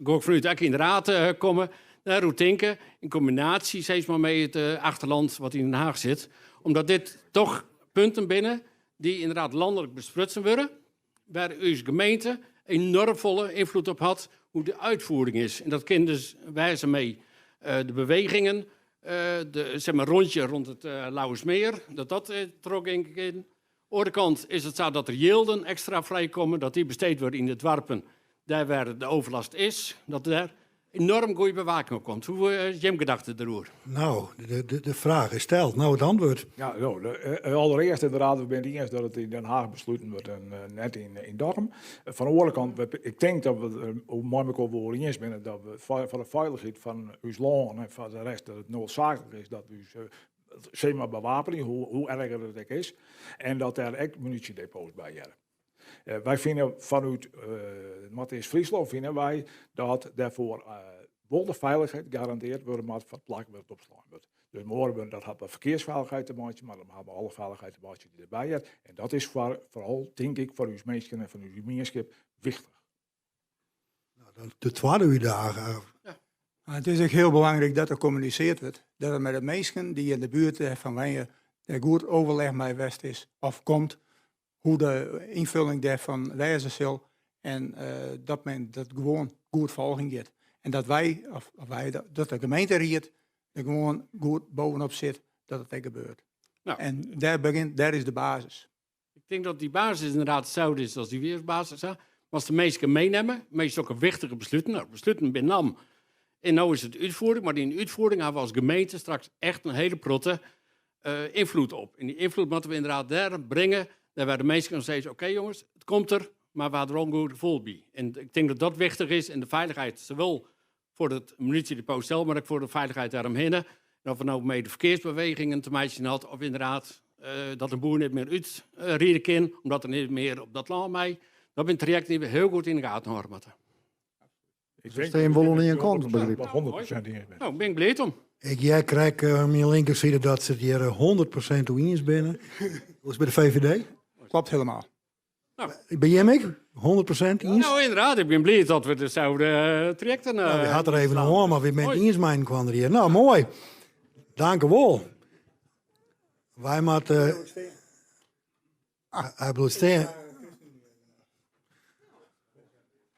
gean ik fanút ek yn de raad komme, dêroer tinke, yn kombinaasje sis mar mei it achterland wat yn Den Haag sit, omdat dit toch punten binne dy't ynderdaad lanlik besprutsen wurde. Wêr ús gemeente enorm folle ynfloed op hat hoe de uitvoering is. En dat kin dus wêze mei de bewegingen, de, zeg maar, rondje rond it Lauwersmeer, dat dat trochgean kin. Oare kant is it sa dat der jilden ekstra frijkomme, dat dy besteed wurde yn de doarpen dêr wêr de overlast is, dat dêr enorm goede bewaking op komt. Hoe is jim gedachte deroer? Nou, de, de, de fraach is steld. No it antwurd. Ja, no, de, eh, allereerst inderdaad, we binne it iens dat it yn Den Haag besluten wurdt en eh, net yn, yn Dokkum. Fan de oare kant, we, ik tink dat we it mei mekoar wol iens binne dat we foar de feilichheid fan ús lân en foar de rest dat it noodzaaklik is dat we ús sis mar bewapenje, hoe, hoe erger it ek is. En dat dêr ek munysjedepots by hearre. Uh, wy fine fanút uh, Noardeast-Fryslân fine wy dat dêrfoar uh, wol de feilichheid garandeard wurde moat foar it plak wêr't it opslein wurdt. Dus moarn, dat hat mei ferkearsfeilichheid te meitsjen, mar dat hat mei alle feilichheid te meitsjen dy't derby heart. En dat is foar, foaral, tink ik, foar ús minsken en foar ús mienskip wichtich. Nou, de twadde útdaging. Ja. Het is ook heel belangrijk dat er communiceerd wordt. Dat er met de mensen die in de buurt van wenje er goed overleg mei west is of komt, hoe de ynfolling dêrfan wêze sil en uh, dat men dat gewoan goed folgjen giet. En dat wy, of, of wy, dat de gemeenteried der gewoan goed bovenop sit dat it ek gebeurt. Nou. En dêr, begjint, dêr is de basis. Ik tink dat dy basis ynderdaad itselde is as dy weersbasis. Mar as de minsken meinimme, meastal sokke wichtige besluten, no, besluten binne nam en no is it útfiering, mar yn de útfiering hawwe we as gemeente straks echt in hiele protte uh, ynfloed op. En dy ynfloed moatte we ynderdaad dêr bringe, dêr wêr de minsken dan sizze, oké jonges, it komt der, mar we hawwe der wol in goed gefoel by. En ik tink dat dat wichtich is en de feilichheid, sawol foar it munysjedepot sels, mar ek foar de feilichheid dêromhinne. En oft it no mei de ferkearsbewegingen te meitsjen hat, of ynderdaad uh, dat in boer net mear útride kin, omdat er net mear op dat lân mei. Dat binne trajekten dy't we hiel goed yn de gaten hâlde moatte. Ik Stean jim wol oan ien kant, begryp ik. 100% iens bin. No, bin ik bliid om. Ik hear krekt uh, myn linkerside dat se it hjir 100% oer iens binne. Hoe is it by de VVD? Klopt helemaal. Nou. By jim ek? 100% iens? Nou, ynderdaad. Ik bin bliid dat we deselde uh, trajekten... Uh, nou, we hat der even oan, mar wy binne iens mei inoar hjir. Nou, moai. Dank u wol. Wy moatte... Hy bliuwt stean.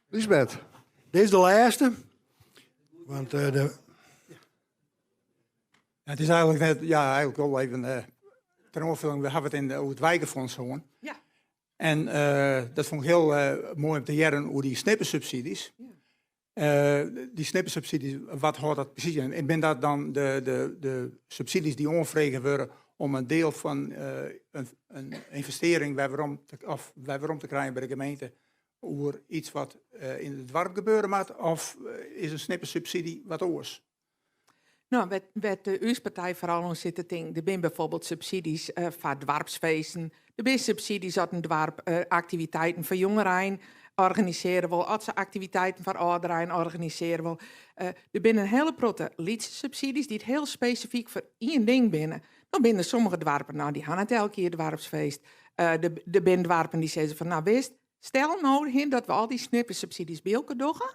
Liesbeth. Dit is de lêste. Want uh, de... Ja, it is eigentlik net, ja, eigentlik wol even uh, ter oanfolling. We hawwe it yn de, oer it Wijkenfonds hân. Ja. En uh, dat fûn ik hiel uh, moai om te hearren oer dy snippersubsidies. Ja. Uh, dy snippersubsidies, wat hâldt dat presys yn? En binne dat dan de, de, de subsidies dy't oanfrege wurde om in diel fan uh, in, in ynvestearring wer werom te, of wer werom te krijen by de gemeente oer yts wat uh, yn it doarp gebeure moat? Of is in snippersubsidy wat oars? No, wêr't de ús partij foaral oan sit te tinken, der binne byfoarbyld subsidies uh, foar doarpsfeesten, der binne subsidies as in doarp uh, aktiviteiten foar jongerein organisearje wol, as se aktiviteiten foar âlderein organisearje wol. Uh, der binne in hiele protte lytse subsidies dy't hiel spesifyk foar ien ding binne. No binne der sommige doarpen, no, dy ha net elk jier doarpsfeest. Uh, der, der binne doarpen dy't sizze fan, no witst, stel no hin dat we al dy snippersubsidies by elkoar dogge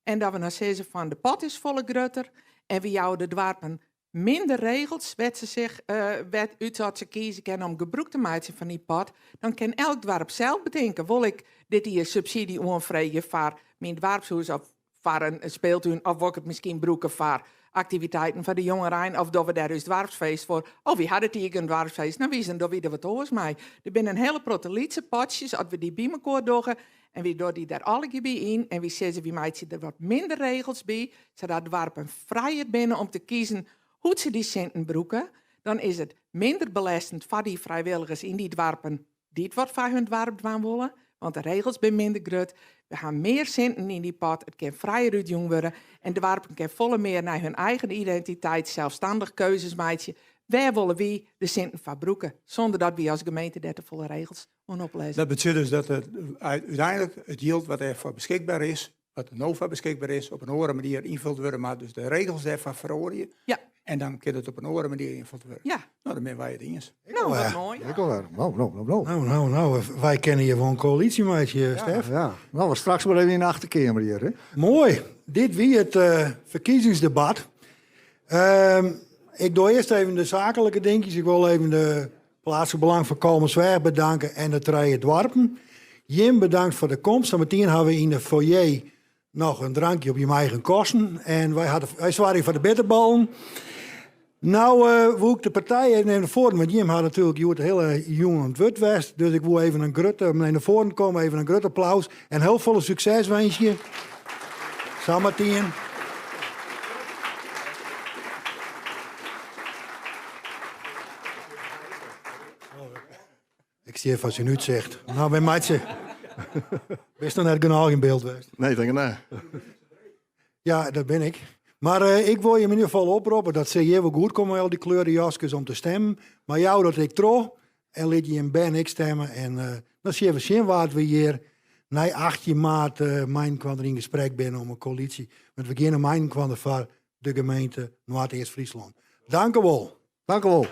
en dat we dan sizze fan de pot is folle grutter en we jouwe de doarpen minder regels wêr't se sich uh, wêr't út dat se kieze kinne om gebrûk te meitsjen fan dy pot, dan kin elk doarp sels betinke, wol ik dit jier subsidy oanfreegje foar myn doarpshûs of foar in speeltún of wol ik it miskien brûke foar aktiviteiten foar de jongerein of dogge we dêr ús doarpsfeest foar. Oh, wy ha dit jier gjin doarpsfeest, no witst, dan dogge wy der wat oars mei. Der binne in hiele protte lytse potsjes, as we dy by mekoar dogge en wy dogge dy der allegear by yn en wy sizze wy meitsje der wat minder regels by, sadat doarpen frijer binne om te kiezen hoe't se dy sinten brûke, dan is it minder belêstend foar dy frijwilligers yn dy doarpen dy't wat foar hun doarp dwaan wolle, want de regels binne minder grut. We ha mear sinten yn dy pot, it kin frijer útjûn wurde en doarpen kinne folle mear nei hun eigen identiteit selsstannich keuzes meitsje. Wêr wolle wy de sinten foar brûke, sûnder dat wy as gemeente dêr te folle regels oan oplizze. Dat betsjut dus dat it úteinlik it jild wat dêrfoar beskikber is, wat der no foar beskikber is, op in oare manier ynfuld wurde moat. Dus de regels dêrfoar feroarje. Ja. En dan kin it op in oare manier ynfuld wurde. Ja. No, dan binne wy it iens. No, wat moai. Ik alwer. No, no, no, no. No, no, no. Wy kinne hjir wol in koälysje meitsje, Stef. Ja. No, we straks mar even yn de achterkeamer hjir. Hè? Moai. Dit wie it uh, ferkiezingsdebat. Uh, ik doch earst even de saaklike dinkjes. Ik wol even de Plaatselijk Belang fan Kollumersweach bedanke en de trije doarpen. Jim bedankt foar de komst. Sametien hawwe we yn de foyer noch in drankje op jim eigen kosten. En wy, hadden, wy soargje foar de bitterballen. Nou uh, woe ik de partij even nei foaren, want jim ha natuerlik hjoed de hiele jûn oan it wurd west. Dus ik woe even in grutte, om nei foaren komme, even in grut applaus en hiel folle sukses winskje. Sametien. Ik stean foar syn útsicht. Nou, wy meitsje. Bist noch net genôch yn byld west? Nee, denk ik net. Ja, dat bin ik. Mar uh, ik wol jim yn ieder gefal oproppe, dat sil hjir wol goed komme, al dy kleure jaskes om te stimmen. Mar jou dat ek troch en lit jim bern ek stimme. En uh, dan sille we sjen wa't we hjir nei 18 maart uh, mei-inoar yn gesprek binne om in koälysje. Want we geane mei-inoar foar de gemeente Noardeast-Fryslân. Dank u wol. Dank u wol.